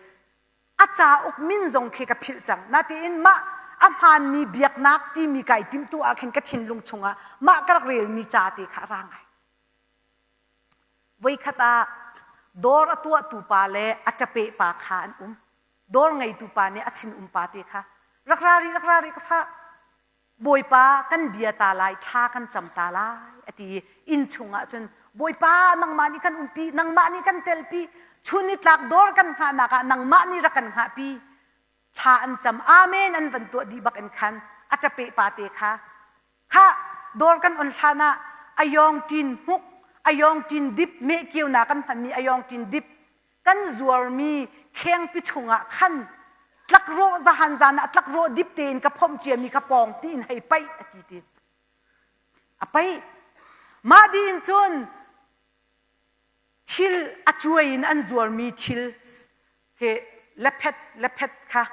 a cauk min zong khi ka philh cang. Natein mah a hmaanmi biaknak timi kai timhtu ah khin ka thinlung chungah mah ka rak relmi ca te kha a ra ngai. Voikhat ah dawr a tuahtu pa le a ṭapeh pa kha an um. Dawr ngeitu pa nih a sinum pa te kha rak ra rih rak ra rih ka fa Bawipa kan bia ta lai thla kan cam ta lai a ti i inn chungah cun Bawipa nangmah nih kan umpi nangmah nih kan telpi chun nitlak dawr kan hngahnak ah nangmah nih rak kan hngahpi thla an cam amen an van tuah dih bak in khan a ṭapeh pa te kha. Khah, dawr kan on hlan ah ayawng ṭin hmuk, ayawng ṭin dip, meh kiona kan hmanmi ayawng ṭin dip kan zuarmi khengpi chungah khan tlakrawh zahan zan ah tlakrawh dip tein ka phomh ciami kha pawng tiin hei paih a ti ti. A paih. Mah dih in cun thil a cuai in an zuarmi thil he lephet lephet kha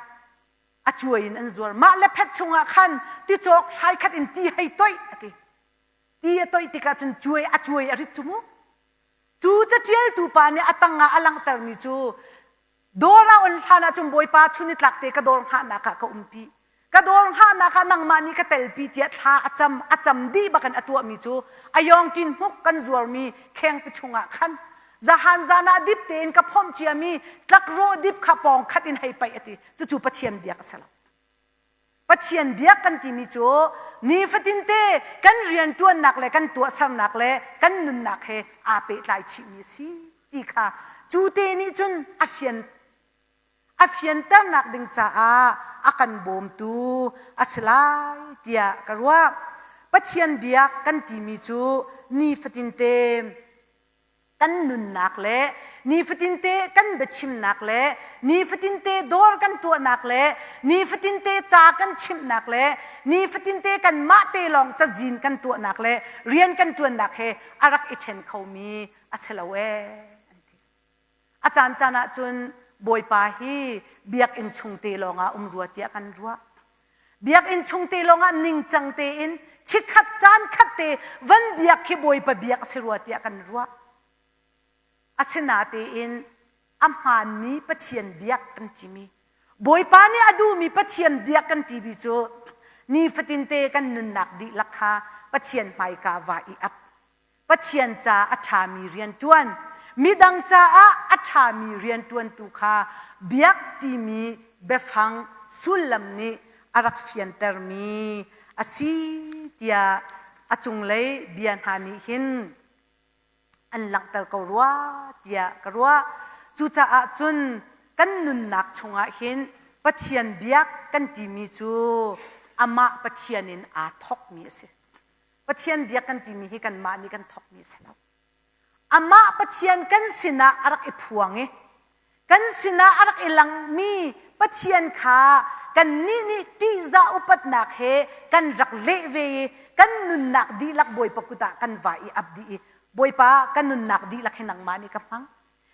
a cuai in an zuar. Mah lephet chungah khan ticawk hrai khat in ti hei toih a ti. Ti a toih tikah cun cuai a cuai a rit cu mu. Cu caṭialtu pa nih a tangah a langhtermi cu dawr a on hlan ah cun Bawipa chun i tlak te ka dawr hngahnak ah ka umpi. Ka dawr hngahnak ah nangmah nih ka telpi tiah thla a cam a cam dih bakin a tuahmi cu a yawng ṭin hmuk kan zuarmi khengpi chungah khan zahan zan ah dip tein ka phomh ciami tlakrawh dip kha pawng khat in hei paih a ti. Cucu Pathian biak a si lo. Pathian biak kan timi cu nifatinte kan rianṭuannak le kan tuahsernak le kan nunnak he aa pehtlai chihmi a si ti kha cu te nih cun a fian a fianternak ding caah a kan bawmtu a si lai tiah ka ruah. Pathian biak kan timi cu nifatinte kan nunnak le nifatinte kan biachimnak le nifatinte dawr kan tuahnak le nifatinte ca kan chimhnak le nifatinte kanmah te lawng cazin kan tuahnak le rian kan ṭuannak he a rak i ṭhen khomi a si lo ee an ti. A caancaan ah cun Bawipa hi biakinn chung te lawngah um rua tiah kan ruah. Biakinn chung te lawngah ningcang tein chikkhat caan khat te van biak khi Bawipa biak a si rua tiah kan ruah. Asinatein a hmaanmi Pathian biak kan timi Bawipa nih a duhmi Pathian biak kan timi cu nifatinte kan nunnak dihlak kha Pathian hmaika va i ap. Pathian ca a ṭhami rian ṭuan, midang caah a ṭhami rian ṭuantu kha biak timi biafang sullam nih a rak fiantermi a si tiah a cunglei bia hna nih hin an langhter ko rua tiah ka ruah. Cucaah cun kan nunnak chungah hin Pathian biak kan timi cu amah Pathian in aa thawkmi a si. Pathian biak kan timi hi kanmah nih kan thawkmi a si lo. Amah Pathian kan sinah a rak i phuang i kan sinah a rak i langmi Pathian kha kannih nih ṭihzah upatnak he kan rak leh ve i kan nunnak dihlak Bawipa kut ah kan va i ap dih i Bawipa ka nunnak dihlak hi nangmah nih ka hmang.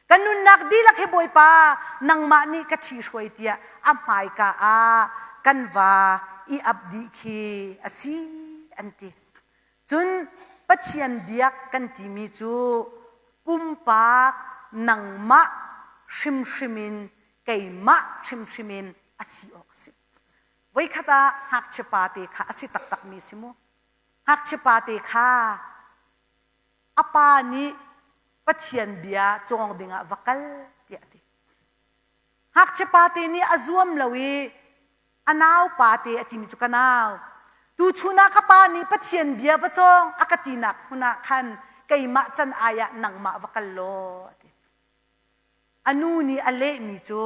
Ka nunnak dihlak hi Bawipa nangmah nih ka ṭhihruai tiah a hmaika ah kan va i ap dih khi a si an ti. Cun Pathian biak kan timi cu pumpak nangmah hrimhrim in keimah hrimhrim in a si awk a si. Voikhat ah ngakchia pa te kha a si taktakmi si mu. Ngakchia pa te kha a pa nih Pathian bia cawng dingah va kal tiah a ti. Ngakchia pa te nih a zuam lo i a nau pa te a timi cu ka nau. Tuchun ah ka pa nih Pathian bia va cawng a ka tinak hmun ah khan keimah can ai ah nangmah va kal law a ti. A nu nih a lehmi cu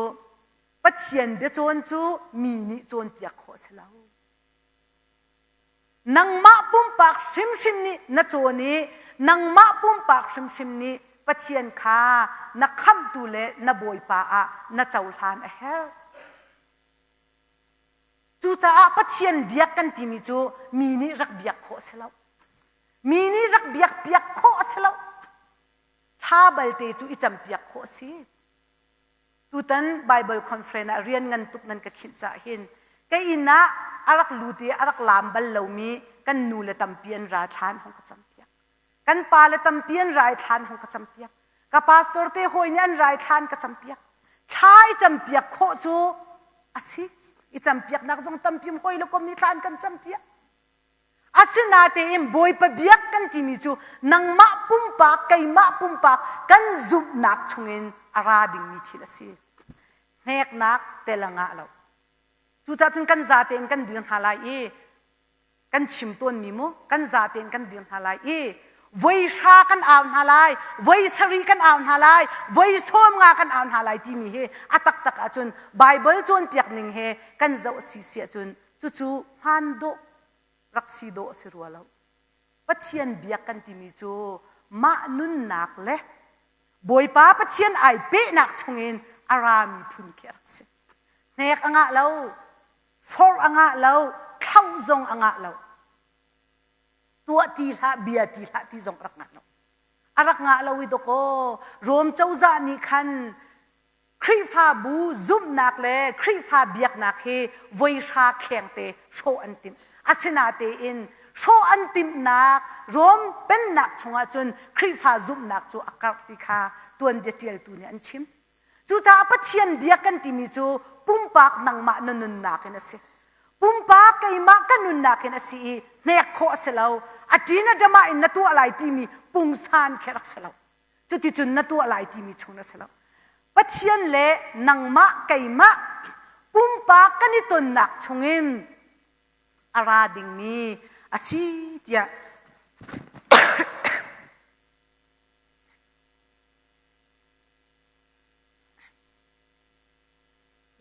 Pathian bia cawn cu mi nih cawnpiak khawh a si lo. Nangmah pumpak hrimhrim nih na cawn i nangmah pumpak hrimhrim nih Pathian kha na khamhtu le na Bawipa ah na cohlan a herh. Cucaah Pathian biak kan timi cu mi nih rak biak khawh a si lo. Mi nih rak biak piak khawh a si lo. Thla balte cu i campiak khawh a si. Tutan Bible conference ah rian ngan tuk nan ka khinh cah hin ka inn ah a rak lut i a rak laam bal lomi kan nu le tampi an ra thlan hong ka campiak. Kan pa le tampi an ra i thlan hong ka campiak. Ka pastor te hawi nih an ra i thlan ka campiak. Thla i campiak khawh cu a si. I campiaknak zong tampi hawi le kom nih thlan kan campiak. Asinatein Bawipa biak kan timi cu nangmah pumpak, keimah pumpak kan zumhnak chungin a ra dingmi thil a si. Hneknak tel a ngah lo. Cucaah cun kan zatein kan dir hna lai i kan chim tawnmi mu kan zatein kan dir hna lai i voi hra kan au hna lai, voi sarih kan au hna lai, voi 50 kan au hna lai timi hi a taktak ahcun Baibal cawnpiak ning he kan zoh si si ahcun cucu hmaan dawh. Rak si dawh a si rua lo. Pathian biak kan timi cu mah nunnak le Bawipa Pathian ai pehnak chungin a rami phun khi a rak si. Hnek a ngah lo, forh a ngah lo, thlauh zong a ngah lo. Tuah ti hlah, bia ti hlah ti zong a rak ngah lo. A rak ngah lo i dawkaw Rom cozah nih khan Khrihfabu zumhnak le Khrihfa biaknak hi voi hra khengte hrawh an timh. Asinatein hrawh an timhnak Rom pennak chungah cun Khrihfa zumhnak cu a karh ti kha tuanbia ṭialtu nih an chim. Cucaah Pathian biak kan timi cu pumpak nangmah na nunnak in a si. Pumpak keimah ka nunnak in a si i hnek khawh a si lo. A ṭin a ṭamah in na tuah lai timi pungsan khi rak si lo. Cuticun na tuah lai timi chung na si lo. Pathian le nangmah keimah pumpak kan i tonnak chungin a ra dingmi a si tiah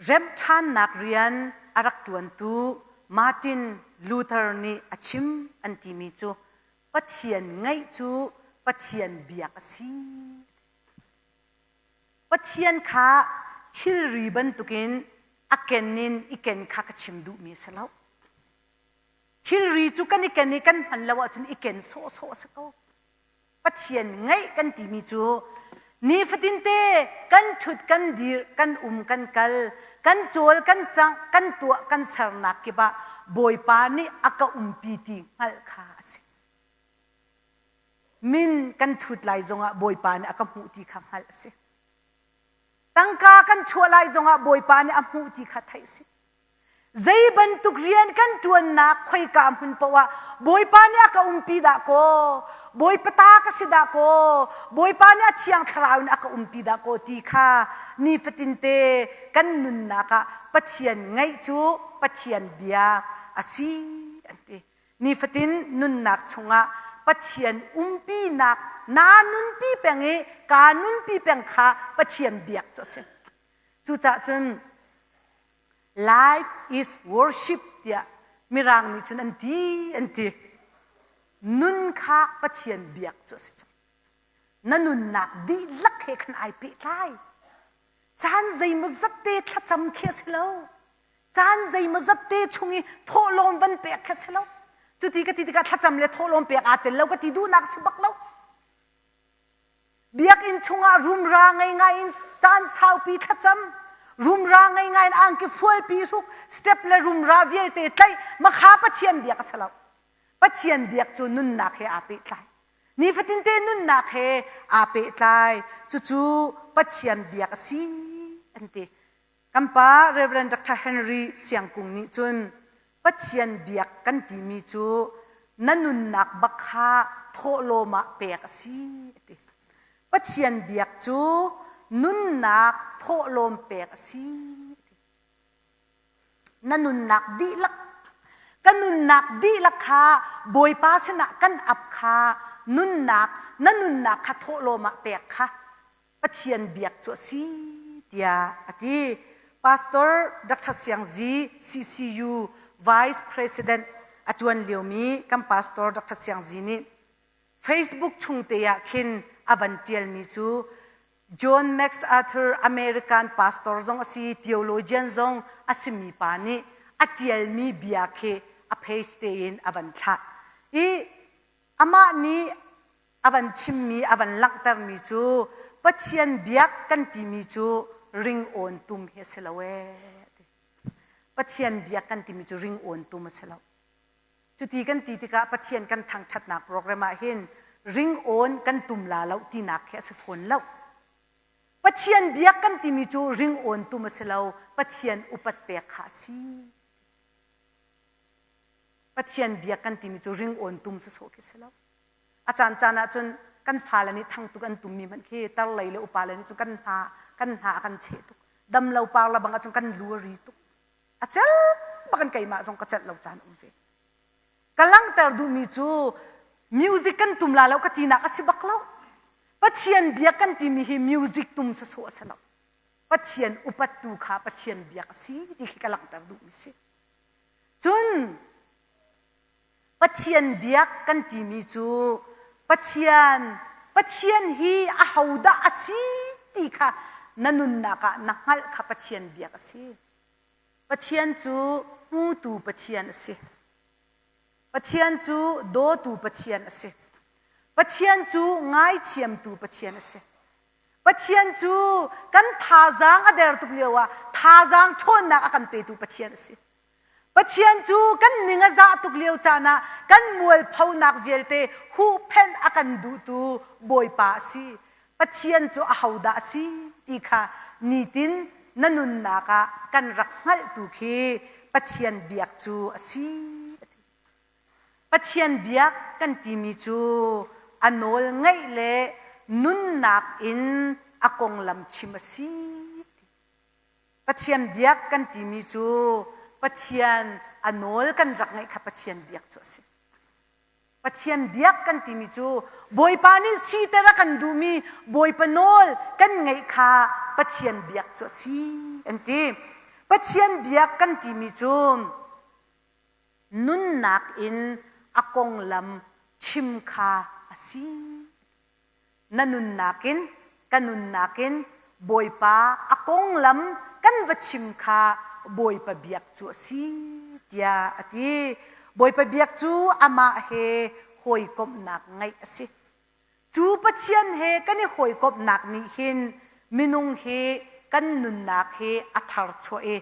remṭhannak rian a rak ṭuantu Martin Luther nih a chim an timi cu Pathian ngaih cu Pathian biak a si. Pathian kha thilri bantukin a ken in i ken kha ka chim duhmi a si lo. Thilri cu kan i ken i kan hman lo ahcun i ken sawhsawh a si ko. Pathian ngaih kan timi cu nifatinte kan ṭhut kan dir kan um kan kal kan cawl kan cangh kan tuah kan sernak kip ah Bawipa nih a ka umpi ti hngalh kha a si. Min kan thut lai zongah Bawipa nih a ka hmuh ti kha hngalh a si. Tangka kan chuah lai zongah Bawipa nih a hmuh ti kha theih a si. Zei bantuk rian kan ṭuannak khoika hmun paoh ah Bawipa nih a ka umpi dah kaw, Bawipa ta ka si dah kaw, Bawipa nih a thiang thlarau in a ka umpi dah kaw ti kha nifatinte kan nunnak ah Pathian ngaih cu Pathian bia a si an ti. Nifatin nunnak chungah Pathian umpinak naa nunpi peng i kaa nunpi peng kha Pathian biak cu a si. Cucaah cun Life is worship tiah Mirang nih cun an ti an ti. Nun kha Pathian biak cu a si cang. Na nunnak dihlak he khan ai pehtlai. Caan zeimawzat te thlacam khi a si lo. Caan zeimawzat te chung i thawhlawm van pek khi a si lo. Cuti ka ti tikah thlacam le thawhlawm pek aa tel lo ka ti duhnak a si bak lo. Biakinn chungah rumra ngei ngai in caan saupi thlacam, rumra ngei ngai in angki fualpi hruk, step le rumra vialte tlaih, makha Pathian biak a si lo. Pathian biak cu nunnak he aa pehtlai. Nifatinte nunnak he aa pehtlai. Cucu Pathian biak a si an ti. Kan pa Reverend Dr. Henry Siangkung nih cun Pathian biak kan timi cu na nunnak bak kha thawhlawm ah pek a si a ti. Pathian biak cu nunnak thawhlawm pek a si a ti. Na nunnak dihlak ka nunnak dihlak kha Bawipa sinah kan ap kha nunnak na nunnak kha thawhlawm ah pek kha Pathian biak cu a si tiah a ti. Pastor Dr. Siang Zi, CCU Vice President a ṭuan liomi kan Pastor Dr. Siang Zi nih Facebook chung te ah khin a van ṭialmi cu John MacArthur American pastor zong a si, theologian zong a simi pa nih a ṭialmi bia khi a page tein a van thlah. I amah nih a van chimmi a van langhtermi cu Pathian biak kan timi cu ringawn tum hi a si lo ee. Pathian biak kan timi cu ringawn tum a si lo. Cuti kan ti tikah Pathian kan thangṭhatnak program ah hin ringawn kan tum la lo tinak khi a si fawn lo. Pathian biak kan timi cu ringawn tum a si lo, Pathian upat pek kha a si. Pathian biak kan timi cu ringawn tum sawsawh khi a si lo. A caancaan ahcun kan fale nih thang tuk an tummi hmanh khi tarlei le upa le nih cun kan hna kan hna a kan cheh tuk. Dam lo par la bang ahcun kan lu a ri tuk. A cel bak in keimah zong ka celh lo caan um ve. Ka langhter duhmi cu music kan tum la lo ka tinak a si bak lo. Pathian biak kan timi hi music tum sawsawh a si lo. Pathian upat tu kha Pathian biak a si ti khi ka langhter duhmi si. Cun. Pathian biak kan timi cu Pathian Pathian hi ahodah a si ti kha na nunnak ah na hngalh kha Pathian biak a si. Pathian cu hmutu Pathian a si. Pathian cu dawtu Pathian a si. Pathian cu ngaithiamtu Pathian a si. Pathian cu kan thazaang a der tuk lio ah thazaang ṭhawnnak a kan petu Pathian a si. Pathian cu kan ning a zah tuk lio caan ah kan mualphonak vialte huhphenh a kan duhtu Bawipa a si. Pathian cu ahodah a si ti kha nitin na nunnak ah kan rak hngalhtu khi Pathian biak cu a si. Pathian biak kan timi cu a nawl ngaih le nunnak in a konglam chim a si. Pathian biak kan timi cu Pathian a nawl kan rak ngeih kha Pathian biak cu a si. Pathian biak kan timi cu Bawipa nih siter a kan duhmi Bawipa nawl kan ngeih kha Pathian biak cu a si an ti. Pathian biak kan timi cu nunnak in a konglam chim kha a si. Na nunnak in ka nunnak in Bawipa a konglam kan va chim kha Bawipa biak cu a si tiah a ti. Bawipa biak cu amah he hawikomhnak ngeih a si. Cu Pathian he kan i hawikomhnak nih hin minung hi kan nunnak hi a tharchuah i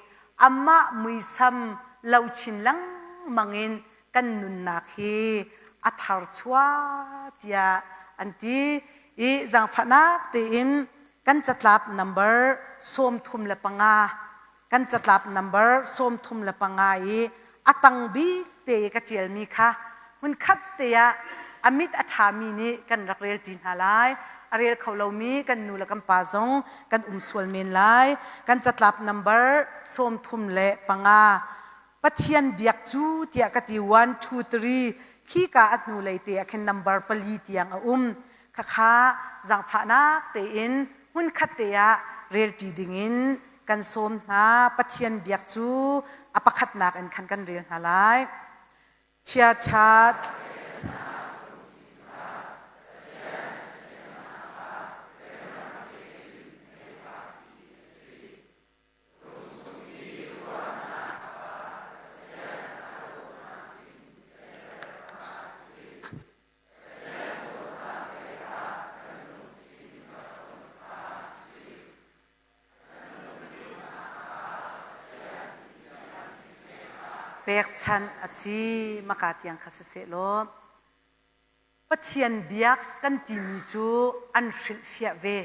amah muisam lo chin lengmang in kan nunnak hi a tharchuah tiah an ti i zaangfahnak tein kan catlap number 35 kan catlap number 35 i a tang bik te i ka ṭialmi kha hmunkhat te ah a mit a ṭhami nih kan rak rel ṭi hna lai. A rel kho lomi kan nu le kan pa zong kan um sual men lai. Kan catlap number 35 Pathian biak cu tiah ka ti 1 2 3 khika a hnulei te ah khin number pali tiang a um. Khakha zaangfahnak tein hmunkhat te ah relṭi dingin kan sawm hna. Pathian biak cu a pakhatnak in khan kan rel hna lai. Chiaṭha Pekchanh a si maka tiang kha siseh law Pathian biak kan timi cu an hrilhfiah ve.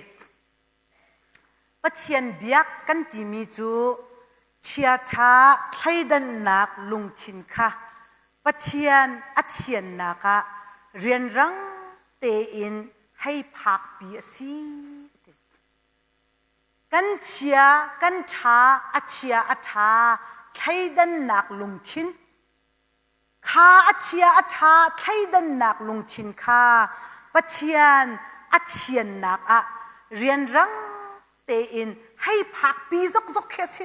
Pathian biak kan timi cu chiaṭha thleidannak lungthin kha Pathian a thiannak ah rianrang tein hei phakpi a si. Kan chia, kan ṭha, a chia a ṭha thleidannak lungthin Kha a chia a ṭha thleidannak lungthin kha Pathian a thiannak ah rianrang tein hei phakpi zokzok khi a si.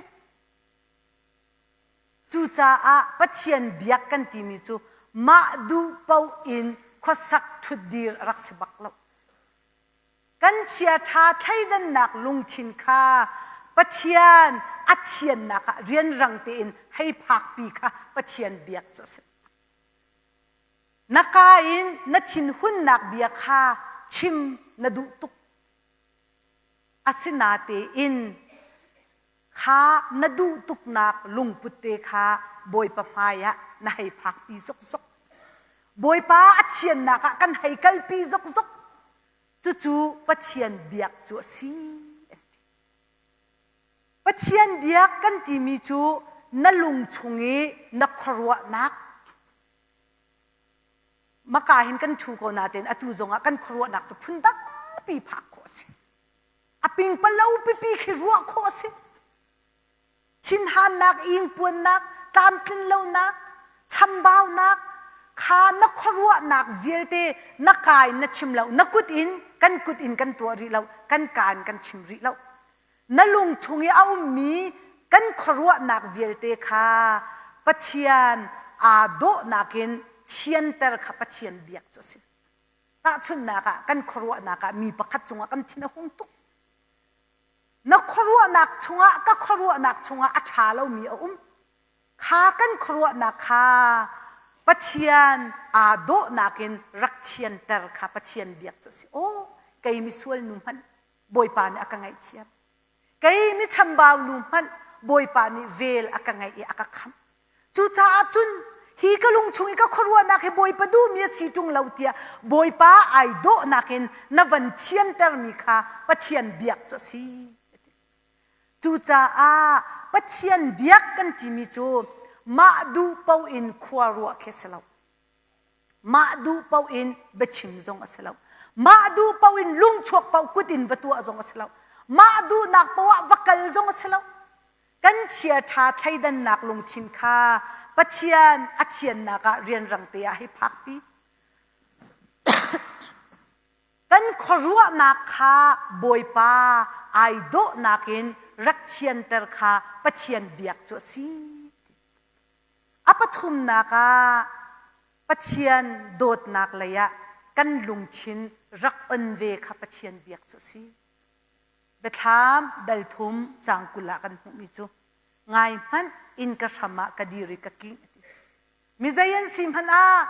Cucaah Pathian biak kan timi cu mah duh paoh in khuasak ṭhutdir a rak si bak lo. Kan chiaṭha thleidannak lungthin kha Pathian a thiannak ah rianrang tein hei phakpi kha Pathian biak cu a si. Na kaa in na thinhunnak bia kha chim na duh tuk. Asinatein kha na duh tuknak lungput te kha Bawipa hmaiah na hei phakpi zokzok. Bawipa a thiannak ah kan hei kalpi zokzok. Cucu Pathian biak cu a si. Pathian biak kan timi cu na lung chung i na khuaruahnak maka hin kan ṭhu ko natein atu zongah kan khuaruahnak cu phun dangpi phak khawh a si. A pingpalo pipi khi ruah khawh a si. Thinhannak, ingpuannak, tlamtlinlonak, chambaunak, kha na khuaruahnak vialte na ka in na chim lo, na kut in kan kut in kan tuah rih lo, kan ka in kan chim rih lo. Na lung chung i a ummi kan khuaruahnak vialte kha Pathian aa dawhnak in. thianter kha Pathian biak cu a si. Tahchunhnak ah kan khuaruahnak ah mi pakhat cungah kan thin a hung tuk. Na khuaruahnak chungah ka khuaruahnak chungah a ṭha lomi a um. Kha kan khuaruahnak kha Pathian aa dawhnak in rak thianter kha Pathian biak cu a si. Aw, kei misual nu hmanh Bawipa nih a ka ngaihthiam. Kei mi chambau nu hmanh Bawipa nih vel a ka ngeih i a ka khamh. Cucaah cun hi ka lung chung i ka khuaruahnak hi Bawipa duhmi a si ṭung lo tiah Bawipa ai dawhnak in na van thiantermi kha Pathian biak cu a si. Cucaah Pathian biak kan timi cu mah duh paoh in khua ruah khi a si lo. Mah duh paoh in biachim zong a si lo. Mah duh paoh in lungchuak paoh kut in va tuah zong a si lo. Mah duhnak paoh ah va kal zong a si lo. Kan chiaṭha thleidannak lungthin kha Pathian a thiannak ah rianrang te ah hei phakpi. Kan khuaruahnak kha Bawipa ai dawhnak in rak thianter kha Pathian biak cu a si. A pathumnak ah Pathian dawtnak lei ah kan lungthin rak on ve kha Pathian biak cu a si. Biathlam dal thum caang 20 ah kan hmuhmi cu ngai hmanh inn ka hram ah ka dir i ka kingh a ti. Mi zei an si hmanh ah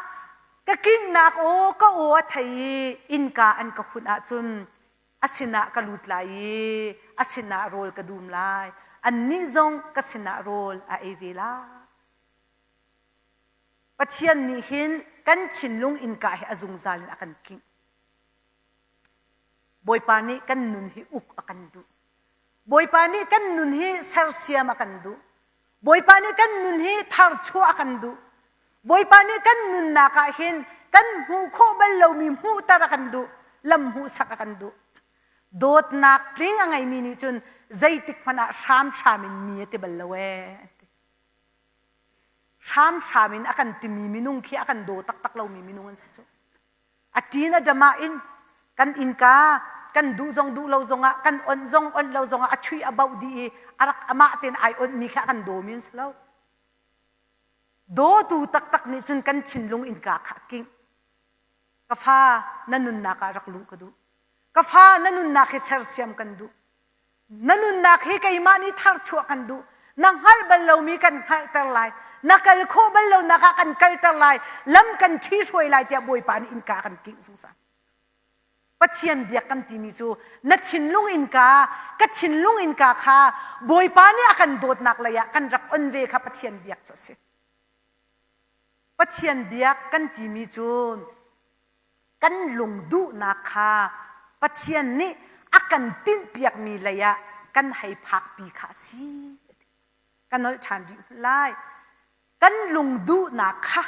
ka kinghnak aw ka aw a thei i innka an ka hunh ahcun a sinah ka lut lai i a sinah rawl ka dum lai. Annih zong ka sinah rawl a ei ve lai. Pathian nih hin kan thinlung innka hi a zungzal in a kan kingh. Bawipa nih kan nun hi uk a kan duh. Bawipa nih kan nun hi sersiam a kan duh. Bawipa nih kan nun hi tharchuah a kan duh. Bawipa nih kan nunnak ah hin kan hmuh khawh bal lomi hmuhter a kan duh, lam hmuhsak a kan duh. Dawtnak tling a ngeimi nih cun zeitik hmanh ah hramhram in mi a ti bal lo ee. Hramhram in a kan timi minung khi a kan daw taktak lomi minung an si cu. A ṭin a dam ah in kan innka kan duh zong duh lo zongah kan onh zong onh lo zongah a chuih a bauh dih i a rak amah tein ai onhmi kha a kan dawmi an si lo. Dawtu taktak nih cun kan thinlung innka kha a kingh. Ka fa na nunnak ah rak luh ka duh. Ka fa na nunnak hi sersiam kan duh. Na nunnak hi keimah nih tharchuah kan duh. Na hngalh bal lomi kan hngalhter lai. Na kal khawh bal lonak ah kan kalter lai. Lam kan ṭhihruai lai tiah Bawipa nih innka kan kingh zungzal. Pathian biak kan timi cu na thinlung innka, ka thinlung innka kha Bawipa nih a kan dawtnak lei ah kan rak on ve kha Pathian biak cu a si. Pathian biak kan timi cu kan lungduhnak kha Pathian nih a kan tinhpiakmi lei ah kan hei phakpi kha a si. Ka nolh ṭhan rih lai. Kan lungduhnak kha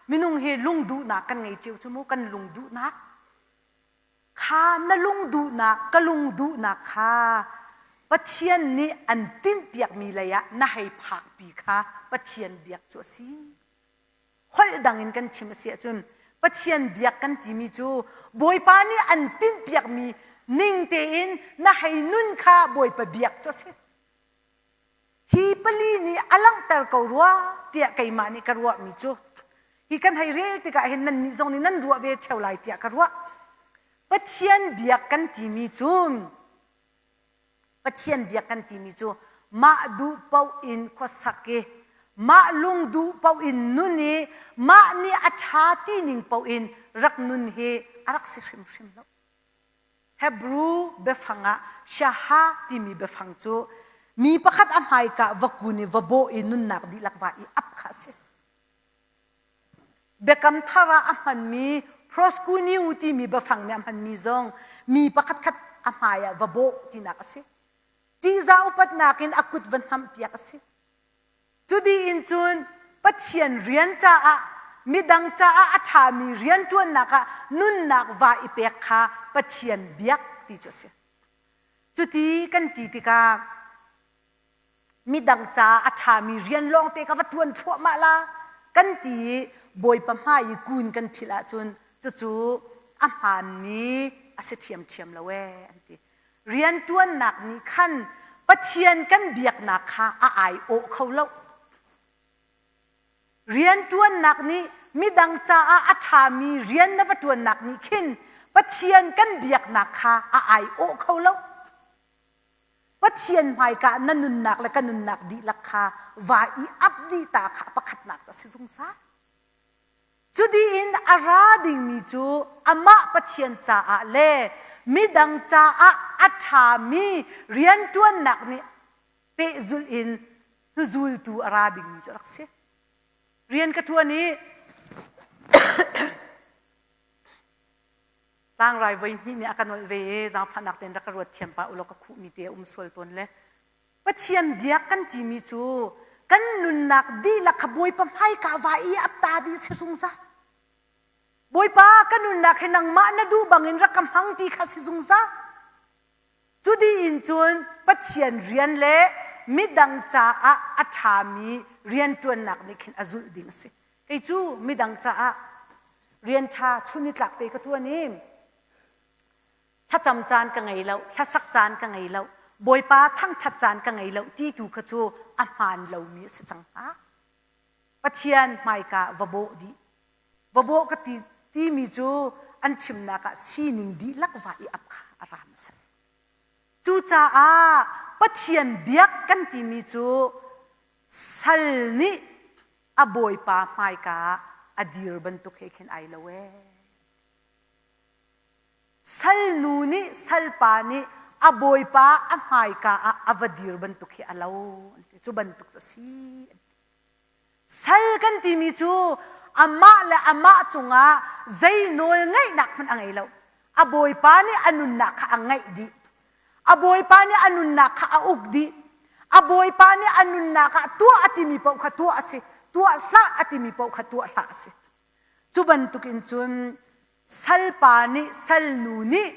minung hi lungduhnak kan ngei cio cu mu kan lungduhnak kha na lungduhnak ka lungduhnak kha Pathian nih an tinhpiakmi lei ah na hei phakpi kha Pathian biak cu a si. Holh dang in kan chim a si ahcun Pathian biak kan timi cu Bawipa nih an tinhpiakmi ning tein na hei nun kha Bawipa biak cu a si. Hi pali nih a langhter ko rua tiah keimah nih ka ruahmi cu hi kan hei rel tikah hin nannih zong nih nan ruah ve ṭheo lai tiah ka ruah. Pathian biak kan timi cu Pathian biak kan timi cu mah duh paoh in khuasak i mah lung duh paoh in nun i mah nih a ṭha ti ning paoh in rak nun hi a rak si hrimhrim lo. Hebrew biafang ah shaha timi biafang cu mi pakhat a hmaika va kun i va bawh i nunnak dihlak va i ap kha a si. Biakam thar ah a hmanmi proskuneo timi biafang nih a hmanmi zong mi pakhatkhat a hmai ah va bawh tinak a si. Ṭihzah upatnak in a kut va hnamhpiak a si. Cu dih in cun Pathian rian caah midang caah a ṭhami rianṭuannak ah nunnak va i pek kha Pathian biak ti cu a si. Cuti kan ti tikah midang caah a ṭhami rian lawngte ka va ṭuan thluahmah la kan ti i Bawipa hmai i kun kan philh ahcun cucu a hmaanmi a si ṭhiamṭhiam lo ee an ti. Rianṭuannak nih khan Pathian kan biaknak kha a aiawh kho lo. Rianṭuannak nih midang caah a ṭhami rian na va ṭuannak nih khin Pathian kan biaknak kha a aiawh kho lo. Pathian hmaika na nunnak le ka nunnak dihlak kha va i ap dih ta kha pakhatnak cu a si zungzal. Cu dih in a ra dingmi cu amah Pathian caah le midang caah a ṭhami rianṭuannak nih pehzulh in hnuzultu a ra dingmi cu a rak si. Rian ka ṭuan i tlangrai voi hnih nih a ka nolh ve i zaangfahnak tein rak ka ruat thiam pah ulaw ka khuhmi te a um sual tawn le Pathian biak kan timi cu kan nunnak dihlak kha Bawipa hmaika va i ap ta dih si zungzal. Bawipa ka nunnak hi nangmah na duh bangin rak ka hmang ti kha si zungzal. Cu dih in cun Pathian rian le midang caah a ṭhami rianṭuannak nih khin a zulh ding a si. Kei cu midang caah rian ṭha chun ni tlak te ka ṭuan i thlacam caan ka ngei lo, hlasak caan ka ngei lo, Bawipa thangṭhat caan ka ngei lo ti tu kha cu a hmaan lomi a si cang hnga. Pathian hmaika va bawh dih. Va bawh ka ti timi cu an chimnak ah sining dihlak va i ap kha a ra hmasa. Cucaah Pathian biak kan timi cu sal nih a bawipa hmaika ah a dir bantuk he khin ai lo ee. Salnu nih salpa nih a bawipa a hmaika ah a va dir bantuk hi a lo an ti. Cu bantuk cu a si an ti. Sal kan timi cu amah le amah cungah zei nawl ngeihnak hmanh a ngei lo. A bawipa nih a nunnak kha a ngeih dih. A bawipa nih a nunnak kha a uk dih. A bawipa nih a nunnak ah tuah a timi paoh kha tuah a si. Tuah hlah a timi paoh kha tuah hlah a si. Cu bantukin cun salpa nih salnu nih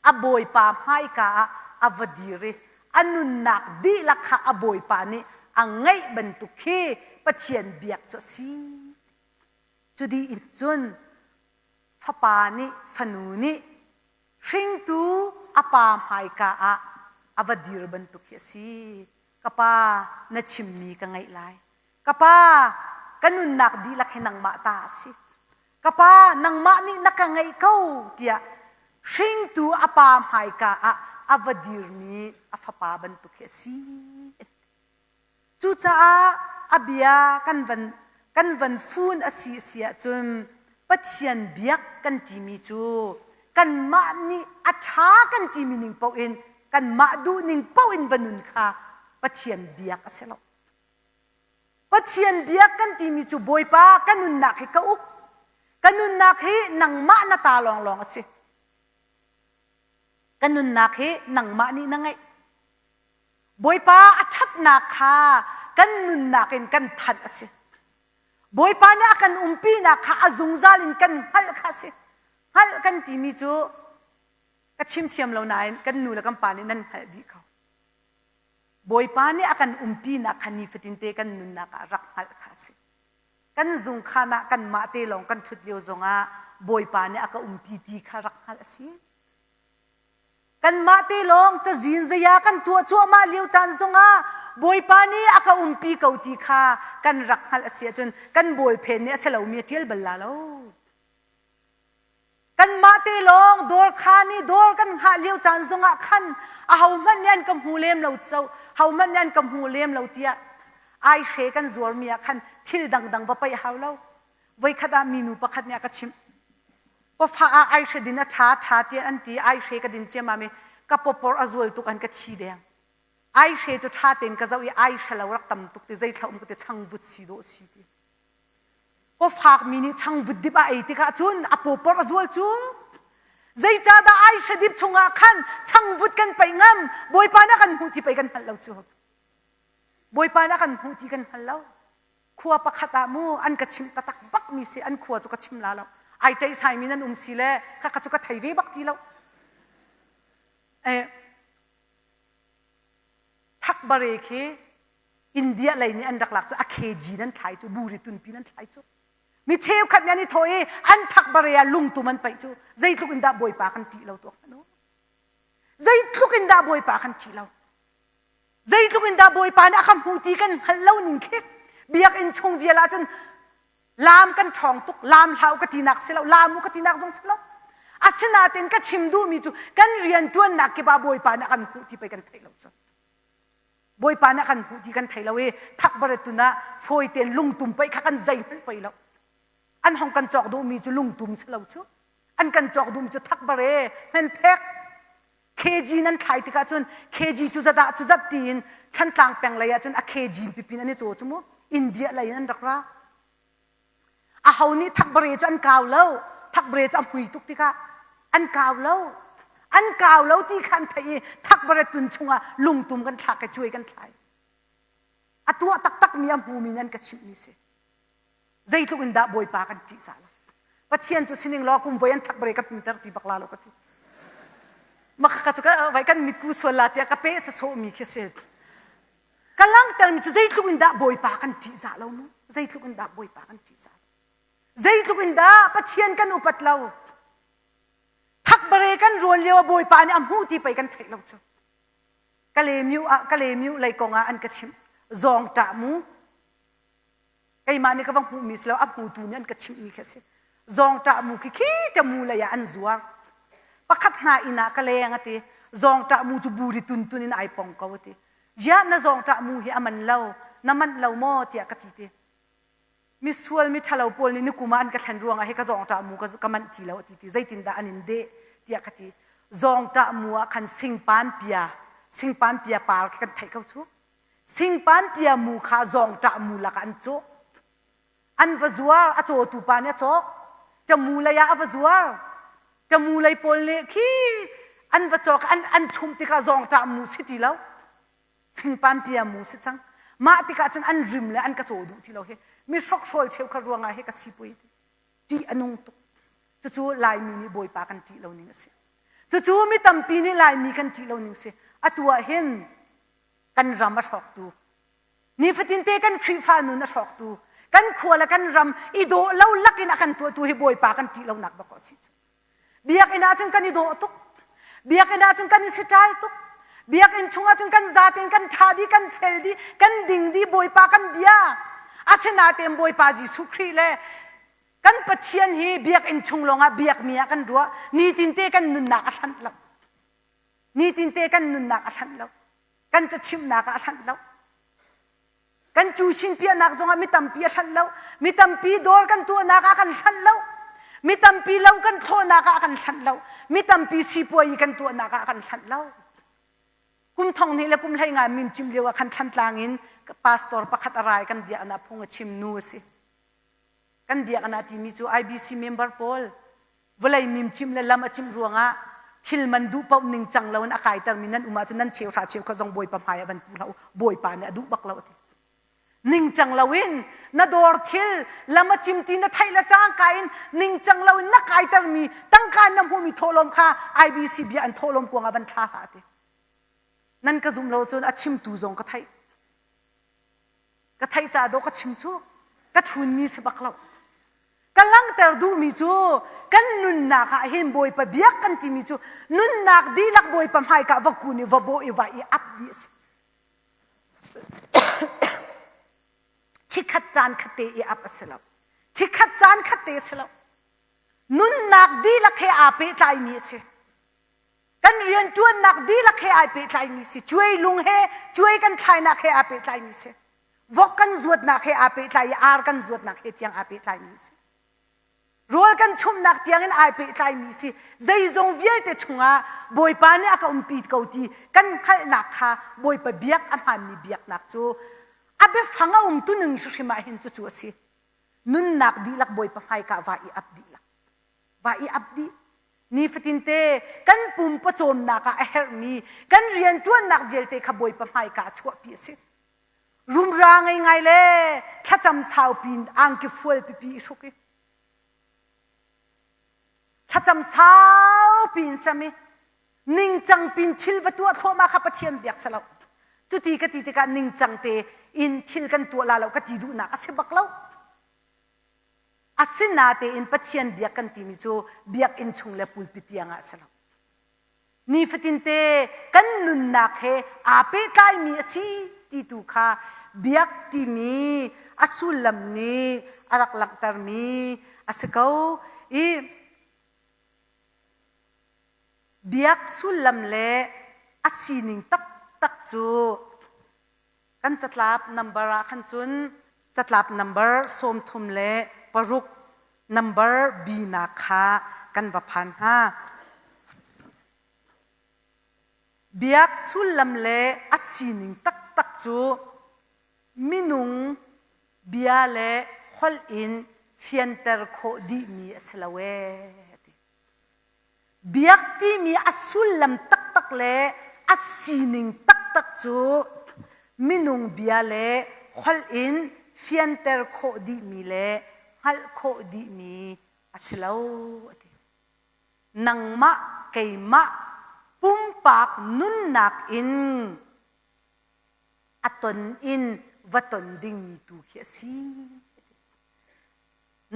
a bawipa hmaika ah a va dir i a nunnak dihlak kha a bawipa nih a ngeih bantuk khi Pathian biak cu a si. Cu dih in cun fapa nih fanu nih hringtu a pa hmaika ah a va dir bantuk khi a si. Ka pa na chimmi ka ngaih lai. Ka pa ka nunnak dihlak hi nangmah ta a si. Ka pa nangmah nih na ka ngeih ko tiah hringtu a pa hmaika ah a va dirmi a fapa bantuk hi a si. Cucaah a bia kan van kan van fun a si a si ahcun Pathian biak kan timi cu kanmah nih a ṭha kan timi ning paoh in kanmah duh ning paoh in va nun kha Pathian biak a si lo. Pathian biak kan timi cu Bawipa ka nunnak hi ka uk. Ka nunnak hi nangmah na ta lawnglawng a si. Ka nunnak hi nangmah nih na ngeih. Bawipa a ṭhatnak kha kan nunnak in kan thanh a si. Bawipa nih a kan umpinak kha a zungzal in kan hngalh kha a si. Hngalh kan timi cu ka chim thiam lo nain kan nu le kan pa nih nan hngalh dih ko. Bawipa nih a kan umpinak kha nifatinte kan nunnak ah rak hngalh kha a si. Kan zungkhan ah kanmah te lawng kan ṭhut lio zongah Bawipa nih a ka umpi ti kha rak hngalh a si. Kanmah te lawng cazin zeia kan tuah cuahmah lio caan zongah Bawipa nih a ka umpi ko ti kha kan rak hngalh a si ahcun kan bawlphen nih a si lomi a ṭial bal la lo. Kanmah te lawng dawr khaan i dawr kan hngah lio caan zongah khan ahohmanh nih an ka hmu lem lo co hohmanh nih an ka hmu lem lo tiah aihre kan zuarmi ah khan thil dangdang va paih hau lo. Voikhat ah minu pakhat nih a ka chimh. Pafa ah aihre din a ṭha ṭha tiah an ti aihre ka din ciammam i ka pawpawr a zual tuk an ka thi deng. Aihre cu ṭha tein ka zoh i aihre lo rak tam tuk ti zeithla um ka ti changvut si dawh si ti. Pawfakmi nih changvut dip a ei tikah cun a pawpawr a zual cu. Zeicahdah aihre dip chungah khan changvut kan paih ngam Bawipa nih a kan hmuh ti pei kan hngalh lo cu. Bawipa nih a kan hmuh ti kan hngal lo. Khua pakhat ah mu an ka chimh taktak bak mi si an khua cu ka chim la lo. Ai ṭeihsaimi nan um si le khakha cu ka thei ve bak ti lo. Eh, thakbare khi India lei nih an rak lak cu a kg nan thlai cu buri tunpi nan thlai cu mi cheukhat nih an i thawh i an thakbare ah lungtum an paih cu zeitluk in dah bawipa kan ṭih lo tuak hmanh u zeitluk in dah bawipa kan ṭih lo zeitluk in dah bawipa nih a kan hmu ti kan hngalh lo ning khi biakinn chung vial ah cun. Laam kan ṭhawng tuk, laam hlah u ka tinak si lo, laam u ka tinak zong si lo. Asinain ka chim duhmi cu kan rianṭuannak kip ah Bawipa nih a kan hmuh ti pei kan theih lo cu. Bawipa nih a kan hmuh ti kan thei lo i thakbare tun ah fawi tein lungtum pei kha kan zeihmanh pei lo. An hong kan cawk duhmi cu lungtum si lo cu. An kan cawk duhmi cu thakbare, hmenphek, kg nan thlai tikah cun kg cu zat ah cu zat tiin Thantlang peng lei ah cun a kg pipin an i caw cu mu. India lei in an rak ra. Aho nih thakbare cu an kau lo. Thakbare cu a hmui tuk tikah an kau lo. An kau lo ti kha an theih i thakbare tun chungah lungtum kan thlak i cuai kan thlai. A tuah taktakmi a hmumi nih an ka chimhmi si. Zeitluk in dah Bawipa kan ṭihzah lo. Pathian cu sining law kum voi an thakbare ka pinter ti bak la lo ka ti. Maka cu vai kan mitku sual la tiah ka pe sawsawhmi khi si. Ka langhtermi cu zeitluk in dah Bawipa kan ṭihzah lo mu. Zeitluk in dah Bawipa kan ṭihzah lo. Zeitluk in dah Pathian kan upat lo. Thakbare kan ruan lio ah Bawipa nih a hmuh ti pei kan theih lo cu. Kalemiu ah Kalemiu lei kong ah an ka chimh. Zawng ṭah mu. Keimah nih ka va hmuhmi si lo a hmutu nih an ka chimhmi khi a si. Zawngṭah mu khi khi ṭamu lei ah an zuar. Pakhat hna inn ah ka leng a ti. Zawngṭah mu cu buri tuntun in ai pong ko a ti. Ziah na zawngṭah mu hi a man lo, na manh lo maw tiah ka ti ti. Misual mi ṭhalo pawl nih nikum ah an ka thlen ruangah hi ka zawngṭah mu ka manh ti lo a ti ti. Zeitindah an in deh tiah ka ti. Zawngṭah mu ah khan singpan pia, singpan pia par khi kan theih ko cu. Singpan pia mu kha zawngṭah mu lakah an cawh. An va zuar, a cawtu pa nih a cawk. Ṭamu lei ah a va zuar. Ṭamu lei pawl nih khi an va cawk, an, an chumh tikah zawngṭah mu si ti lo. Singpan pia mu si cang. Mah tikah cun an rim le an ka caw duh ti lo hi. Mi hrokhrawl cheukhat ruangah hi ka sipui ti. Ṭih a nung tuk. Cucu Laimi nih Bawipa kan ṭih lo ning a si. Cucu mi tampi nih Laimi kan ṭih lo ning si. Atu ah hin kan ram a hrawktu nifatinte kan Khrihfa nun a hrawktu kan khua le kan ram i dawh lo lakin a kan tuahtu hi Bawipa kan ṭih lonak bak a si cu biakinn ah cun kan i dawh tuk biakinn ah cun kan i siṭal tuk biakinn chungah cun kan zaten kan ṭha dih kan fel dih kan ding dih Bawipa kan bia asinain Bawipa Jesuh Khrih le kan Pathian hi biakinn chung lawngah biakmi ah kan ruah nitinte kan nunnak a hlanh lo Nitinte kan nunnak a hlanh lo. Kan cachimhnak ah a hlanh lo. Kan cusin piahnak zongah mi tampi a hlanh lo. Mi tampi dawr kan tuahnak ah kan hlanh lo. Mi tampi lo kan thlawhnak ah kan hlanh lo. Mi tampi sipuai kan tuahnak ah kan hlanh lo. Kum thong hnih le kum hlei nga min cim lio ah khan Thlantlang in pastor pakhat a rai kan biaknak phung a chim nu a si. Kan biaknak timi cu IBC member pawl vawlei mimcimh le lam a cimh ruangah thil man duh paoh ningcang lo in a kaitermi nan um ahcun nan cheuhra cheukhat zong Bawipa hmai ah van pu hlah u Bawipa nih a duh bak lo a ti ningcang lo in na dawr thil lam a cim ti na theih le cangka in ningcang lo in na kaitermi tangka na hmuhmi thawhlawm kha IBC bia an thawhlawm kuang ah van thla hlah a ti nan ka zum lo cun a chimtu zong ka theih Ka theih ca dawh ka chim cu ka ṭhunmi si bak lo. Ka langhter duhmi cu kan nunnak ah hin Bawipa biak kan timi cu nunnak dihlak Bawipa hmaika va kun i va bawh i va i ap dih a si. Chikkhat caan khat te i ap a si lo. Chikkhat caan khat te a si lo. Nunnak dihlak he aa pehtlaimi a si. Kan rianṭuannak dihlak he ai pehtlaimi si. Cuai lung he cuai kan thlainak he aa pehtlaimi si. Vok kan zuatnak he aa pehtlai i ar kan zuatnak he tiang aa pehtlaimi si. Rawl kan chumhnak tiangin ai pehtlaimi si. Zeizong vialte chungah Bawipa nih a ka umpi ko ti kan hngalhnak kha Bawipa biak a hmaanmi biaknak cu a biafang a um tuning hrimhrim ah hin cucu a si. Nunnak dihlak Bawipa hmaika va i ap dihlak. Va i ap dih. Nifatinte kan pum pawcawmnak ah a herhmi kan rianṭuannak vialte kha Bawipa hmaika ah chuahpi a si. Rumra ngei ngai le thlacam saupi in angki fual pipi i hruk i thlacam saupi in cam i ningcang pin thil va tuah thluahmah kha Pathian biak si lo. Cuti ka ti tikah ningcang te in thil kan tuah la lo ka ti duhnak a si bak lo. Asinatein Pathian biak kan timi cu biakinn chung le pulpit tiang ah a si lo. Nifatinte kan nunnak he aa pehtlaimi a si ti tu kha biak timi a sullam nih a rak langhtermi a si ko i biak sullam le a sining taktak cu kan catlap number ah khan cun catlap number 36 number B nak kha kan va phan hnga. Biak sullam le a sining taktak cu minung bia le holh in fianter khawh dihmi a si lo ee. Biak timi a sullam taktak le a sining taktak cu minung bia le holh in fianter khawh dihmi le hngalh khawh dihmi a si lo a ti. Nangmah keimah pumpak nunnak in a ton in va ton dingmi tu khi a si.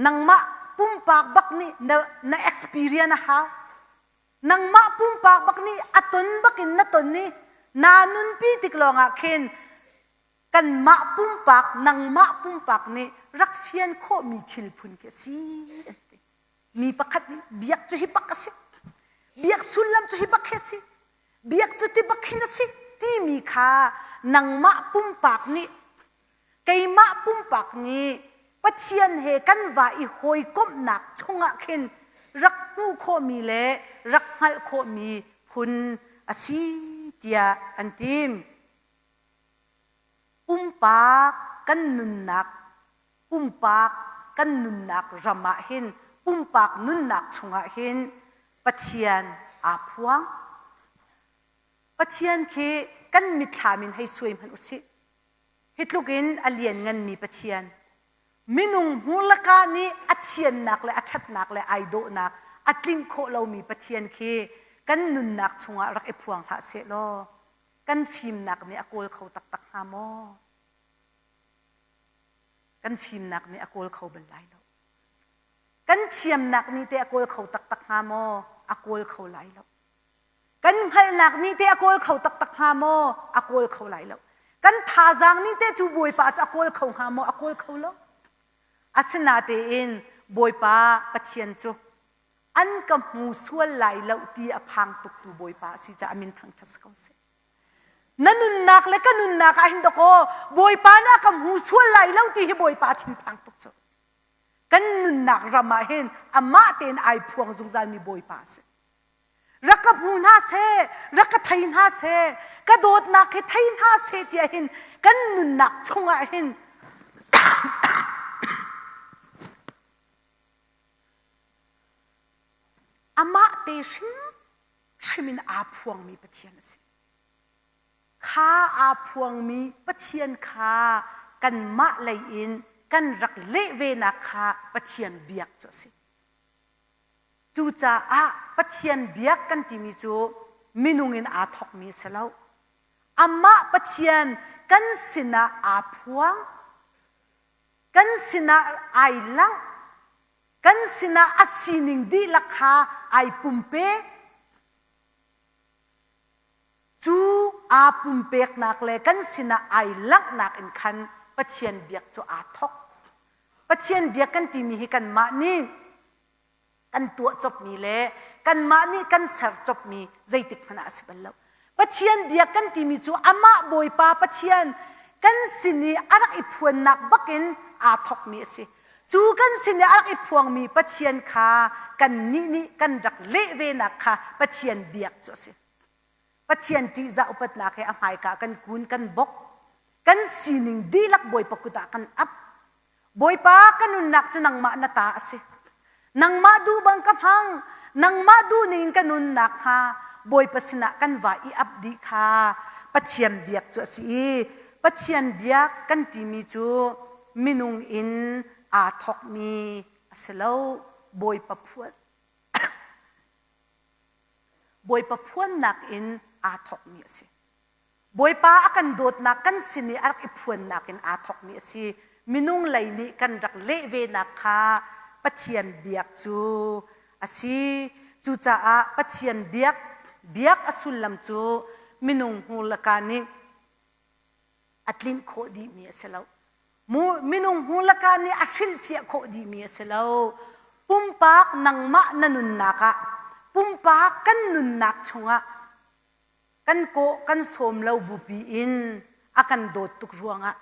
Nangmah pumpak bak nih na, na experience a hau. Nangmah pumpak bak nih a ton bakin na ton i naa nunpi tik lawngah khin kanmah pumpak nangmah pumpak nih rak fian khawhmi thil phun khi a si an ti. Mi pakhat nih biak cu hi bak a si. Biak sullam cu hi bak hi a si. Biak cu ti bak hin a si timi kha nangmah pumpak nih Keimah pumpak nih Pathian he kan va i hawikomhnak chungah khin rak hmuh khawhmi le rak hngalh khawhmi phun a si tiah an ti. Pumpak kan nunnak pumpak kan nunnak ram ah hin pumpak nunnak chungah hin Pathian aa phuang. Pathian khi kan mitthlam in hei suai hmanh u sih. Hi tluk in a liannganmi Pathian, minung hmurlaka nih a thiannak le a ṭhatnak le ai dawhnak a tlinh khawh lomi Pathian khi kan nunnak chungah rak i phuang hlah sehlaw kan fimnak nih a kawl kho taktak hnga maw? Kan fimnak nih a kawl kho bal lai lo. Kan thiamnak nih teh a kawl kho taktak hnga maw? A kawl kho lai lo. Kan hngalhnak nih teh a kawl kho taktak hnga maw? A kawl kho lai lo. Kan thazaang nih teh cu Bawipa cu a kawl kho hnga maw? A kawl kho lo. Asinatein Bawipa Pathian cu an ka hmu sual lai lo ti a phang tuktu Bawipa a si caah a min thangṭhat si ko seh. Na nunnak le ka nunnak ah hin dakaw Bawipa nih a ka hmu sual lai lo ti hi Bawipa thinphang tuk cu. Kan nunnak ram ah hin amah tein ai phuang zungzalmi Bawipa a si. Rak ka hmu hna seh, rak ka thei hna seh, ka dawtnak hi thei hna seh tiah hin kan nunnak chungah hin amah te hrimhrim in aa phuangmi Pathian a si. Kha aa phuangmi Pathian kha kanmah lei in kan rak leh venak kha Pathian biak cu a si. Cucaah Pathian biak kan timi cu minung in aa thawkmi a si lo. Amah Pathian kan sinah aa phuang, kan sinah ai langh, kan sinah a sining dihlak kha ai pumpe. Cu aa pumpeknak le kan sinah ai langhnak in khan Pathian biak cu aa thawk. Pathian biak kan timi hi kanmah nih kan tuah copmi le kanmah nih kan ser copmi zeitik hmanh ah a si bal lo. Pathian biak kan timi cu amah Bawipa Pathian kan sin i a rak i phuannak bakin aa thawkmi a si. Cu kan sin i a rak i phuangmi Pathian kha kannih nih kan rak leh venak kha Pathian biak cu a si. Pathian ṭihzah upatnak he a hmaika kan kun kan bok. Kan sining dihlak Bawipa kut ah kan ap. Bawipa ka nunnak cu nangmah na ta a si. Nangmah duh bang ka hmang. Nangmah duh ning in ka nunnak hnga Bawipa sinah kan va i ap dih kha Pathian biak cu a si i Pathian biak kan timi cu minung in aa thawkmi a si lo. Bawipa phuan Bawipa phuannak in aa thawkmi a si. Bawipa a kan dawtnak kan sin i a rak i phuannak in aa thawkmi a si. Minung lei nih kan rak leh venak kha Pathian biak cu a si. Cucaah Pathian biak biak a sullam cu minung hmur le kaa nih a tlinh khawh dihmi a si lo. Minung hmu laka nih a hrilhfiah khawh dihmi a si lo. Pumpak nangmah na nunnak ah, pumpak kan nunnak chungah kan kawh kan sawm lo bupi in a kan dawt tuk ruangah,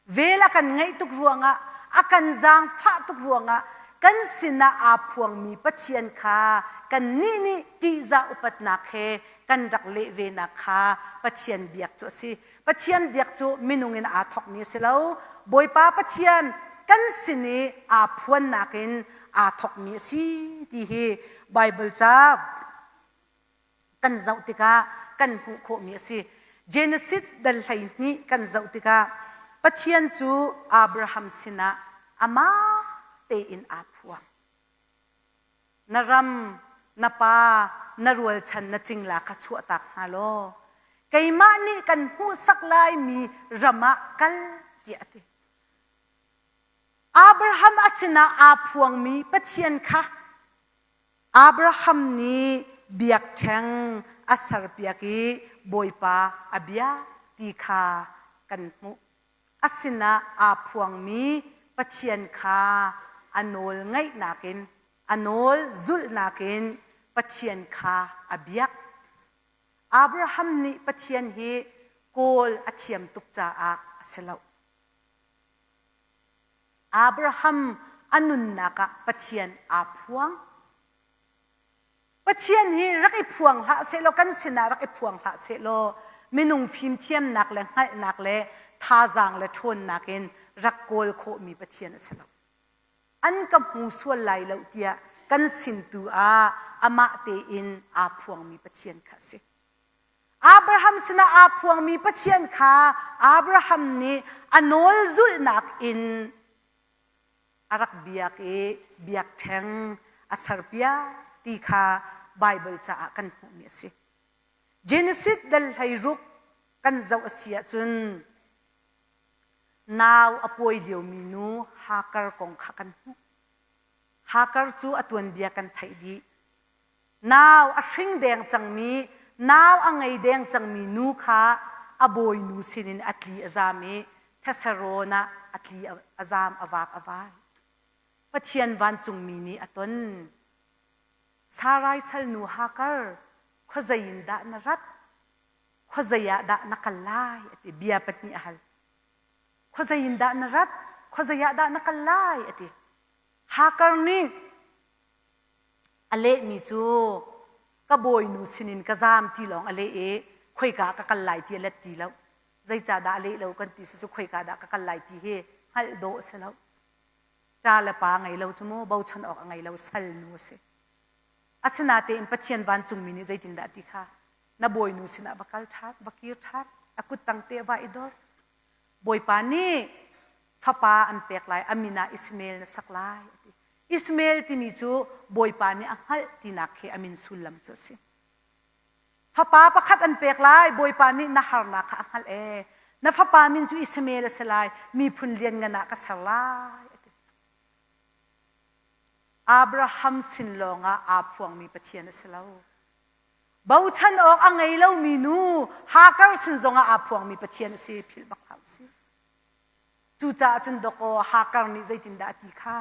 vel a kan ngeih tuk ruangah, a kan zaangfah tuk ruangah kan sinah aa phuangmi Pathian kha kannih nih ṭihzah upatnak he kan rak leh venak kha Pathian biak cu a si. Pathian biak cu minung in aa thawkmi a si lo. Bawipa Pathian kan sin i aa phuannak in aa thawkmi a si ti hi Baibal ca kan zoh tikah kan hmuh khawhmi a si. Genesis dal 12 kan zoh tikah Pathian cu Abraham sinah amah tein aa phuang. Na ram, na pa, na rualchan na cingla kha chuahtak hna law keimah nih kan hmuhsak laimi ram ah kal tiah a ti. Abraham a sinah aa phuangmi Pathian kha Abraham nih biakṭheng a serpiak i Bawipa a biak ti kha kan hmuh. A sinah aa phuangmi Pathian kha a nawl ngaihnak in, a nawl zulhnak in Pathian kha a biak. Abraham nih Pathian hi kawl a thiam tuk caah a si lo. Abraham a nunnak ah Pathian aa phuang. Pathian hi rak i phuang hlah sehlaw kan sinah rak i phuang hlah sehlaw minung fimthiamnak le hngalhnak le thazaang le ṭhawnnak in rak kawl khawhmi Pathian a si lo. An ka hmu sual lai lo tiah kan sin tu ah amah tein aa phuangmi Pathian kha a si. Abraham sinah aa phuangmi Pathian kha Abraham nih a nawl zulhnak in a rak biak i biakṭheng a serpiak ti kha Baibal caah kan hmuhmi a si. Genesis dal 16 kan zoh a si ahcun nau a pawi liomi nu Hagar kong kha kan hmuh. Hagar cu a tuanbia kan theih dih. Nau a hring deng cangmi, nau a ngei deng cangmi nu kha a bawinu sinin a tli a zam i theserawn ah a tli a zam a vak a vai. Pathian vancungmi nih a ton. Sarai salnu Hagar, khuazei in dah na rat? Khuazei ah dah na kal lai? A ti. Bia pahnih a hal. Khuazei in dah na rat? Khuazei ah dah na kal lai? A ti. Hagar nih A lehmi cu ka bawinu sinin ka zaam ti lawng a leh i khoika ka kal lai ti a let ti lo. Zeicahdah a leh lo kan ti si cu khoika dah ka kal lai ti hi hngalh dawh a si lo. Ṭa le pa ngei lo cu mu bochan awk a ngei lo salnu a si. Asinatein Pathian vancungmi nih zeitindah a ti kha na bawinu sinah va kal ṭhan, va kir ṭhan, a kuttang te va i dor. Bawipa nih fapa an pek lai, a min ah Ishmael na sak lai a ti. Ishmael timi cu Bawipa nih a hngalh tinak khi a min sullam cu a si. Fapa pakhat an pek lai, Bawipa nih na harnak kha a hngalh ee. Na fapa min cu Ishmael a si lai, miphun lianngan ah ka ser lai a ti. Abraham sin lawngah aa phuangmi Pathian a si lo. Bochan awk a ngei lomi nu Hagar sin zongah aa phuangmi Pathian a si, philh bak hlah u sih. Cucaah cun dawkaw Hagar nih zeitindah a ti kha?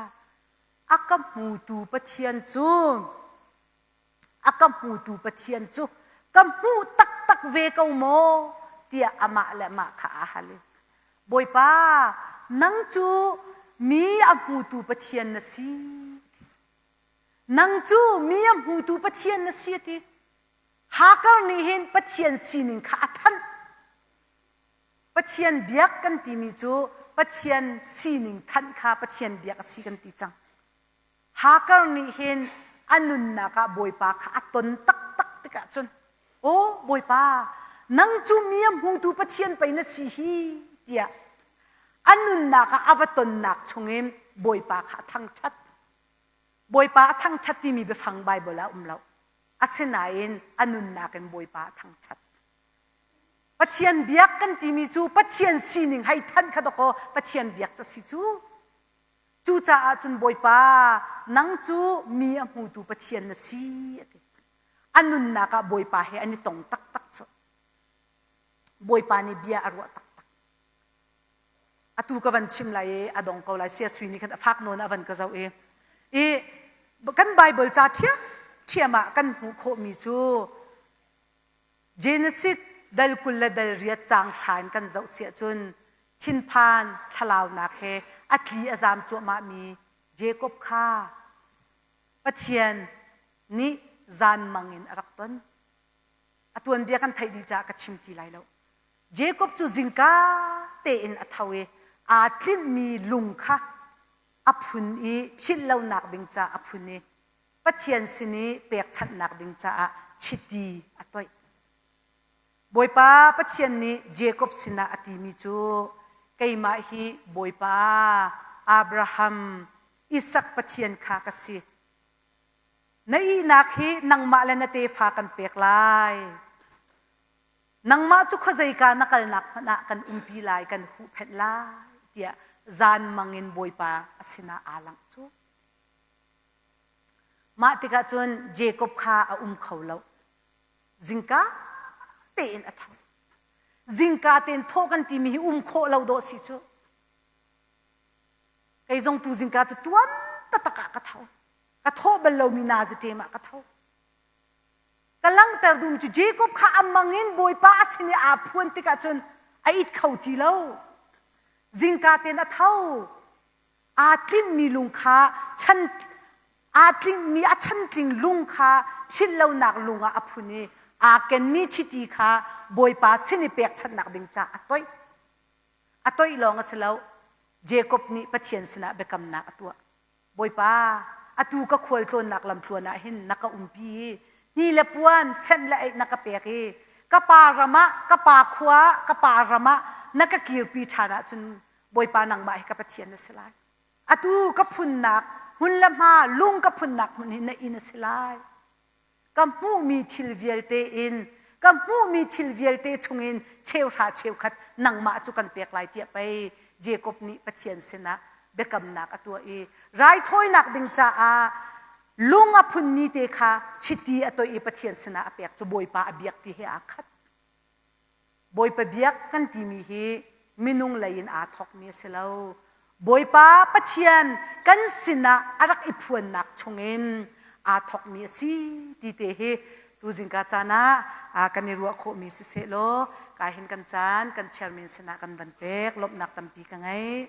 A ka hmutu Pathian cu a ka hmutu Pathian cu ka hmuh taktak ve ko maw tiah amah le amah kha aa hal i Bawipa nang cu mi a hmutu Pathian na si nang cu mi a hmutu Pathian na si a ti Hagar nih hin Pathian sining kha a thanh Pathian biak kan timi cu Pathian sining thanh kha Pathian biak a si kan ti cang. Hagar nih hin a nunnak ah Bawipa kha a ton taktak tikah cun Aw Bawipa, nang cu mi a hmutu Pathian pei na si hi tiah a nunnak ah a va tonnak chungin Bawipa kha a thangṭhat. Bawipa a thangṭhat timi biafang Baibal ah a um lo. Asinain a nunnak in Bawipa a thangṭhat. Pathian biak kan timi cu Pathian sining hei thanh kha dawkaw Pathian biak cu a si cu. Cucaah cun Bawipa nang cu mi a hmutu Pathian na si a ti. A nunnak ah Bawipa he an i tong taktak cu. Bawipa nih bia a ruah taktak. Atu ka van chim lai i a dong ko lai. Sia sui nih khan a fak nawn a van ka zoh i i kan Bible ca ṭhiam ṭhiam ah kan hmuh khawhmi cu Genesis dal 20 le dal riat caang hra in kan zoh siah cun thinphan thlalaunak he a tli a zam cuahmahmi Jacob kha Pathian nih zanmang in a rak ton. A tuanbia kan theih dih caah ka chim ti lai lo. Jacob cu zingka tein a tho i aa tlinhmi lung kha a phun i philh lonak ding caah a phun i Pathian sin i pekchanhnak ding caah chiti a toih. Bawipa Pathian nih Jacob sinah a timi cu keimah hi Bawipa Abraham, Isak Pathian kha ka si. Na ihnak hi nangmah le na tefa kan pek lai. Nangmah cu khuazeika na kalnak hmanh ah kan umpi lai, kan huhphenh lai, tiah zanmang in Bawipa a sinah aa langh cu. Mah tikah cun Jacob kha a um kho lo. Zingka tein a tho. Zingka tein thawh kan timi hi um khawh lo dawh si cu. Kei zong tu zingka cu tuan taktak ah ka tho. Ka thawh bal lomi nazi ah ka tho. Ka langhter duhmi cu Jacob kha a mang in Bawipa a sin i aa phuan tikah cun a it kho ti lo. Zingka tein a tho. Aa tlinhmi lung kha chan aa tlinhmi a chantling lung kha philh lonak lung ah a phun i aa kenmi chiti kha Bawipa sin i pekchanhnak ding caah a toih. A toih lawng a si lo. Jacob nih Pathian sinah biakamnak a tuah. Bawipa, atu ka khualtlawnnak lamtluan ah hin na ka umpi i hni le puan, fenh le eih na ka pek i ka pa ram ah, ka pa khua ah, ka pa ram ah na ka kirpi ṭhan ahcun Bawipa nangmah hi ka Pathian na si lai. Atu ka phunnak hmun le hma, lung ka phunnak hmun hi na inn a si lai. Ka hmuhmi thil vialte in ka hmuhmi thil vialte chungin cheuhra cheukhat nangmah cu kan pek lai tiah pei Jacob nih Pathian sinah biakamnak a tuah i raithawinak ding caah lung a phunmi te kha chiti a toih i Pathian sinah a pek cu Bawipa a biak ti he aa khat. Bawipa biak kan timi hi minung lei in aa thawkmi a si lo. Bawipa Pathian kan sinah a rak i phuannak chungin aa thawkmi a si ti te hi tuzingka caan ah kan i ruah khawhmi siseh law kai hin kan caan kan chairman sinah kan van pek lawmhnak tampi ka ngei.